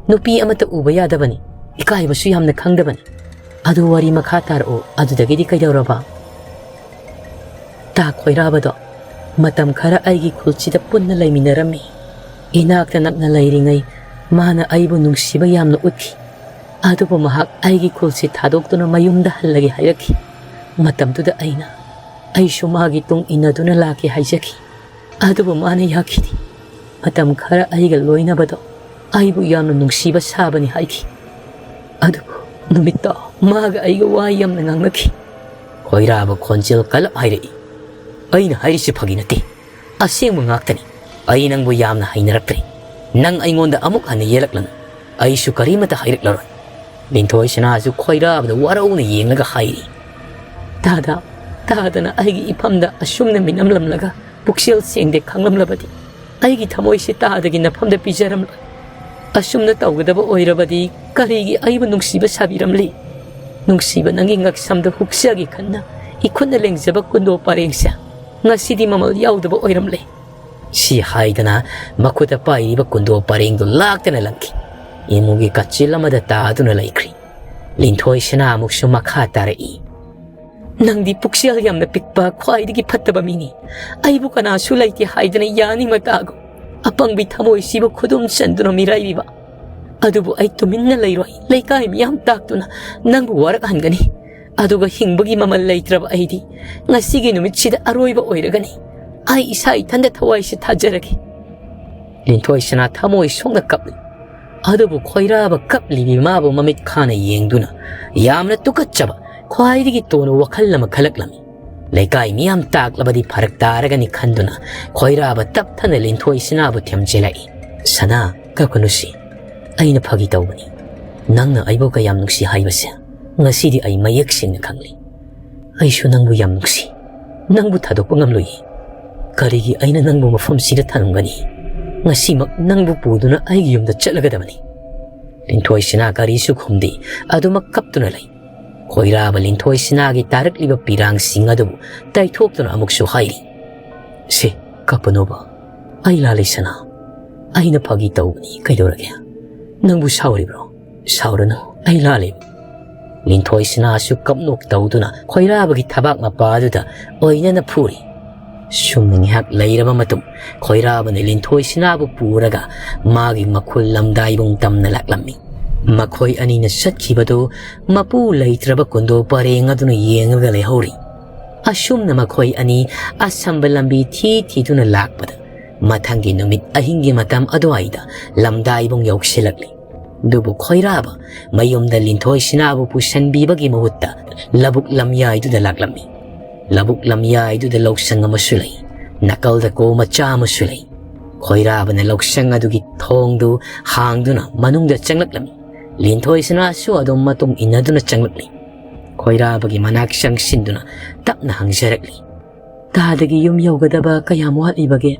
ꯅꯨꯄꯤ ꯑꯃꯠꯇ ꯎꯕ ꯌꯥꯗꯕꯅꯤ, ꯏꯀꯥꯏꯕꯁꯨ ꯌꯥꯝꯅ ꯈꯪꯗꯕꯅꯤ꯫ ꯑꯗꯨ ꯋꯥꯔꯤ ꯃꯈꯥ ꯇꯥꯔꯛꯎ, ꯑꯗꯨꯗꯒꯤꯗꯤ ꯀꯩꯗꯧꯔꯕ?" ꯇꯥ ꯈꯣꯏꯔꯥꯕꯗꯣ ꯃꯇꯝ ꯈꯔ ꯑꯩꯒꯤ ꯈꯨꯜꯁꯤꯗ ꯄꯨꯟꯅ ꯂꯩꯃꯤꯟꯅꯔꯝꯃꯤ꯫ ꯏꯅꯥꯛꯇ ꯅꯛꯅ ꯂꯩꯔꯤꯉꯩ ꯃꯥꯅ ꯑꯩꯕꯨ ꯅꯨꯡꯁꯤꯕ ꯌꯥꯝꯅ ꯎꯠꯈꯤ꯫ ꯑꯗꯨꯕꯨ ꯃꯍꯥꯛ ꯑꯩꯒꯤ ꯈꯨꯜꯁꯤ ꯊꯥꯗꯣꯛꯇꯨꯅ ꯃꯌꯨꯝꯗ ꯍꯜꯂꯒꯦ ꯍꯥꯏꯔꯛꯈꯤ꯫ ꯃꯇꯝꯗꯨꯗ ꯑꯩꯅ, "ꯑꯩꯁꯨ ꯃꯥꯒꯤ ꯇꯨꯡ ꯏꯟꯅꯗꯨꯅ ꯂꯥꯛꯀꯦ" ꯍꯥꯏꯖꯈꯤ꯫ ꯑꯗꯨꯕꯨ ꯃꯥꯅ ꯌꯥꯈꯤꯗꯦ꯫ "ꯃꯇꯝ ꯈꯔ ꯑꯩꯒ ꯂꯣꯏꯅꯕꯗꯣ ꯑꯩꯕꯨ ꯌꯥꯝꯅ ꯅꯨꯡꯁꯤꯕ ꯁꯥꯕꯅꯤ" ꯍꯥꯏꯈꯤ꯫ ꯑꯗꯨꯕꯨ ꯅꯨꯃꯤꯠꯇꯣ ꯃꯥꯒ ꯑꯩꯒ ꯋꯥ ꯌꯥꯝꯅ ꯉꯥꯡꯅꯈꯤ꯫ ꯈꯣꯏꯔꯥꯕ ꯈꯣꯟꯖꯦꯜ ꯀꯜꯂꯞ ꯍꯥꯏꯔꯛꯏ, "ꯑꯩꯅ ꯍꯥꯏꯔꯤꯁꯤ ꯐꯥꯒꯤ ꯅꯠꯇꯦ, ꯑꯁꯦꯡꯕ ꯉꯥꯛꯇꯅꯤ꯫ ꯑꯩ ꯅꯪꯕꯨ ꯌꯥꯝꯅ ꯍꯩꯅꯔꯛꯇ꯭ꯔꯦ꯫ ꯅꯪ ꯑꯩꯉꯣꯟꯗ ꯑꯃꯨꯛ ꯍꯟꯅ ꯌꯦꯜꯂꯛꯂꯅꯨ꯫ ꯑꯩꯁꯨ ꯀꯔꯤꯃꯇ ꯍꯥꯏꯔꯛꯂꯔꯣꯏ꯫" ꯂꯤꯟꯊꯣꯏ ꯁꯅꯥꯁꯨ ꯈꯣꯏꯔꯥꯕꯗ ꯋꯥꯔꯧꯅ ꯌꯦꯡꯂꯒ ꯍꯥꯏꯔꯤ, "ꯇꯥꯗ, ꯇꯥꯗꯅ ꯑꯩꯒꯤ ꯏꯐꯝꯗ ꯑꯁꯨꯝꯅ ꯃꯤꯅꯝꯂꯝꯂꯒ ꯄꯨꯛꯆꯦꯜ ꯁꯦꯡꯗꯦ ꯈꯪꯂꯝꯂꯕꯗꯤ ꯑꯩꯒꯤ ꯊꯃꯣꯏꯁꯦ ꯇꯥꯗꯒꯤ ꯅꯐꯝꯗ ꯄꯤꯖꯔꯝꯂꯣꯏ꯫ ꯑꯁꯨꯝꯅ ꯇꯧꯒꯗꯕ ꯑꯣꯏꯔꯕꯗꯤ ꯀꯔꯤꯒꯤ ꯑꯩꯕꯨ ꯅꯨꯡꯁꯤꯕ ꯁꯥꯕꯤꯔꯝꯂꯤ? ꯅꯨꯡꯁꯤꯕ ꯅꯪꯒꯤ ꯉꯛꯁꯝꯗ ꯍꯨꯛꯆꯒꯦ ꯈꯟꯅ ꯏꯈꯨꯠꯅ ꯂꯦꯡꯖꯕ ꯀꯨꯟꯗꯣ ꯄꯔꯦꯡꯁꯦ ꯉꯁꯤꯗꯤ ꯃꯃꯜ ꯌꯥꯎꯗꯕ ꯑꯣꯏꯔꯝꯂꯦ"꯫ ꯁꯤ ꯍꯥꯏꯗꯅ ꯃꯈꯨꯠꯇ ꯄꯥꯏꯔꯤꯕ ꯀꯨꯟꯗꯣ ꯄꯔꯦꯡꯗꯨ ꯂꯥꯛꯇꯅ ꯂꯪꯈꯤ꯫ ꯏꯃꯨꯒꯤ ꯀꯥꯆꯤꯜ ꯑꯃꯗ ꯇꯥꯗꯨꯅ ꯂꯩꯈ꯭ꯔꯤ꯫ ꯂꯤꯟꯊꯣꯏ ꯁꯅꯥ ꯑꯃꯨꯛꯁꯨ ꯃꯈꯥ ꯇꯥꯔꯛꯏ, "ꯅꯪꯗꯤ ꯄꯨꯛꯆꯦꯜ ꯌꯥꯝꯅ ꯄꯤꯛꯄ, ꯈ꯭ꯋꯥꯏꯗꯒꯤ ꯐꯠꯇꯕ ꯃꯤꯅꯤ꯫ ꯑꯩꯕꯨ ꯀꯅꯥꯁꯨ ꯂꯩꯇꯦ ꯍꯥꯏꯗꯅ ꯌꯥꯅꯤꯡꯕ ꯇꯥꯒꯨ꯫ ꯑꯄꯪꯕꯤ ꯊꯃꯣꯏꯁꯤꯕꯨ ꯈꯨꯗꯨꯝ ꯆꯟꯗꯨꯅ ꯃꯤꯔꯥꯏꯕꯤꯕ꯫ ꯑꯗꯨꯕꯨ ꯑꯩ ꯇꯨꯃꯤꯟꯅ ꯂꯩꯔꯣꯏ꯫ ꯂꯩꯀꯥꯏ ꯃꯤꯌꯥꯝ ꯇꯥꯛꯇꯨꯅ ꯅꯪꯕꯨ ꯋꯥꯔꯛꯍꯟꯒꯅꯤ꯫ ꯑꯗꯨꯒ ꯍꯤꯡꯕꯒꯤ ꯃꯃꯜ ꯂꯩꯇ꯭ꯔꯕ ꯑꯩꯗꯤ ꯉꯁꯤꯒꯤ ꯅꯨꯃꯤꯠꯁꯤꯗ ꯑꯔꯣꯏꯕ ꯑꯣꯏꯔꯒꯅꯤ꯫ ꯑꯩ ꯏꯁꯥ ꯏꯊꯟꯗ ꯊꯋꯥꯏꯁꯦ ꯊꯥꯖꯔꯒꯦ"꯫ ꯂꯤꯟꯊꯣꯏ ꯁꯅꯥ ꯊꯃꯣꯏ ꯁꯣꯛꯅ ꯀꯞꯂꯤ꯫ ꯑꯗꯨꯕꯨ ꯈꯣꯏꯔꯥꯕ ꯀꯞꯂꯤꯕꯤ ꯃꯥꯕꯨ ꯃꯃꯤꯠ ꯈꯥꯅ ꯌꯦꯡꯗꯨꯅ ꯌꯥꯝꯅ ꯇꯨꯀꯠꯆꯕ, ꯈ꯭ꯋꯥꯏꯗꯒꯤ ꯇꯣꯟꯕ ꯋꯥꯈꯜ ꯑꯃ ꯈꯜꯂꯛꯂꯝꯃꯤ꯫ ꯂꯩꯀꯥꯏ ꯃꯤꯌꯥꯝ ꯇꯥꯛꯂꯕꯗꯤ ꯐꯔꯛ ꯇꯥꯔꯒꯅꯤ ꯈꯟꯗꯨꯅ ꯈꯣꯏꯔꯥꯕ ꯇꯞꯊꯅ ꯂꯤꯟꯊꯣꯏ ꯁꯅꯥꯕꯨ ꯊꯦꯝꯖꯤꯜꯂꯛꯏ꯫ "ꯁꯅꯥ, ꯀꯞꯀꯅꯨꯁꯤ꯫ ꯑꯩꯅ ꯐꯥꯒꯤ ꯇꯧꯕꯅꯤ꯫ ꯅꯪꯅ ꯑꯩꯕꯨ ꯀꯌꯥꯝ ꯅꯨꯡꯁꯤ ꯍꯥꯏꯕꯁꯦ ꯉꯁꯤꯗꯤ ꯑꯩ ꯃꯌꯦꯛ ꯁꯦꯡꯅ ꯈꯪꯂꯤ꯫ ꯑꯩꯁꯨ ꯅꯪꯕꯨ ꯌꯥꯝ ꯅꯨꯡꯁꯤ꯫ ꯅꯪꯕꯨ ꯊꯥꯗꯣꯛꯄ ꯉꯝꯂꯣꯏꯌꯦ꯫ ꯀꯔꯤꯒꯤ ꯑꯩꯅ ꯅꯪꯕꯨ ꯃꯐꯝꯁꯤꯗ ꯊꯝꯒꯅꯤ? ꯉꯁꯤꯃꯛ ꯅꯪꯕꯨ ꯄꯨꯗꯨꯅ ꯑꯩꯒꯤ ꯌꯨꯝꯗ ꯆꯠꯂꯒꯗꯕꯅꯤ"꯫ ꯂꯤꯟꯊꯣꯏ ꯁꯅꯥ ꯀꯔꯤꯁꯨ ꯈꯨꯝꯗꯦ꯫ ꯑꯗꯨꯃꯛ ꯀꯞꯇꯨꯅ ꯂꯩ꯫ ꯈꯣꯏꯔꯥꯕ ꯂꯤꯟꯊꯣꯏ ꯁꯅꯥꯒꯤ ꯇꯥꯔꯛꯂꯤꯕ ꯄꯤꯔꯥꯡꯁꯤꯡ ꯑꯗꯨꯕꯨ ꯇꯩꯊꯣꯛꯇꯨꯅ ꯑꯃꯨꯛꯁꯨ ꯍꯥꯏꯔꯤ, "ꯁꯦ, ꯀꯞꯄꯅꯣꯕ꯫ ꯑꯩ ꯂꯥꯜꯂꯦ ꯁꯅꯥ꯫ ꯑꯩꯅ ꯐꯥꯒꯤ ꯇꯧꯕꯅꯤ꯫ ꯀꯩꯗꯧꯔꯒꯦ? ꯅꯪꯕꯨ ꯁꯥꯎꯔꯤꯕ꯭ꯔꯣ? ꯁꯥꯎꯔꯅꯨ꯫ ꯑꯩ ꯂꯥꯜꯂꯦ"꯫ ꯂꯤꯟꯊꯣꯏ ꯁꯅꯥꯁꯨ ꯀꯞꯅꯣꯛ ꯇꯧꯗꯨꯅ ꯈꯣꯏꯔꯥꯕꯒꯤ ꯊꯕꯥꯛ ꯃꯄꯥꯗꯨꯗ ꯑꯣꯏꯅꯅ ꯐꯨꯔꯤ꯫ ꯁꯨꯝꯅ ꯉꯥꯏꯍꯥꯛ ꯂꯩꯔꯕ ꯃꯇꯨꯡ, ꯈꯣꯏꯔꯥꯕꯅ ꯂꯤꯟꯊꯣꯏ ꯁꯅꯥꯕꯨ ꯄꯨꯔꯒ ꯃꯥꯒꯤ ꯃꯈꯨꯜ ꯂꯝꯗꯥꯏꯕꯨꯡ ꯇꯝꯅ ꯂꯥꯛꯂꯝꯃꯤ꯫ ꯃꯈꯣꯏ ꯑꯅꯤꯅ ꯆꯠꯈꯤꯕꯗꯨ ꯃꯄꯨ ꯂꯩꯇ꯭ꯔꯕ ꯀꯨꯟꯗꯣ ꯄꯔꯦꯡ ꯑꯗꯨꯅ ꯌꯦꯡꯂꯒ ꯂꯩꯍꯧꯔꯤ꯫ ꯑꯁꯨꯝꯅ ꯃꯈꯣꯏ ꯑꯅꯤ ꯑꯁꯝꯕ ꯂꯝꯕꯤ ꯊꯤ ꯊꯤꯗꯨꯅ ꯂꯥꯛꯄꯗ, ꯃꯊꯪꯒꯤ ꯅꯨꯃꯤꯠ ꯑꯍꯤꯡꯒꯤ ꯃꯇꯝ ꯑꯗꯨꯋꯥꯏꯗ ꯂꯝꯗꯥꯏꯕꯨꯡ ꯌꯧꯁꯤꯜꯂꯛꯂꯤ꯫ ꯑꯗꯨꯕꯨ ꯈꯣꯏꯔꯥꯕ ꯃꯌꯨꯝꯗ ꯂꯤꯟꯊꯣꯏ ꯁꯤꯅꯥꯕꯨ ꯄꯨꯁꯟꯕꯤꯕꯒꯤ ꯃꯍꯨꯠꯇ ꯂꯧꯕꯨꯛ ꯂꯝꯌꯥꯏꯗꯨꯗ ꯂꯥꯛꯂꯝꯃꯤ꯫ ꯂꯧꯕꯨꯛ ꯂꯝꯌꯥꯏꯗꯨꯗ ꯂꯧꯁꯪ ꯑꯃꯁꯨ ꯂꯩ꯫ ꯅꯥꯀꯜꯗ ꯀꯣ ꯃꯆꯥ ꯑꯃꯁꯨ ꯂꯩ꯫ ꯈꯣꯏꯔꯥꯕꯅ ꯂꯧꯁꯪ ꯑꯗꯨꯒꯤ ꯊꯣꯡꯗꯨ ꯍꯥꯡꯗꯨꯅ ꯃꯅꯨꯡꯗ ꯆꯪꯂꯛꯂꯝꯃꯤ꯫ ꯂꯤꯟꯊꯣꯏ ꯁꯅꯥꯁꯨ ꯑꯗꯨꯝ ꯃꯇꯨꯡ ꯏꯟꯅꯗꯨꯅ ꯆꯪꯂꯛꯂꯤ꯫ ꯈꯣꯏꯔꯥꯕꯒꯤ ꯃꯅꯥꯛ ꯆꯪꯁꯤꯟꯗꯨꯅ ꯇꯞꯅ ꯍꯪꯖꯔꯛꯂꯤ, "ꯇꯥꯗꯒꯤ ꯌꯨꯝ ꯌꯧꯒꯗꯕ ꯀꯌꯥꯝ ꯋꯥꯠꯂꯤꯕꯒꯦ?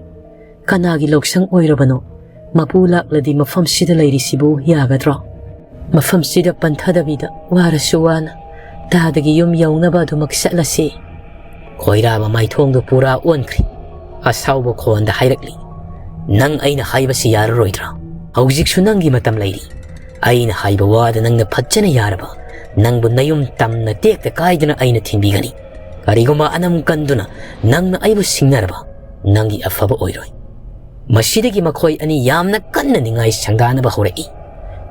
ꯀꯅꯥꯒꯤ ꯂꯧꯁꯪ ꯑꯣꯏꯔꯕꯅꯣ? ꯃꯄꯨ ꯂꯥꯛꯂꯗꯤ ꯃꯐꯝꯁꯤꯗ ꯂꯩꯔꯤꯁꯤꯕꯨ ꯌꯥꯒꯗ꯭ꯔꯣ? ꯃꯐꯝꯁꯤꯗ ꯄꯟꯊꯗꯕꯤꯗ ꯋꯥꯔꯁꯨ ꯋꯥꯅ ꯇꯥꯗꯒꯤ ꯌꯨꯝ ꯌꯧꯅꯕ ꯑꯗꯨꯃꯛ ꯆꯠꯂꯁꯤ꯫" ꯈꯣꯏꯔꯥꯕ ꯃꯥꯏꯊꯣꯡꯗꯨ ꯄꯨꯔꯥ ꯑꯣꯟꯈ꯭ꯔꯦ꯫ ꯑꯁꯥꯎꯕ ꯈꯣꯟꯗ ꯍꯥꯏꯔꯛꯂꯤ, "ꯅꯪ ꯑꯩꯅ ꯍꯥꯏꯕꯁꯤ ꯌꯥꯔꯔꯣꯏꯗ꯭ꯔꯥ? ꯍꯧꯖꯤꯛꯁꯨ ꯅꯪꯒꯤ ꯃꯇꯝ ꯂꯩꯔꯤ꯫ ꯑꯩꯅ ꯍꯥꯏꯕ ꯋꯥꯗ ꯅꯪꯅ ꯐꯖꯅ ꯌꯥꯔꯕ, ꯅꯪꯕꯨ ꯅꯌꯨꯝ ꯇꯝꯅ ꯇꯦꯛꯇ ꯀꯥꯏꯗꯅ ꯑꯩꯅ ꯊꯤꯟꯕꯤꯒꯅꯤ꯫ ꯀꯔꯤꯒꯨꯝꯕ ꯑꯅꯝ ꯀꯟꯗꯨꯅ ꯅꯪꯅ ꯑꯩꯕꯨ ꯁꯤꯡꯅꯔꯕ, ꯅꯪꯒꯤ ꯑꯐꯕ ꯑꯣꯏꯔꯣꯏ꯫" ꯃꯁꯤꯗꯒꯤ ꯃꯈꯣꯏ ꯑꯅꯤ ꯌꯥꯝꯅ ꯀꯟꯅ ꯅꯤꯡꯉꯥꯏ ꯁꯪꯗꯥꯅꯕ ꯍꯧꯔꯛꯏ꯫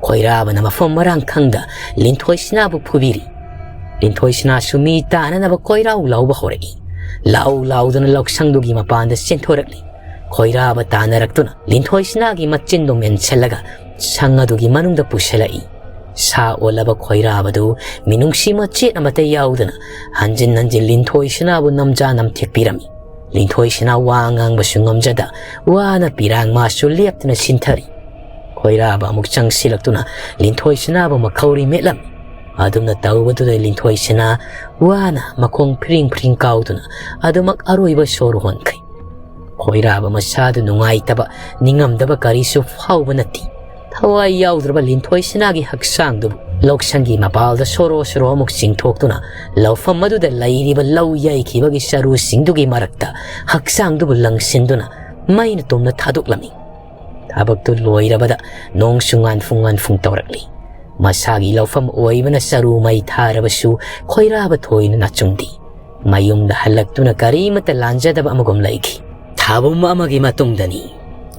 ꯈꯣꯏꯔꯥꯕꯅ ꯃꯐꯝ ꯃꯔꯥꯡ ꯈꯪꯗ ꯂꯤꯟꯊꯣꯏ ꯁꯅꯥꯕꯨ ꯐꯨꯕꯤꯔꯤ꯫ ꯂꯤꯟꯊꯣꯏ ꯁꯅꯥꯁꯨ ꯃꯤ ꯇꯥꯅꯅꯕ ꯀꯣꯏꯔꯥꯎ ꯂꯥꯎꯕ ꯍꯧꯔꯛꯏ꯫ ꯂꯥꯎ ꯂꯥꯎꯗꯨꯅ ꯂꯧꯁꯪꯗꯨꯒꯤ ꯃꯄꯥꯟꯗ ꯆꯦꯟꯊꯣꯔꯛꯂꯤ꯫ ꯈꯣꯏꯔꯥꯕ ꯇꯥꯅꯔꯛꯇꯨꯅ ꯂꯤꯟꯊꯣꯏ ꯁꯅꯥꯒꯤ ꯃꯆꯤꯟꯗꯨ ꯃꯦꯟꯁꯤꯜꯂꯒ ꯁꯪ ꯑꯗꯨꯒꯤ ꯃꯅꯨꯡꯗ ꯄꯨꯁꯤꯜꯂꯛꯏ꯫ ꯁꯥ ꯑꯣꯜꯂꯕ ꯈꯣꯏꯔꯥꯕꯗꯨ ꯃꯤꯅꯨꯡꯁꯤ ꯃꯆꯦꯠ ꯑꯃꯠꯇ ꯌꯥꯎꯗꯅ ꯍꯟꯖꯤꯟ ꯍꯟꯖꯤꯟ ꯂꯤꯟꯊꯣꯏ ꯁꯅꯥꯕꯨ ꯅꯝꯖꯥ ꯅꯝꯊꯦꯛꯄꯤꯔꯝꯃꯤ꯫ ꯂꯤꯟꯊꯣꯏ ꯁꯅꯥ ꯋꯥ ꯉꯥꯡꯕꯁꯨ ꯉꯝꯖꯗ ꯋꯥꯅ ꯄꯤꯔꯥꯡ ꯃꯥꯁꯨ ꯂꯦꯞꯇꯅ ꯁꯤꯟꯊꯔꯤ꯫ ꯈꯣꯏꯔꯥꯕ ꯑꯃꯨꯛ ꯆꯪꯁꯤꯜꯂꯛꯇꯨꯅ ꯂꯤꯟꯊꯣꯏ ꯁꯅꯥꯕꯨ ꯃꯈꯧꯔꯤ ꯃꯦꯠꯂꯝꯃꯤ꯫ ꯑꯗꯨꯝꯅ ꯇꯧꯕꯗꯨꯗ ꯂꯤꯟꯊꯣꯏ ꯁꯅꯥ ꯋꯥꯅ ꯃꯈꯣꯡ ꯐꯤꯔꯤꯡ ꯐꯤꯔꯤꯡ ꯀꯥꯎꯗꯨꯅ ꯑꯗꯨꯃꯛ ꯑꯔꯣꯏꯕ ꯁꯣꯔ ꯍꯣꯟꯈ꯭ꯔꯦ꯫ ꯈꯣꯏꯔꯥꯕ ꯃꯁꯥꯗꯨ ꯅꯨꯡꯉꯥꯏꯇꯕ, ꯅꯤꯡꯉꯝꯗꯕ ꯀꯔꯤꯁꯨ ꯐꯥꯎꯕ ꯅꯠꯇꯦ꯫ ꯊꯋꯥꯏ ꯌꯥꯎꯗ꯭ꯔꯕ ꯂꯤꯟꯊꯣꯏ ꯁꯅꯥꯒꯤ ꯍꯛꯆꯥꯡꯗꯨꯕꯨ ꯂꯧꯁꯪꯒꯤ ꯃꯄꯥꯜꯗ ꯁꯣꯔꯣ ꯁꯣꯔꯣ ꯑꯃꯨꯛ ꯆꯤꯡꯊꯣꯛꯇꯨꯅ ꯂꯧꯐꯝ ꯑꯗꯨꯗ ꯂꯩꯔꯤꯕ ꯂꯧ ꯌꯩꯈꯤꯕꯒꯤ ꯆꯔꯨꯁꯤꯡꯗꯨꯒꯤ ꯃꯔꯛꯇ ꯍꯛꯆꯥꯡꯗꯨꯕꯨ ꯂꯪꯁꯤꯟꯗꯨꯅ ꯃꯩꯅ ꯇꯨꯝꯅ ꯊꯥꯗꯣꯛꯂꯝꯃꯤ꯫ ꯊꯕꯛꯇꯨ ꯂꯣꯏꯔꯕꯗ ꯅꯣꯡꯁꯨ ꯉꯥꯟꯐꯨꯡ ꯉꯥꯟꯐꯨꯡ ꯇꯧꯔꯛꯂꯤ꯫ ꯃꯁꯥꯒꯤ ꯂꯧꯐꯝ ꯑꯣꯏꯕꯅ ꯆꯔꯨ ꯃꯩ ꯊꯥꯔꯕꯁꯨ ꯈꯣꯏꯔꯥꯕ ꯊꯣꯏꯅ ꯅꯥꯆꯨꯡꯗꯦ꯫ ꯃꯌꯨꯝꯗ ꯍꯜꯂꯛꯇꯨꯅ ꯀꯔꯤꯃꯠꯇ ꯂꯥꯟꯖꯗꯕ ꯑꯃꯒꯨꯝ ꯂꯩꯈꯤ꯫ ꯊꯥꯕꯨꯝ ꯑꯃꯒꯤ ꯃꯇꯨꯡꯗꯅꯤ꯫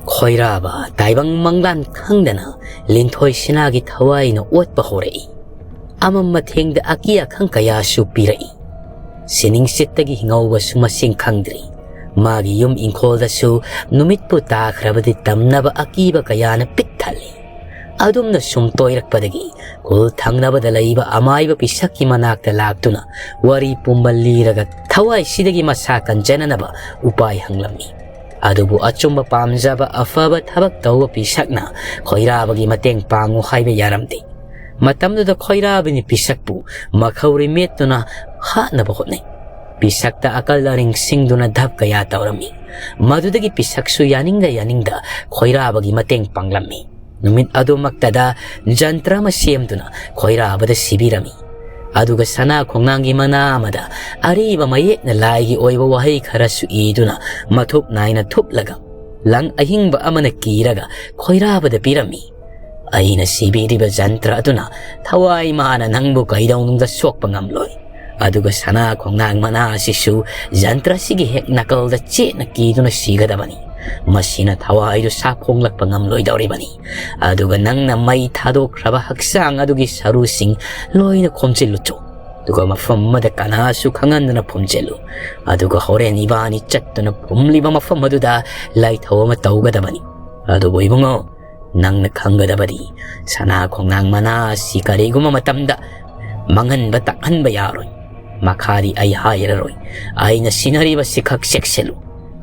ꯈꯣꯏꯔꯥꯕ ꯇꯥꯏꯕꯪ ꯃꯪꯂꯥꯟ ꯈꯪꯗꯅ ꯂꯤꯟꯊꯣꯏ ꯁꯅꯥꯒꯤ ꯊꯋꯥꯏꯅ ꯑꯣꯠꯄ ꯍꯧꯔꯛꯏ꯫ ꯑꯃꯝ ꯑꯊꯦꯡꯗ ꯑꯀꯤ ꯑꯈꯪ ꯀꯌꯥꯁꯨ ꯄꯤꯔꯛꯏ꯫ ꯁꯤꯅꯤꯡꯆꯤꯠꯇꯒꯤ ꯍꯤꯡꯍꯧꯕꯁꯨ ꯃꯁꯤꯡ ꯈꯪꯗ꯭ꯔꯤ꯫ ꯃꯥꯒꯤ ꯌꯨꯝ ꯏꯪꯈꯣꯜꯗꯁꯨ ꯅꯨꯃꯤꯠꯄꯨ ꯇꯥꯈ꯭ꯔꯕꯗꯤ ꯇꯝꯅꯕ ꯑꯀꯤꯕ ꯀꯌꯥꯅ ꯄꯤꯛ ꯊꯜꯂꯤ꯫ ꯑꯗꯨꯝꯅ ꯁꯨꯝ ꯇꯣꯏꯔꯛꯄꯗꯒꯤ ꯈꯨꯜ ꯊꯪꯅꯕꯗ ꯂꯩꯕ ꯑꯃꯥꯏꯕ ꯄꯤꯁꯛꯀꯤ ꯃꯅꯥꯛꯇ ꯂꯥꯛꯇꯨꯅ ꯋꯥꯔꯤ ꯄꯨꯝꯕ ꯂꯤꯔꯒ ꯊꯋꯥꯏꯁꯤꯗꯒꯤ ꯃꯁꯥ ꯀꯟꯖꯅꯅꯕ ꯎꯄꯥꯏ ꯍꯪꯂꯝꯃꯤ꯫ ꯑꯗꯨꯕꯨ ꯑꯆꯨꯝꯕ ꯄꯥꯝꯖꯕ ꯑꯐꯕ ꯊꯕꯛ ꯇꯧꯕ ꯄꯤꯁꯛꯅ ꯈꯣꯏꯔꯥꯕꯒꯤ ꯃꯇꯦꯡ ꯄꯥꯡꯉꯨ ꯍꯥꯏꯕ ꯌꯥꯔꯝꯗꯦ꯫ ꯃꯇꯝꯗꯨꯗ ꯈꯣꯏꯔꯥꯕꯅꯤ ꯄꯤꯁꯛꯄꯨ ꯃꯈꯧꯔꯤ ꯃꯦꯠꯇꯨꯅ ꯍꯥꯠꯅꯕ ꯍꯣꯠꯅꯩ꯫ ꯄꯤꯁꯛꯇ ꯑꯀꯜ ꯑꯔꯤꯡ ꯁꯤꯡꯗꯨꯅ ꯙꯞ ꯀꯌꯥ ꯇꯧꯔꯝꯃꯤ꯫ ꯃꯗꯨꯗꯒꯤ ꯄꯤꯁꯛꯁꯨ ꯌꯥꯅꯤꯡꯗ ꯌꯥꯅꯤꯡꯗ ꯈꯣꯏꯔꯥꯕꯒꯤ ꯃꯇꯦꯡ ꯄꯥꯡꯂꯝꯃꯤ꯫ ꯅꯨꯃꯤꯠ ꯑꯗꯨꯃꯛꯇꯗ ꯖꯟꯇ꯭ꯔ ꯑꯃ ꯁꯦꯝꯗꯨꯅ ꯈꯣꯏꯔꯥꯕꯗ ꯁꯤꯕꯤꯔꯝꯃꯤ꯫ ꯑꯗꯨꯒ ꯁꯅꯥ ꯈꯣꯡꯅꯥꯡꯒꯤ ꯃꯅꯥ ꯑꯃꯗ ꯑꯔꯤꯕ ꯃꯌꯦꯛꯅ ꯂꯥꯏꯒꯤ ꯑꯣꯏꯕ ꯋꯥꯍꯩ ꯈꯔꯁꯨ ꯏꯗꯨꯅ ꯃꯊꯨꯞ ꯅꯥꯏꯅ ꯊꯨꯞꯂꯒ ꯂꯪ ꯑꯍꯤꯡꯕ ꯑꯃꯅ ꯀꯤꯔꯒ ꯈꯣꯏꯔꯥꯕꯗ ꯄꯤꯔꯝꯃꯤ꯫ ꯑꯩꯅ ꯁꯤꯕꯤꯔꯤꯕ ꯖꯟꯇ꯭ꯔ ꯑꯗꯨꯅ ꯊꯋꯥꯏ ꯃꯥꯅ ꯅꯪꯕꯨ ꯀꯩꯗꯧꯅꯨꯡꯗ ꯁꯣꯛꯄ ꯉꯝꯂꯣꯏ꯫ ꯑꯗꯨꯒ ꯁꯅꯥ ꯈꯣꯡꯅꯥꯡ ꯃꯅꯥ ꯑꯁꯤꯁꯨ ꯖꯟꯇ꯭ꯔ ꯑꯁꯤꯒꯤ ꯍꯦꯛ ꯅꯥꯀꯜꯗ ꯆꯦꯠꯅ ꯀꯤꯗꯨꯅ ꯁꯤꯒꯗꯕꯅꯤ꯫ ꯃꯁꯤꯅ ꯊꯋꯥꯏꯗꯨ ꯁꯥꯐꯣꯡꯂꯛꯄ ꯉꯝꯂꯣꯏꯗꯧꯔꯤꯕꯅꯤ꯫ ꯑꯗꯨꯒ ꯅꯪꯅ ꯃꯩ ꯊꯥꯗꯣꯛꯈ꯭ꯔꯕ ꯍꯛꯆꯥꯡ ꯑꯗꯨꯒꯤ ꯁꯔꯨꯁꯤꯡ ꯂꯣꯏꯅ ꯈꯣꯝꯖꯤꯜꯂꯨꯆꯣ꯫ ꯑꯗꯨꯒ ꯃꯐꯝ ꯑꯃꯗ ꯀꯅꯥꯁꯨ ꯈꯪꯍꯟꯗꯅ ꯐꯨꯝꯖꯤꯜꯂꯨ꯫ ꯑꯗꯨꯒ ꯍꯣꯔꯦꯟ ꯏꯕꯥꯅꯤ ꯆꯠꯇꯨꯅ ꯐꯨꯝꯂꯤꯕ ꯃꯐꯝ ꯑꯗꯨꯗ ꯂꯥꯏꯊꯧ ꯑꯃ ꯇꯧꯒꯗꯕꯅꯤ꯫ ꯑꯗꯨꯕꯨ ꯏꯕꯨꯡꯉꯣ, ꯅꯪꯅ ꯈꯪꯒꯗꯕꯗꯤ ꯁꯅꯥ ꯈꯣꯡꯅꯥꯡ ꯃꯅꯥ ꯑꯁꯤ ꯀꯔꯤꯒꯨꯝꯕ ꯃꯇꯝꯗ ꯃꯥꯡꯍꯟꯕ ꯇꯥꯛꯍꯟꯕ ꯌꯥꯔꯣꯏ꯫ ꯃꯈꯥꯗꯤ ꯑꯩ ꯍꯥꯏꯔꯔꯣꯏ꯫ ꯑꯩꯅ ꯁꯤꯟꯅꯔꯤꯕꯁꯤ ꯈꯛ ꯆꯦꯛꯁꯤꯜꯂꯨ꯫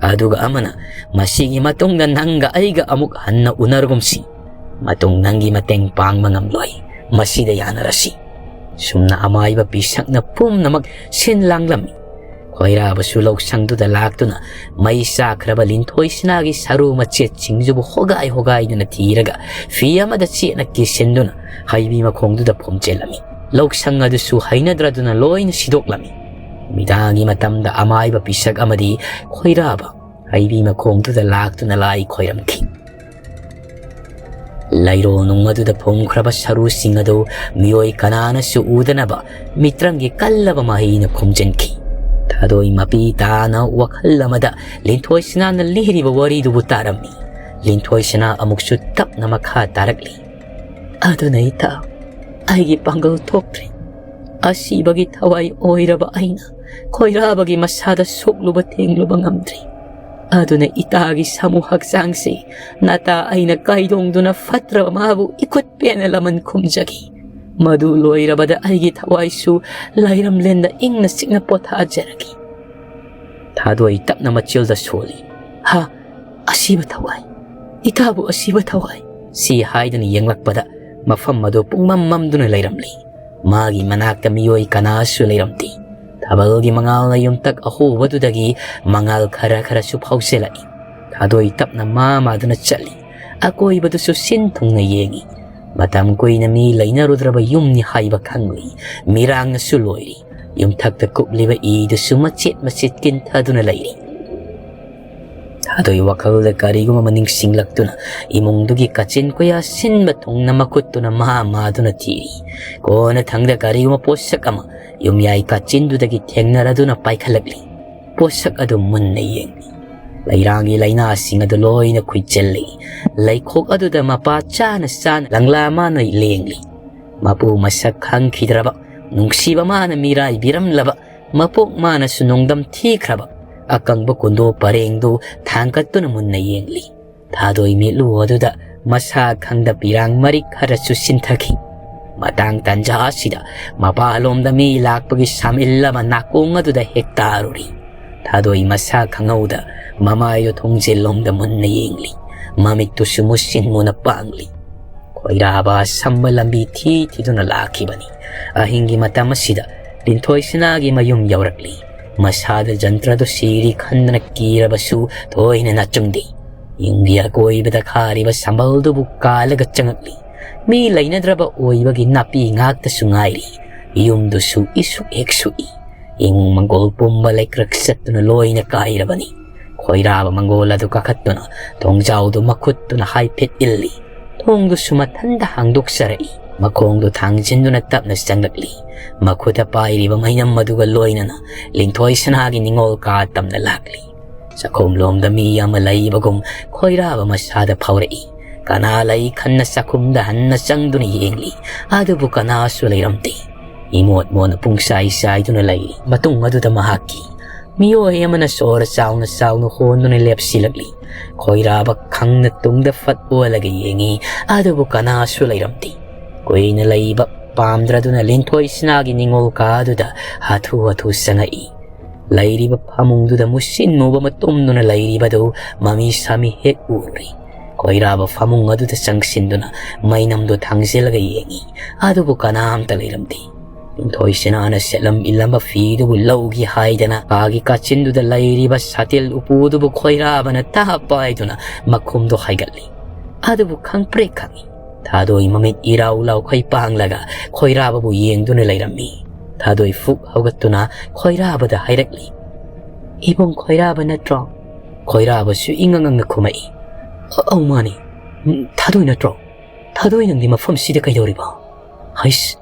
ꯑꯗꯨꯒ ꯑꯃꯅ ꯃꯁꯤꯒꯤ ꯃꯇꯨꯡꯗ ꯅꯪꯒ ꯑꯩꯒ ꯑꯃꯨꯛ ꯍꯟꯅ ꯎꯅꯔꯒꯨꯝꯁꯤ꯫ ꯃꯇꯨꯡ ꯅꯪꯒꯤ ꯃꯇꯦꯡ ꯄꯥꯡꯕ ꯉꯝꯂꯣꯏ꯫ ꯃꯁꯤꯗ ꯌꯥꯅꯔꯁꯤ꯫ ꯁꯨꯝꯅ ꯑꯃꯥꯏꯕ ꯄꯤꯁꯛꯅ ꯄꯨꯝꯅꯃꯛ ꯁꯤꯟ ꯂꯥꯡꯂꯝꯃꯤ꯫ ꯈꯣꯏꯔꯥꯕꯁꯨ ꯂꯧꯁꯪꯗꯨꯗ ꯂꯥꯛꯇꯨꯅ ꯃꯩ ꯆꯥꯈ꯭ꯔꯕ ꯂꯤꯟꯊꯣꯏ ꯁꯅꯥꯒꯤ ꯁꯔꯨ ꯃꯆꯦꯠꯁꯤꯡꯗꯨꯕꯨ ꯍꯣꯒꯥꯏ ꯍꯣꯒꯥꯏꯗꯨꯅ ꯊꯤꯔꯒ ꯐꯤ ꯑꯃꯗ ꯆꯦꯠꯅ ꯀꯤꯁꯤꯟꯗꯨꯅ ꯍꯩꯕꯤ ꯃꯈꯣꯡꯗꯨꯗ ꯐꯨꯝꯆꯤꯜꯂꯝꯃꯤ꯫ ꯂꯧꯁꯪ ꯑꯗꯨꯁꯨ ꯍꯩꯅꯗ꯭ꯔꯗꯨꯅ ꯂꯣꯏꯅ ꯁꯤꯗꯣꯛꯂꯝꯃꯤ꯫ ꯅꯨꯃꯤꯗꯥꯡꯒꯤ ꯃꯇꯝꯗ ꯑꯃꯥꯏꯕ ꯄꯤꯁꯛ ꯑꯃꯗꯤ ꯈꯣꯏꯔꯥꯕ ꯍꯩꯕꯤ ꯃꯈꯣꯡꯗꯨꯗ ꯂꯥꯛꯇꯨꯅ ꯂꯥꯏ ꯈꯣꯏꯔꯝꯈꯤ꯫ ꯂꯩꯔꯣꯜ ꯅꯨꯡ ꯑꯗꯨꯗ ꯐꯨꯝꯈ꯭ꯔꯕ ꯁꯔꯨꯁꯤꯡ ꯑꯗꯨ ꯃꯤꯑꯣꯏ ꯀꯅꯥꯅꯁꯨ ꯎꯗꯅꯕ ꯃꯤꯇ꯭ꯔꯪꯒꯤ ꯀꯜꯂꯕ ꯃꯍꯩꯅ ꯈꯨꯝꯖꯤꯟꯈꯤ꯫ ꯊꯥꯗꯣꯏ ꯃꯄꯤ ꯇꯥꯅ ꯋꯥꯈꯜ ꯑꯃꯗ ꯂꯤꯟꯊꯣꯏ ꯁꯅꯥꯅ ꯂꯤꯔꯤꯕ ꯋꯥꯔꯤꯗꯨꯕꯨ ꯇꯥꯔꯝꯃꯤ꯫ ꯂꯤꯟꯊꯣꯏ ꯁꯅꯥ ꯑꯃꯨꯛꯁꯨ ꯇꯞꯅ ꯃꯈꯥ ꯇꯥꯔꯛꯂꯤ꯫ ꯑꯗꯨꯅ ꯏꯇꯥ, ꯑꯩꯒꯤ ꯄꯥꯡꯒꯜ ꯊꯣꯛꯇ꯭ꯔꯦ꯫ ꯑꯁꯤꯕꯒꯤ ꯊꯋꯥꯏ ꯑꯣꯏꯔꯕ ꯑꯩꯅ ꯈꯣꯏꯔꯥꯕꯒꯤ ꯃꯁꯥꯗ ꯁꯣꯛꯂꯨꯕ ꯊꯦꯡꯂꯨꯕ ꯉꯝꯗ꯭ꯔꯤ꯫ ꯑꯗꯨꯅ ꯏꯇꯥꯒꯤ ꯁꯥꯃꯨ ꯍꯛꯆꯥꯡꯁꯤ ꯅꯇꯥ ꯑꯩꯅ ꯀꯥꯏꯗꯣꯡꯗꯨꯅ ꯐꯠꯇ꯭ꯔꯕ ꯃꯥꯕꯨ ꯏꯈꯨꯠ ꯄꯦꯟꯅ ꯂꯃꯟ ꯈꯨꯝꯖꯈꯤ꯫ ꯃꯗꯨ ꯂꯣꯏꯔꯕꯗ ꯑꯩꯒꯤ ꯊꯋꯥꯏꯁꯨ ꯂꯥꯏꯔꯝꯂꯦꯟꯗ ꯏꯪꯅ ꯆꯤꯛꯅ ꯄꯣꯊꯥꯖꯔꯒꯦ꯫ ꯊꯥꯗꯣꯏ ꯇꯞꯅ ꯃꯆꯤꯜꯗ ꯁꯣꯜꯂꯤ꯫ ꯍꯥ, ꯑꯁꯤꯕ ꯊꯋꯥꯏ, ꯏꯇꯥꯕꯨ ꯑꯁꯤꯕ ꯊꯋꯥꯏ꯫ ꯁꯤ ꯍꯥꯏꯗꯨꯅ ꯌꯦꯡꯂꯛꯄꯗ ꯃꯐꯝ ꯑꯗꯨ ꯄꯨꯡꯃꯝ ꯃꯝꯗꯨꯅ ꯂꯩꯔꯝꯂꯤ꯫ ꯃꯥꯒꯤ ꯃꯅꯥꯛꯇ ꯃꯤꯑꯣꯏ ꯀꯅꯥꯁꯨ ꯂꯩꯔꯝꯗꯦ꯫ ꯊꯥꯕꯜꯒꯤ ꯃꯉꯥꯜꯅ ꯌꯨꯝꯊꯛ ꯑꯍꯣꯕꯗꯨꯗꯒꯤ ꯃꯉꯥꯜ ꯈꯔ ꯈꯔꯁꯨ ꯐꯥꯎꯖꯤꯜꯂꯛꯏ꯫ ꯊꯥꯗꯣꯏ ꯇꯞꯅ ꯃꯥ ꯃꯥꯗꯨꯅ ꯆꯠꯂꯤ꯫ ꯑꯀꯣꯏꯕꯗꯨꯁꯨ ꯁꯤꯟ ꯊꯨꯡꯅ ꯌꯦꯡꯏ꯫ ꯃꯇꯝ ꯀꯨꯏꯅ ꯃꯤ ꯂꯩꯅꯔꯨꯗ꯭ꯔꯕ ꯌꯨꯝꯅꯤ ꯍꯥꯏꯕ ꯈꯪꯂꯤ꯫ ꯃꯤꯔꯥꯡꯅꯁꯨ ꯂꯣꯏꯔꯤ꯫ ꯌꯨꯝꯊꯛꯇ ꯀꯨꯞꯂꯤꯕ ꯏꯗꯨꯁꯨ ꯃꯆꯦꯠ ꯃꯆꯦꯠ ꯀꯤꯟꯊꯗꯨꯅ ꯂꯩꯔꯤ꯫ ꯊꯥꯗꯣꯏ ꯋꯥꯈꯜꯗ ꯀꯔꯤꯒꯨꯝꯕ ꯑꯃ ꯅꯤꯡꯁꯤꯡꯂꯛꯇꯨꯅ ꯏꯃꯨꯡꯗꯨꯒꯤ ꯀꯥꯆꯤꯟ ꯀꯣꯌꯥ ꯁꯤꯟꯕ ꯊꯨꯡꯅ ꯃꯈꯨꯠꯇꯨꯅ ꯃꯍꯥ ꯃꯥꯗꯨꯅ ꯊꯤꯔꯤ꯫ ꯀꯣꯟꯅ ꯊꯪꯗ ꯀꯔꯤꯒꯨꯝꯕ ꯄꯣꯠꯁꯛ ꯑꯃ ꯌꯨꯝꯌꯥꯏ ꯀꯥꯆꯤꯟꯗꯨꯗꯒꯤ ꯊꯦꯡꯅꯔꯗꯨꯅ ꯄꯥꯏꯈꯠꯂꯛꯂꯤ꯫ ꯄꯣꯠꯁꯛ ꯑꯗꯨ ꯃꯨꯟꯅ ꯌꯦꯡꯂꯤ꯫ ꯂꯩꯔꯥꯡꯒꯤ ꯂꯥꯏꯅꯥꯁꯤꯡ ꯑꯗꯨ ꯂꯣꯏꯅ ꯈꯨꯏꯆꯜꯂꯤ꯫ ꯂꯩꯈꯣꯛ ꯑꯗꯨꯗ ꯃꯄꯥ ꯆꯥꯅ ꯆꯥꯅ ꯂꯪꯂꯥ ꯃꯥꯅ ꯂꯦꯡꯂꯤ꯫ ꯃꯄꯨ ꯃꯁꯛ ꯈꯪꯈꯤꯗ꯭ꯔꯕ, ꯅꯨꯡꯁꯤꯕ ꯃꯥꯅ ꯃꯤꯔꯥꯏꯕꯤꯔꯝꯂꯕ, ꯃꯄꯣꯛ ꯃꯥꯅꯁꯨ ꯅꯣꯡꯗꯝ ꯊꯤꯈ꯭ꯔꯕ ꯑꯀꯪꯕ ꯀꯨꯟꯗꯣ ꯄꯔꯦꯡꯗꯨ ꯊꯥꯡꯒꯠꯇꯨꯅ ꯃꯨꯟꯅ ꯌꯦꯡꯂꯤ꯫ ꯊꯥꯗꯣꯏ ꯃꯤꯠꯂꯨ ꯑꯗꯨꯗ ꯃꯁꯥ ꯈꯪꯗ ꯄꯤꯔꯥꯡ ꯃꯔꯤꯛ ꯈꯔꯁꯨ ꯁꯤꯟꯊꯈꯤ꯫ ꯃꯇꯥꯡ ꯇꯥꯟꯖꯥ ꯑꯁꯤꯗ ꯃꯄꯥꯂꯣꯝꯗ ꯃꯤ ꯂꯥꯛꯄꯒꯤ ꯁꯥꯃꯤꯜ ꯑꯃ ꯅꯥꯀꯣꯡ ꯑꯗꯨꯗ ꯍꯦꯛ ꯇꯥꯔꯨꯔꯤ꯫ ꯊꯥꯗꯣꯏ ꯃꯁꯥ ꯈꯪꯍꯧꯗ ꯃꯃꯥꯏꯗꯨ ꯊꯣꯡꯖꯤꯜꯂꯣꯝꯗ ꯃꯨꯟꯅ ꯌꯦꯡꯂꯤ꯫ ꯃꯃꯤꯠꯇꯨꯁꯨ ꯃꯨꯁꯤꯟ ꯃꯨꯅ ꯄꯥꯡꯂꯤ꯫ ꯈꯣꯏꯔꯥꯕ ꯑꯁꯝꯕ ꯂꯝꯕꯤ ꯊꯤ ꯊꯤꯗꯨꯅ ꯂꯥꯛꯈꯤꯕꯅꯤ꯫ ꯑꯍꯤꯡꯒꯤ ꯃꯇꯝ ꯑꯁꯤꯗ ꯂꯤꯟꯊꯣꯏ ꯁꯅꯥꯒꯤ ꯃꯌꯨꯝ ꯌꯧꯔꯛꯂꯤ꯫ ꯃꯁꯥꯗ ꯖꯟꯇ꯭ꯔꯗꯨ ꯁꯤꯔꯤ ꯈꯟꯗꯅ ꯀꯤꯔꯕꯁꯨ ꯊꯣꯏꯅ ꯅꯥꯆꯨꯡꯗꯦ꯫ ꯌꯨꯝꯒꯤ ꯑꯀꯣꯏꯕꯗ ꯈꯥꯔꯤꯕ ꯁꯝꯕꯜꯗꯨꯕꯨ ꯀꯥꯜꯂꯒ ꯆꯪꯉꯛꯂꯤ꯫ ꯃꯤ ꯂꯩꯅꯗ꯭ꯔꯕ ꯑꯣꯏꯕꯒꯤ ꯅꯥꯄꯤ ꯉꯥꯛꯇꯁꯨ ꯉꯥꯏꯔꯤ꯫ ꯌꯨꯝꯗꯨꯁꯨ ꯏꯁꯨꯛ ꯍꯦꯛ ꯁꯨꯛꯏ꯫ ꯏꯃꯨꯡ ꯃꯪꯒꯣꯜ ꯄꯨꯝꯕ ꯂꯩꯀ꯭ꯔꯛ ꯆꯠꯇꯨꯅ ꯂꯣꯏꯅ ꯀꯥꯏꯔꯕꯅꯤ꯫ ꯈꯣꯏꯔꯥꯕ ꯃꯪꯒꯣꯜ ꯑꯗꯨ ꯀꯥꯈꯠꯇꯨꯅ ꯊꯣꯡꯖꯥꯎꯗꯨ ꯃꯈꯨꯠꯇꯨꯅ ꯍꯥꯏꯐꯦꯠ ꯏꯜꯂꯤ꯫ ꯊꯣꯡꯗꯨꯁꯨ ꯃꯊꯟꯇ ꯍꯥꯡꯗꯣꯛꯆꯔꯛꯏ꯫ ꯃꯈꯣꯡꯗꯨ ꯊꯥꯡꯖꯤꯟꯗꯨꯅ ꯇꯞꯅ ꯆꯪꯂꯛꯂꯤ꯫ ꯃꯈꯨꯠꯇ ꯄꯥꯏꯔꯤꯕ ꯃꯩꯅꯝ ꯑꯗꯨꯒ ꯂꯣꯏꯅꯅ ꯂꯤꯟꯊꯣꯏ ꯁꯅꯥꯒꯤ ꯅꯤꯡꯉꯣꯜ ꯀꯥ ꯇꯝꯅ ꯂꯥꯛꯂꯤ꯫ ꯆꯥꯛꯈꯨꯝꯂꯣꯝꯗ ꯃꯤ ꯑꯃ ꯂꯩꯕꯒꯨꯝ ꯈꯣꯏꯔꯥꯕ ꯃꯁꯥꯗ ꯐꯥꯎꯔꯛꯏ꯫ ꯀꯅꯥ ꯂꯩ ꯈꯟꯅ ꯆꯥꯛꯈꯨꯝꯗ ꯍꯟꯅ ꯆꯪꯗꯨꯅ ꯌꯦꯡꯂꯤ꯫ ꯑꯗꯨꯕꯨ ꯀꯅꯥꯁꯨ ꯂꯩꯔꯝꯗꯦ꯫ ꯏꯃꯣꯠ ꯃꯣꯠꯅ ꯄꯨꯡꯆꯥꯏ ꯆꯥꯏꯗꯨꯅ ꯂꯩꯔꯤ꯫ ꯃꯇꯨꯡ ꯑꯗꯨꯗ ꯃꯍꯥꯛꯀꯤ ꯃꯤꯑꯣꯏ ꯑꯃꯅ ꯁꯣꯔ ꯆꯥꯎꯅ ꯆꯥꯎꯅ ꯍꯣꯟꯗꯨꯅ ꯂꯦꯞꯁꯤꯜꯂꯛꯂꯤ꯫ ꯈꯣꯏꯔꯥꯕ ꯈꯪꯅ ꯇꯨꯡꯗ ꯐꯠ ꯑꯣꯜꯂꯒ ꯌꯦꯡꯉꯤ꯫ ꯑꯗꯨꯕꯨ ꯀꯅꯥꯁꯨ ꯂꯩꯔꯝꯗꯦ꯫ ꯀꯨꯏꯅ ꯂꯩꯕ ꯄꯥꯝꯗ꯭ꯔꯗꯨꯅ ꯂꯤꯟꯊꯣꯏ ꯁꯅꯥꯒꯤ ꯅꯤꯡꯉꯣꯜ ꯀꯥ ꯑꯗꯨꯗ ꯍꯥꯊꯨ ꯍꯥꯊꯨ ꯆꯪꯉꯛꯏ꯫ ꯂꯩꯔꯤꯕ ꯐꯃꯨꯡꯗꯨꯗ ꯃꯨꯁꯤꯟ ꯃꯨꯕ ꯑꯃ ꯇꯨꯝꯗꯨꯅ ꯂꯩꯔꯤꯕꯗꯨ ꯃꯃꯤ ꯁꯥꯃꯤ ꯍꯦꯛ ꯎꯔꯨꯔꯦ꯫ ꯈꯣꯏꯔꯥꯕ ꯐꯃꯨꯡ ꯑꯗꯨꯗ ꯆꯪꯁꯤꯟꯗꯨꯅ ꯃꯩꯅꯝꯗꯨ ꯊꯥꯡꯖꯤꯜꯂꯒ ꯌꯦꯡꯉꯤ꯫ ꯑꯗꯨꯕꯨ ꯀꯅꯥꯝꯇ ꯂꯩꯔꯝꯗꯦ꯫ ꯅꯤꯡꯊꯣꯏ ꯁꯅꯥꯅ ꯁꯦꯠꯂꯝ ꯏꯜꯂꯝꯕ ꯐꯤꯗꯨꯕꯨ ꯂꯧꯒꯦ ꯍꯥꯏꯗꯅ ꯀꯥꯒꯤ ꯀꯥꯆꯤꯟꯗꯨꯗ ꯂꯩꯔꯤꯕ ꯁꯥꯇꯤꯜ ꯎꯄꯨꯗꯨꯕꯨ ꯈꯣꯏꯔꯥꯕꯅ ꯇꯥ ꯄꯥꯏꯗꯨꯅ ꯃꯈꯨꯝꯗꯨ ꯍꯥꯏꯒꯠꯂꯤ꯫ ꯑꯗꯨꯕꯨ ꯈꯪꯄ꯭ꯔꯦꯛ ꯈꯪꯏ꯫ ꯊꯥꯗꯣꯏ ꯃꯃꯤꯠ ꯏꯔꯥꯎ ꯂꯥꯎꯈꯩ ꯄꯥꯡꯂꯒ ꯈꯣꯏꯔꯥꯕꯕꯨ ꯌꯦꯡꯗꯨꯅ ꯂꯩꯔꯝꯃꯤ꯫ ꯊꯥꯗꯣꯏ ꯐꯨꯛ ꯍꯧꯒꯠꯇꯨꯅ ꯈꯣꯏꯔꯥꯕꯗ ꯍꯥꯏꯔꯛꯂꯤ, "ꯏꯕꯨꯡ ꯈꯣꯏꯔꯥꯕ ꯅꯠꯇ꯭ꯔꯣ?" ꯈꯣꯏꯔꯥꯕꯁꯨ ꯏꯉꯛ ꯉꯛꯅ ꯈꯨꯝꯃꯛꯏ, "ꯑ-, ꯑꯧ ꯃꯥꯅꯤ꯫ ꯎꯝ, ꯊꯥꯗꯣꯏ ꯅꯠꯇ꯭ꯔꯣ? ꯊꯥꯗꯣꯏ ꯅꯪꯗꯤ ꯃꯐꯝꯁꯤꯗ ꯀꯩꯗꯧꯔꯤꯕ? ꯍꯩꯁ,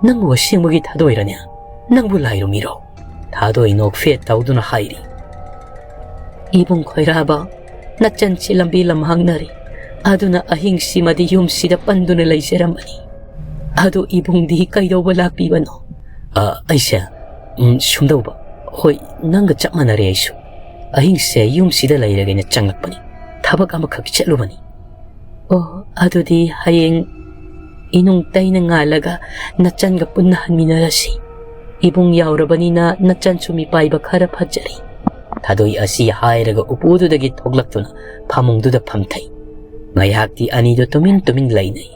ꯅꯪꯕꯨ ꯑꯁꯦꯡꯕꯒꯤ ꯊꯥꯗꯣꯏꯔꯅꯦ? ꯅꯪꯕꯨ ꯂꯥꯏꯔꯣ ꯃꯤꯔꯣ?" ꯊꯥꯗꯣꯏ ꯅꯣꯛꯐꯦꯠ ꯇꯧꯗꯨꯅ ꯍꯥꯏꯔꯤ, "ꯏꯕꯨꯡ ꯈꯣꯏꯔꯥꯕ, ꯅꯆꯟꯁꯤ ꯂꯝꯕꯤ ꯂꯝꯍꯥꯡꯅꯔꯤ꯫ ꯑꯗꯨꯅ ꯑꯍꯤꯡꯁꯤꯃꯗꯤ ꯌꯨꯝꯁꯤꯗ ꯄꯟꯗꯨꯅ ꯂꯩꯖꯔꯝꯕꯅꯤ꯫ ꯑꯗꯨ ꯏꯕꯨꯡꯗꯤ ꯀꯩꯗꯧꯕ ꯂꯥꯛꯄꯤꯕꯅꯣ?" "ꯑ, ꯑꯩꯁꯦ, ꯎꯝ, ꯁꯨꯝꯗꯧꯕ, ꯍꯣꯏ, ꯅꯪꯒ ꯆꯞ ꯃꯥꯟꯅꯔꯦ ꯑꯩꯁꯨ꯫ ꯑꯍꯤꯡꯁꯦ ꯌꯨꯝꯁꯤꯗ ꯂꯩꯔꯒꯦꯅ ꯆꯪꯂꯛꯄꯅꯤ꯫ ꯊꯕꯛ ꯑꯃꯈꯛ ꯆꯠꯂꯨꯕꯅꯤ꯫" "ꯑꯣ, ꯑꯗꯨꯗꯤ ꯍꯌꯦꯡ ꯏꯅꯨꯡ ꯇꯩꯅ ꯉꯥꯜꯂꯒ ꯅꯆꯟꯒ ꯄꯨꯟꯅ ꯍꯟꯃꯤꯟꯅꯔꯁꯤ꯫ ꯏꯕꯨꯡ ꯌꯥꯎꯔꯕꯅꯤꯅ ꯅꯆꯟꯁꯨ ꯃꯤꯄꯥꯏꯕ ꯈꯔ ꯐꯖꯔꯤ꯫" ꯊꯥꯗꯣꯏ ꯑꯁꯤ ꯍꯥꯏꯔꯒ ꯎꯄꯨꯗꯨꯗꯒꯤ ꯊꯣꯛꯂꯛꯇꯨꯅ ꯐꯃꯨꯡꯗꯨꯗ ꯐꯝꯊꯩ꯫ ꯉꯥꯏꯍꯥꯛꯇꯤ ꯑꯅꯤꯗꯨ ꯇꯨꯃꯤꯟ ꯇꯨꯃꯤꯟ ꯂꯩꯅꯩ꯫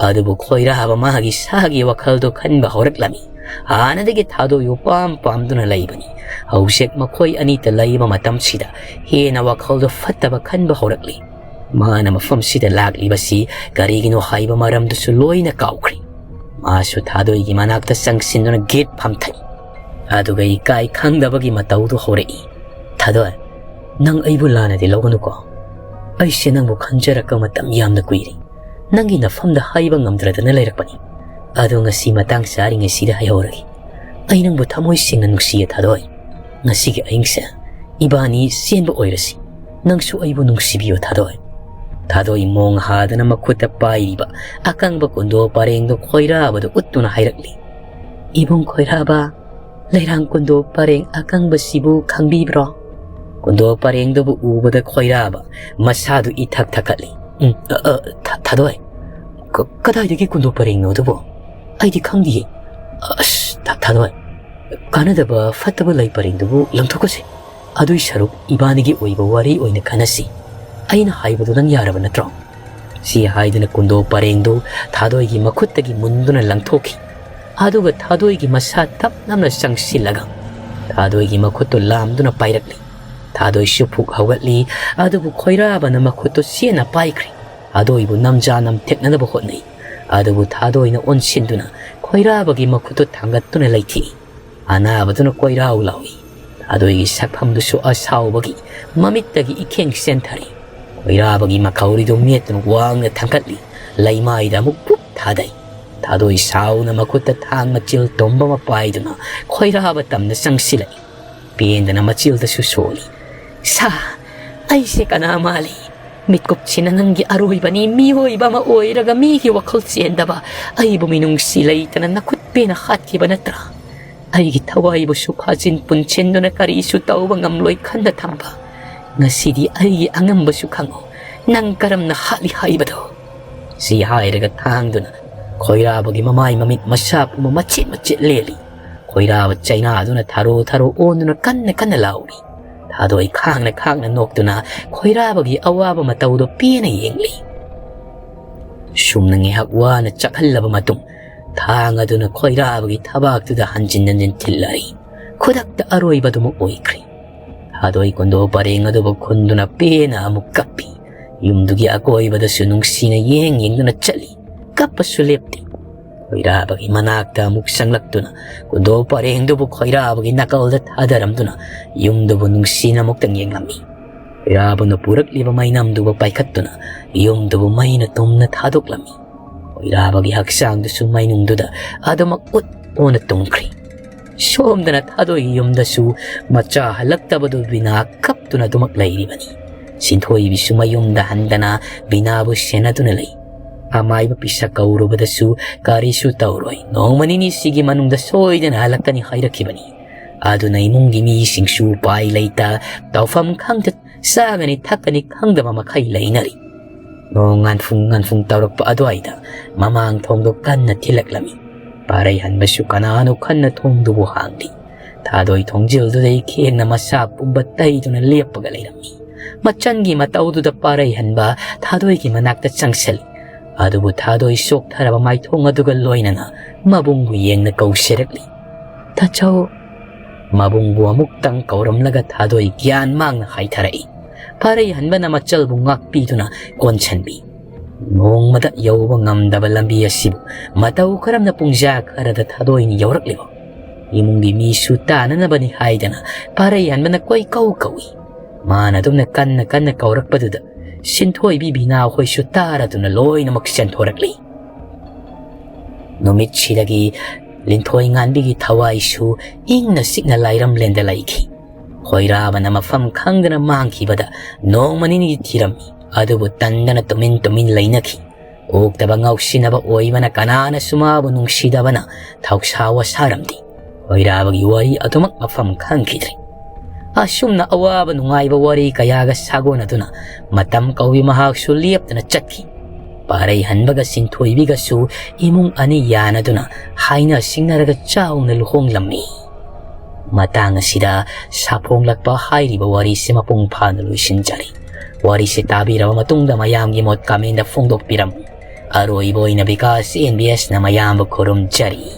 ꯑꯗꯨꯕꯨ ꯈꯣꯏꯔꯥꯕ ꯃꯥꯒꯤ ꯁꯥꯒꯤ ꯋꯥꯈꯜꯗꯣ ꯈꯟꯕ ꯍꯧꯔꯛꯂꯝꯃꯤ꯫ ꯍꯥꯟꯅꯗꯒꯤ ꯊꯥꯗꯣꯏꯕꯨ ꯄꯥꯝ ꯄꯥꯝꯗꯨꯅ ꯂꯩꯕꯅꯤ꯫ ꯍꯧꯖꯤꯛ ꯃꯈꯣꯏ ꯑꯅꯤꯇ ꯂꯩꯕ ꯃꯇꯝꯁꯤꯗ ꯍꯦꯟꯅ ꯋꯥꯈꯜꯗꯣ ꯐꯠꯇꯕ ꯈꯟꯕ ꯍꯧꯔꯛꯂꯤ꯫ ꯃꯥꯅ ꯃꯐꯝꯁꯤꯗ ꯂꯥꯛꯂꯤꯕꯁꯤ ꯀꯔꯤꯒꯤꯅꯣ ꯍꯥꯏꯕ ꯃꯔꯝꯗꯨꯁꯨ ꯂꯣꯏꯅ ꯀꯥꯎꯈ꯭ꯔꯦ꯫ ꯃꯥꯁꯨ ꯊꯥꯗꯣꯏꯒꯤ ꯃꯅꯥꯛꯇ ꯆꯪꯁꯤꯟꯗꯨꯅ ꯒꯤꯠ ꯐꯝꯊꯩ꯫ ꯑꯗꯨꯒ ꯏꯀꯥꯏ ꯈꯪꯗꯕꯒꯤ ꯃꯇꯧꯗꯨ ꯍꯧꯔꯛꯏ꯫ "ꯊꯥꯗꯣꯏ, ꯅꯪ ꯑꯩꯕꯨ ꯂꯥꯟꯅꯗꯤ ꯂꯧꯒꯅꯨꯀꯣ꯫ ꯑꯩꯁꯦ ꯅꯪꯕꯨ ꯈꯟꯖꯔꯛꯄ ꯃꯇꯝ ꯌꯥꯝꯅ ꯀꯨꯏꯔꯦ꯫ ꯅꯪꯒꯤ ꯅꯐꯝꯗ ꯍꯥꯏꯕ ꯉꯝꯗ꯭ꯔꯗꯅ ꯂꯩꯔꯛꯄꯅꯤ꯫ ꯑꯗꯣ ꯉꯁꯤ ꯃꯇꯥꯡ ꯆꯥꯔꯤꯉꯩꯁꯤꯗ ꯍꯥꯏꯍꯧꯔꯒꯦ꯫ ꯑꯩ ꯅꯪꯕꯨ ꯊꯃꯣꯏ ꯁꯦꯡꯅ ꯅꯨꯡꯁꯤꯌꯦ ꯊꯥꯗꯣꯏ꯫ ꯉꯁꯤꯒꯤ ꯑꯍꯤꯡꯁꯦ ꯏꯕꯥꯅꯤ ꯆꯦꯟꯕ ꯑꯣꯏꯔꯁꯤ꯫ ꯅꯪꯁꯨ ꯑꯩꯕꯨ ꯅꯨꯡꯁꯤꯕꯤꯌꯣ ꯊꯥꯗꯣꯏ꯫" ꯊꯥꯗꯣꯏ ꯃꯣꯡ ꯍꯥꯗꯅ ꯃꯈꯨꯠꯇ ꯄꯥꯏꯔꯤꯕ ꯑꯀꯪꯕ ꯀꯨꯟꯗꯣ ꯄꯔꯦꯡꯗꯣ ꯈꯣꯏꯔꯥꯕꯗ ꯎꯠꯇꯨꯅ ꯍꯥꯏꯔꯛꯂꯤ, "ꯏꯕꯨꯡ ꯈꯣꯏꯔꯥꯕ, ꯂꯩꯔꯥꯡ ꯀꯨꯟꯗꯣ ꯄꯔꯦꯡ ꯑꯀꯪꯕꯁꯤꯕꯨ ꯈꯪꯕꯤꯕ꯭ꯔꯣ?" ꯀꯨꯟꯗꯣ ꯄꯔꯦꯡꯗꯨꯕꯨ ꯎꯕꯗ ꯈꯣꯏꯔꯥꯕ ꯃꯁꯥꯗꯨ ꯏꯊꯛ ꯊꯛꯀꯠꯂꯤ꯫ "ꯎꯝ, ꯑ, ꯑ, ꯊ-, ꯊꯥꯗꯣꯏ, ꯀ-, ꯀꯗꯥꯏꯗꯒꯤ ꯀꯨꯟꯗꯣ ꯄꯔꯦꯡꯅꯣ ꯑꯗꯨꯕꯨ? ꯑꯩꯗꯤ ꯈꯪꯗꯤꯌꯦ꯫ ꯑꯁ, ꯊ-, ꯊꯥꯗꯣꯏ, ꯀꯥꯟꯅꯗꯕ ꯐꯠꯇꯕ ꯂꯩ ꯄꯔꯦꯡꯗꯨꯕꯨ ꯂꯪꯊꯣꯛꯀꯁꯤ꯫ ꯑꯗꯨꯏ ꯁꯔꯨꯛ ꯏꯕꯥꯅꯤꯒꯤ ꯑꯣꯏꯕ ꯋꯥꯔꯤ ꯑꯣꯏꯅ ꯈꯟꯅꯁꯤ꯫ "ꯑꯩꯅ ꯍꯥꯏꯕꯗꯨ ꯅꯪ ꯌꯥꯔꯕ ꯅꯠꯇ꯭ꯔꯣ?" ꯁꯤ ꯍꯥꯏꯗꯨꯅ ꯀꯨꯟꯗꯣ ꯄꯔꯦꯡꯗꯨ ꯊꯥꯗꯣꯏꯒꯤ ꯃꯈꯨꯠꯇꯒꯤ ꯃꯨꯟꯗꯨꯅ ꯂꯪꯊꯣꯛꯈꯤ꯫ ꯑꯗꯨꯒ ꯊꯥꯗꯣꯏꯒꯤ ꯃꯁꯥ ꯇꯞ ꯅꯞꯅ ꯆꯪꯁꯤꯜꯂꯒ ꯊꯥꯗꯣꯏꯒꯤ ꯃꯈꯨꯠꯇꯨ ꯂꯥꯝꯗꯨꯅ ꯄꯥꯏꯔꯛꯂꯤ꯫ ꯊꯥꯗꯣꯏꯁꯨ ꯐꯨꯛ ꯍꯧꯒꯠꯂꯤ, ꯑꯗꯨꯕꯨ ꯈꯣꯏꯔꯥꯕꯅ ꯃꯈꯨꯠꯇꯨ ꯆꯦꯠꯅ ꯄꯥꯏꯈ꯭ꯔꯤ꯫ ꯊꯥꯗꯣꯏꯕꯨ ꯅꯝꯖꯥ ꯅꯝꯊꯦꯛꯅꯅꯕ ꯍꯣꯠꯅꯩ, ꯑꯗꯨꯕꯨ ꯊꯥꯗꯣꯏꯅ ꯑꯣꯟꯁꯤꯟꯗꯨꯅ ꯈꯣꯏꯔꯥꯕꯒꯤ ꯃꯈꯨꯠꯇꯨ ꯊꯥꯡꯒꯠꯇꯨꯅ ꯂꯩꯊꯦꯛꯏ꯫ ꯑꯅꯥꯕꯗꯨꯅ ꯀꯣꯏꯔꯥꯎ ꯂꯥꯎꯏ꯫ ꯊꯥꯗꯣꯏꯒꯤ ꯁꯛꯐꯝꯗꯨꯁꯨ ꯑꯁꯥꯎꯕꯒꯤ ꯃꯃꯤꯠꯇꯒꯤ ꯏꯈꯦꯡ ꯆꯦꯟꯊꯔꯤ꯫ ꯈꯣꯏꯔꯥꯕꯒꯤ ꯃꯈꯧꯔꯤꯗꯨ ꯃꯦꯠꯇꯨꯅ ꯋꯥꯡꯅ ꯊꯥꯡꯒꯠꯂꯤ꯫ ꯂꯩꯃꯥꯏꯗ ꯑꯃꯨꯛ ꯄꯨꯞ ꯊꯥꯗꯩ꯫ ꯊꯥꯗꯣꯏ ꯁꯥꯎꯅ ꯃꯈꯨꯠꯇ ꯊꯥꯡ ꯃꯆꯤꯜ ꯇꯣꯝꯕ ꯑꯃ ꯄꯥꯏꯗꯨꯅ ꯈꯣꯏꯔꯥꯕ ꯇꯝꯅ ꯆꯪꯁꯤꯜꯂꯛꯏ꯫ ꯄꯦꯟꯗꯅ ꯃꯆꯤꯜꯗꯁꯨ ꯁꯣꯜꯂꯤ꯫ "ꯁꯥ, ꯑꯩꯁꯦ ꯀꯅꯥ ꯃꯥꯜꯂꯤ? ꯃꯤꯠꯀꯨꯞꯁꯤꯅ ꯅꯪꯒꯤ ꯑꯔꯣꯏꯕꯅꯤ꯫ ꯃꯤꯑꯣꯏꯕ ꯑꯃ ꯑꯣꯏꯔꯒ ꯃꯤꯒꯤ ꯋꯥꯈꯜ ꯆꯦꯟꯗꯕ ꯑꯩꯕꯨ ꯃꯤꯅꯨꯡꯁꯤ ꯂꯩꯇꯅ ꯅꯈꯨꯠ ꯄꯦꯟꯅ ꯍꯥꯠꯈꯤꯕ ꯅꯠꯇ꯭ꯔꯥ? ꯑꯩꯒꯤ ꯊꯋꯥꯏꯕꯨꯁꯨ ꯐꯥꯖꯤꯟ ꯄꯨꯟꯁꯤꯟꯗꯨꯅ ꯀꯔꯤꯁꯨ ꯇꯧꯕ ꯉꯝꯂꯣꯏ ꯈꯟꯅ ꯊꯝꯕ, ꯉꯁꯤꯗꯤ ꯑꯩꯒꯤ ꯑꯉꯝꯕꯁꯨ ꯈꯪꯉꯨ, ꯅꯪ ꯀꯔꯝꯅ ꯍꯥꯠꯂꯤ ꯍꯥꯏꯕꯗꯣ?" ꯁꯤ ꯍꯥꯏꯔꯒ ꯊꯥꯡꯗꯨꯅ ꯈꯣꯏꯔꯥꯕꯒꯤ ꯃꯃꯥꯏ ꯃꯃꯤꯠ ꯃꯁꯥ ꯄꯨꯝꯕ ꯃꯆꯦꯠ ꯃꯆꯦꯠ ꯂꯦꯜꯂꯤ꯫ ꯈꯣꯏꯔꯥꯕ ꯆꯩꯅꯥꯗꯨꯅ ꯊꯥꯔꯣ ꯊꯥꯔꯣ ꯑꯣꯟꯗꯨꯅ ꯀꯟꯅ ꯀꯟꯅ ꯂꯥꯎꯔꯤ꯫ ꯊꯥꯗꯣꯏ ꯈꯥꯡꯅ ꯈꯥꯡꯅ ꯅꯣꯛꯇꯨꯅ ꯈꯣꯏꯔꯥꯕꯒꯤ ꯑꯋꯥꯕ ꯃꯇꯧꯗꯣ ꯄꯦꯟꯅ ꯌꯦꯡꯂꯤ꯫ ꯁꯨꯝꯅ ꯉꯥꯏꯍꯥꯛ ꯋꯥꯅ ꯆꯥꯛꯍꯜꯂꯕ ꯃꯇꯨꯡ, ꯊꯥꯡ ꯑꯗꯨꯅ ꯈꯣꯏꯔꯥꯕꯒꯤ ꯊꯕꯥꯛꯇꯨꯗ ꯍꯟꯖꯤꯟ ꯍꯟꯖꯤꯟ ꯊꯤꯜꯂꯔꯤ꯫ ꯈꯨꯗꯛꯇ ꯑꯔꯣꯏꯕꯗꯨꯃꯛ ꯑꯣꯏꯈ꯭ꯔꯤ꯫ ꯊꯥꯗꯣꯏ ꯀꯨꯟꯗꯣ ꯄꯔꯦꯡ ꯑꯗꯨꯕꯨ ꯈꯨꯟꯗꯨꯅ ꯄꯦꯟꯅ ꯑꯃꯨꯛ ꯀꯞꯄꯤ꯫ ꯌꯨꯝꯗꯨꯒꯤ ꯑꯀꯣꯏꯕꯗꯁꯨ ꯅꯨꯡꯁꯤꯅ ꯌꯦꯡ ꯌꯦꯡꯗꯨꯅ ꯆꯠꯂꯤ꯫ ꯀꯞꯄꯁꯨ ꯂꯦꯞꯇꯦ꯫ ꯈꯣꯏꯔꯥꯕꯒꯤ ꯃꯅꯥꯛꯇ ꯑꯃꯨꯛ ꯆꯪꯂꯛꯇꯨꯅ ꯀꯨꯟꯗꯣ ꯄꯔꯦꯡꯗꯨꯕꯨ ꯈꯣꯏꯔꯥꯕꯒꯤ ꯅꯥꯀꯜꯗ ꯊꯥꯗꯔꯝꯗꯨꯅ ꯌꯨꯝꯗꯨꯕꯨ ꯅꯨꯡꯁꯤꯅ ꯑꯃꯨꯛꯇꯪ ꯌꯦꯡꯂꯝꯃꯤ꯫ ꯈꯣꯏꯔꯥꯕꯅ ꯄꯨꯔꯛꯂꯤꯕ ꯃꯩꯅꯝꯗꯨꯕꯨ ꯄꯥꯏꯈꯠꯇꯨꯅ ꯌꯨꯝꯗꯨꯕꯨ ꯃꯩꯅ ꯇꯨꯝꯅ ꯊꯥꯗꯣꯛꯂꯝꯃꯤ꯫ ꯈꯣꯏꯔꯥꯕꯒꯤ ꯍꯛꯆꯥꯡꯗꯨꯁꯨ ꯃꯩꯅꯨꯡꯗꯨꯗ ꯑꯗꯨꯃꯛ ꯎꯠ ꯑꯣꯅ ꯇꯨꯝꯈ꯭ꯔꯤ꯫ ꯁꯣꯝꯗꯅ ꯊꯥꯗꯣꯏꯒꯤ ꯌꯨꯝꯗꯁꯨ ꯃꯆꯥ ꯍꯜꯂꯛꯇꯕꯗꯨ ꯕꯤꯅꯥ ꯀꯞꯇꯨꯅ ꯑꯗꯨꯃꯛ ꯂꯩꯔꯤꯕꯅꯤ꯫ ꯁꯤꯟꯊꯣꯏꯕꯤꯁꯨ ꯃꯌꯨꯝꯗ ꯍꯟꯗꯅ ꯕꯤꯅꯥꯕꯨ ꯁꯦꯟꯅꯗꯨꯅ ꯂꯩ꯫ ꯑꯃꯥꯏꯕ ꯄꯤꯁꯛ ꯀꯧꯔꯨꯕꯗꯁꯨ ꯀꯔꯤꯁꯨ ꯇꯧꯔꯣꯏ, ꯅꯣꯡꯃ ꯅꯤꯅꯤꯁꯤꯒꯤ ꯃꯅꯨꯡꯗ ꯁꯣꯏꯗꯅ ꯍꯜꯂꯛꯀꯅꯤ ꯍꯥꯏꯔꯛꯈꯤꯕꯅꯤ꯫ ꯑꯗꯨꯅ ꯏꯃꯨꯡꯒꯤ ꯃꯤꯁꯤꯡꯁꯨ ꯎꯄꯥꯏ ꯂꯩꯇ, ꯇꯧꯐꯝ ꯈꯪꯗ, ꯆꯥꯒꯅꯤ ꯊꯛꯀꯅꯤ ꯈꯪꯗꯕ ꯃꯈꯩ ꯂꯩꯅꯔꯤ꯫ ꯅꯣꯡ ꯉꯥꯟꯐꯨꯡ ꯉꯥꯟꯐꯨꯡ ꯇꯧꯔꯛꯄ ꯑꯗꯨꯋꯥꯏꯗ ꯃꯃꯥꯡ ꯊꯣꯡꯗꯣ ꯀꯟꯅ ꯊꯤꯜꯂꯛꯂꯝꯃꯤ꯫ ꯄꯥꯔꯩ ꯍꯟꯕꯁꯨ ꯀꯅꯥꯅꯣ ꯈꯟꯅ ꯊꯣꯡꯗꯨꯕꯨ ꯍꯥꯡꯂꯤ꯫ ꯊꯥꯗꯣꯏ ꯊꯣꯡꯖꯤꯜꯗꯨꯗꯒꯤ ꯈꯦꯡꯅ ꯃꯁꯥ ꯄꯨꯝꯕ ꯇꯩꯗꯨꯅ ꯂꯦꯞꯄꯒ ꯂꯩꯔꯝꯃꯤ꯫ ꯃꯆꯟꯒꯤ ꯃꯇꯧꯗꯨꯗ ꯄꯥꯔꯩꯍꯟꯕ ꯊꯥꯗꯣꯏꯒꯤ ꯃꯅꯥꯛꯇ ꯆꯪꯁꯤꯜꯂꯤ꯫ ꯑꯗꯨꯕꯨ ꯊꯥꯗꯣꯏ ꯆꯣꯛꯊꯔꯕ ꯃꯥꯏꯊꯣꯡ ꯑꯗꯨꯒ ꯂꯣꯏꯅꯅ ꯃꯕꯨꯡꯕꯨ ꯌꯦꯡꯅ ꯀꯧꯁꯤꯔꯛꯂꯤ꯫ "ꯇꯥꯆꯧ!" ꯃꯕꯨꯡꯕꯨ ꯑꯃꯨꯛꯇꯪ ꯀꯧꯔꯝꯂꯒ ꯊꯥꯗꯣꯏ ꯒ꯭ꯌꯥꯟ ꯃꯥꯡꯅ ꯍꯥꯏꯊꯔꯛꯏ꯫ ꯄꯥꯔꯩꯍꯟꯕꯅ ꯃꯆꯜꯕꯨ ꯉꯥꯛꯄꯤꯗꯨꯅ ꯀꯣꯟꯁꯤꯟꯕꯤ꯫ ꯅꯣꯡꯃꯗ ꯌꯧꯕ ꯉꯝꯗꯕ ꯂꯝꯕꯤ ꯑꯁꯤꯕꯨ ꯃꯇꯧ ꯀꯔꯝꯅ ꯄꯨꯡꯖꯥ ꯈꯔꯗ ꯊꯥꯗꯣꯏꯅ ꯌꯧꯔꯛꯂꯤꯕ? ꯏꯃꯨꯡꯒꯤ ꯃꯤꯁꯨ ꯇꯥꯅꯅꯕꯅꯤ ꯍꯥꯏꯗꯅ ꯄꯥꯔꯩꯍꯟꯕꯅ ꯀꯣꯏ ꯀꯧ ꯀꯧꯏ꯫ ꯃꯥꯅ ꯑꯗꯨꯝꯅ ꯀꯟꯅ ꯀꯟꯅ ꯀꯧꯔꯛꯄꯗꯨꯗ ꯁꯤꯟꯊꯣꯏꯕꯤ ꯕꯤꯅꯥ ꯍꯣꯏꯁꯨ ꯇꯥꯔꯗꯨꯅ ꯂꯣꯏꯅꯃꯛ ꯆꯦꯟꯊꯣꯔꯛꯂꯤ꯫ ꯅꯨꯃꯤꯠꯁꯤꯗꯒꯤ ꯂꯤꯟꯊꯣꯏ ꯉꯥꯟꯕꯤꯒꯤ ꯊꯋꯥꯏꯁꯨ ꯏꯪꯅ ꯆꯤꯛꯅ ꯂꯥꯏꯔꯝꯂꯦꯟꯗ ꯂꯩꯈꯤ꯫ ꯈꯣꯏꯔꯥꯕꯅ ꯃꯐꯝ ꯈꯪꯗꯅ ꯃꯥꯡꯈꯤꯕꯗ ꯅꯣꯡꯃ ꯅꯤꯅꯤꯗꯤ ꯊꯤꯔꯝꯃꯤ, ꯑꯗꯨꯕꯨ ꯇꯟꯗꯅ ꯇꯨꯃꯤꯟ ꯇꯨꯃꯤꯟ ꯂꯩꯅꯈꯤ꯫ ꯑꯣꯛꯇꯕ ꯉꯥꯎꯁꯤꯟꯅꯕ ꯑꯣꯏꯕꯅ ꯀꯅꯥꯅꯁꯨ ꯃꯥꯕꯨ ꯅꯨꯡꯁꯤꯗꯕꯅ ꯊꯧꯁꯥ ꯋꯥꯁꯥꯔꯝꯗꯦ꯫ ꯈꯣꯏꯔꯥꯕꯒꯤ ꯋꯥꯔꯤ ꯑꯗꯨꯃꯛ ꯃꯐꯝ ꯈꯪꯈꯤꯗ꯭ꯔꯦ꯫ ꯑꯁꯨꯝꯅ ꯑꯋꯥꯕ ꯅꯨꯡꯉꯥꯏꯕ ꯋꯥꯔꯤ ꯀꯌꯥꯒ ꯁꯥꯒꯣꯟꯅꯗꯨꯅ ꯃꯇꯝ ꯀꯧꯏ ꯃꯍꯥꯛꯁꯨ ꯂꯦꯞꯇꯅ ꯆꯠꯈꯤ꯫ ꯄꯥꯔꯩꯍꯟꯕꯒ ꯁꯤꯟꯊꯣꯏꯕꯤꯒꯁꯨ ꯏꯃꯨꯡ ꯑꯅꯤ ꯌꯥꯅꯗꯨꯅ ꯍꯥꯏꯅ ꯁꯤꯡꯅꯔꯒ ꯆꯥꯎꯅ ꯂꯨꯍꯣꯡꯂꯝꯃꯤ꯫ ꯃꯇꯥꯡ ꯑꯁꯤꯗ ꯁꯥꯐꯣꯡꯂꯛꯄ ꯍꯥꯏꯔꯤꯕ ꯋꯥꯔꯤꯁꯤ ꯃꯄꯨꯡ ꯐꯥꯅ ꯂꯣꯏꯁꯤꯟꯖꯔꯤ꯫ ꯋꯥꯔꯤꯁꯤ ꯇꯥꯕꯤꯔꯕ ꯃꯇꯨꯡꯗ ꯃꯌꯥꯝꯒꯤ ꯃꯣꯠ comment ꯐꯣꯡꯗꯣꯛꯄꯤꯔꯝꯃꯨ꯫ ꯑꯔꯣꯏꯕ ꯑꯣꯏꯅ ꯕꯤꯀꯥꯁ NBSꯅ ꯃꯌꯥꯝꯕꯨ ꯈꯨꯔꯨꯝꯖꯔꯤ꯫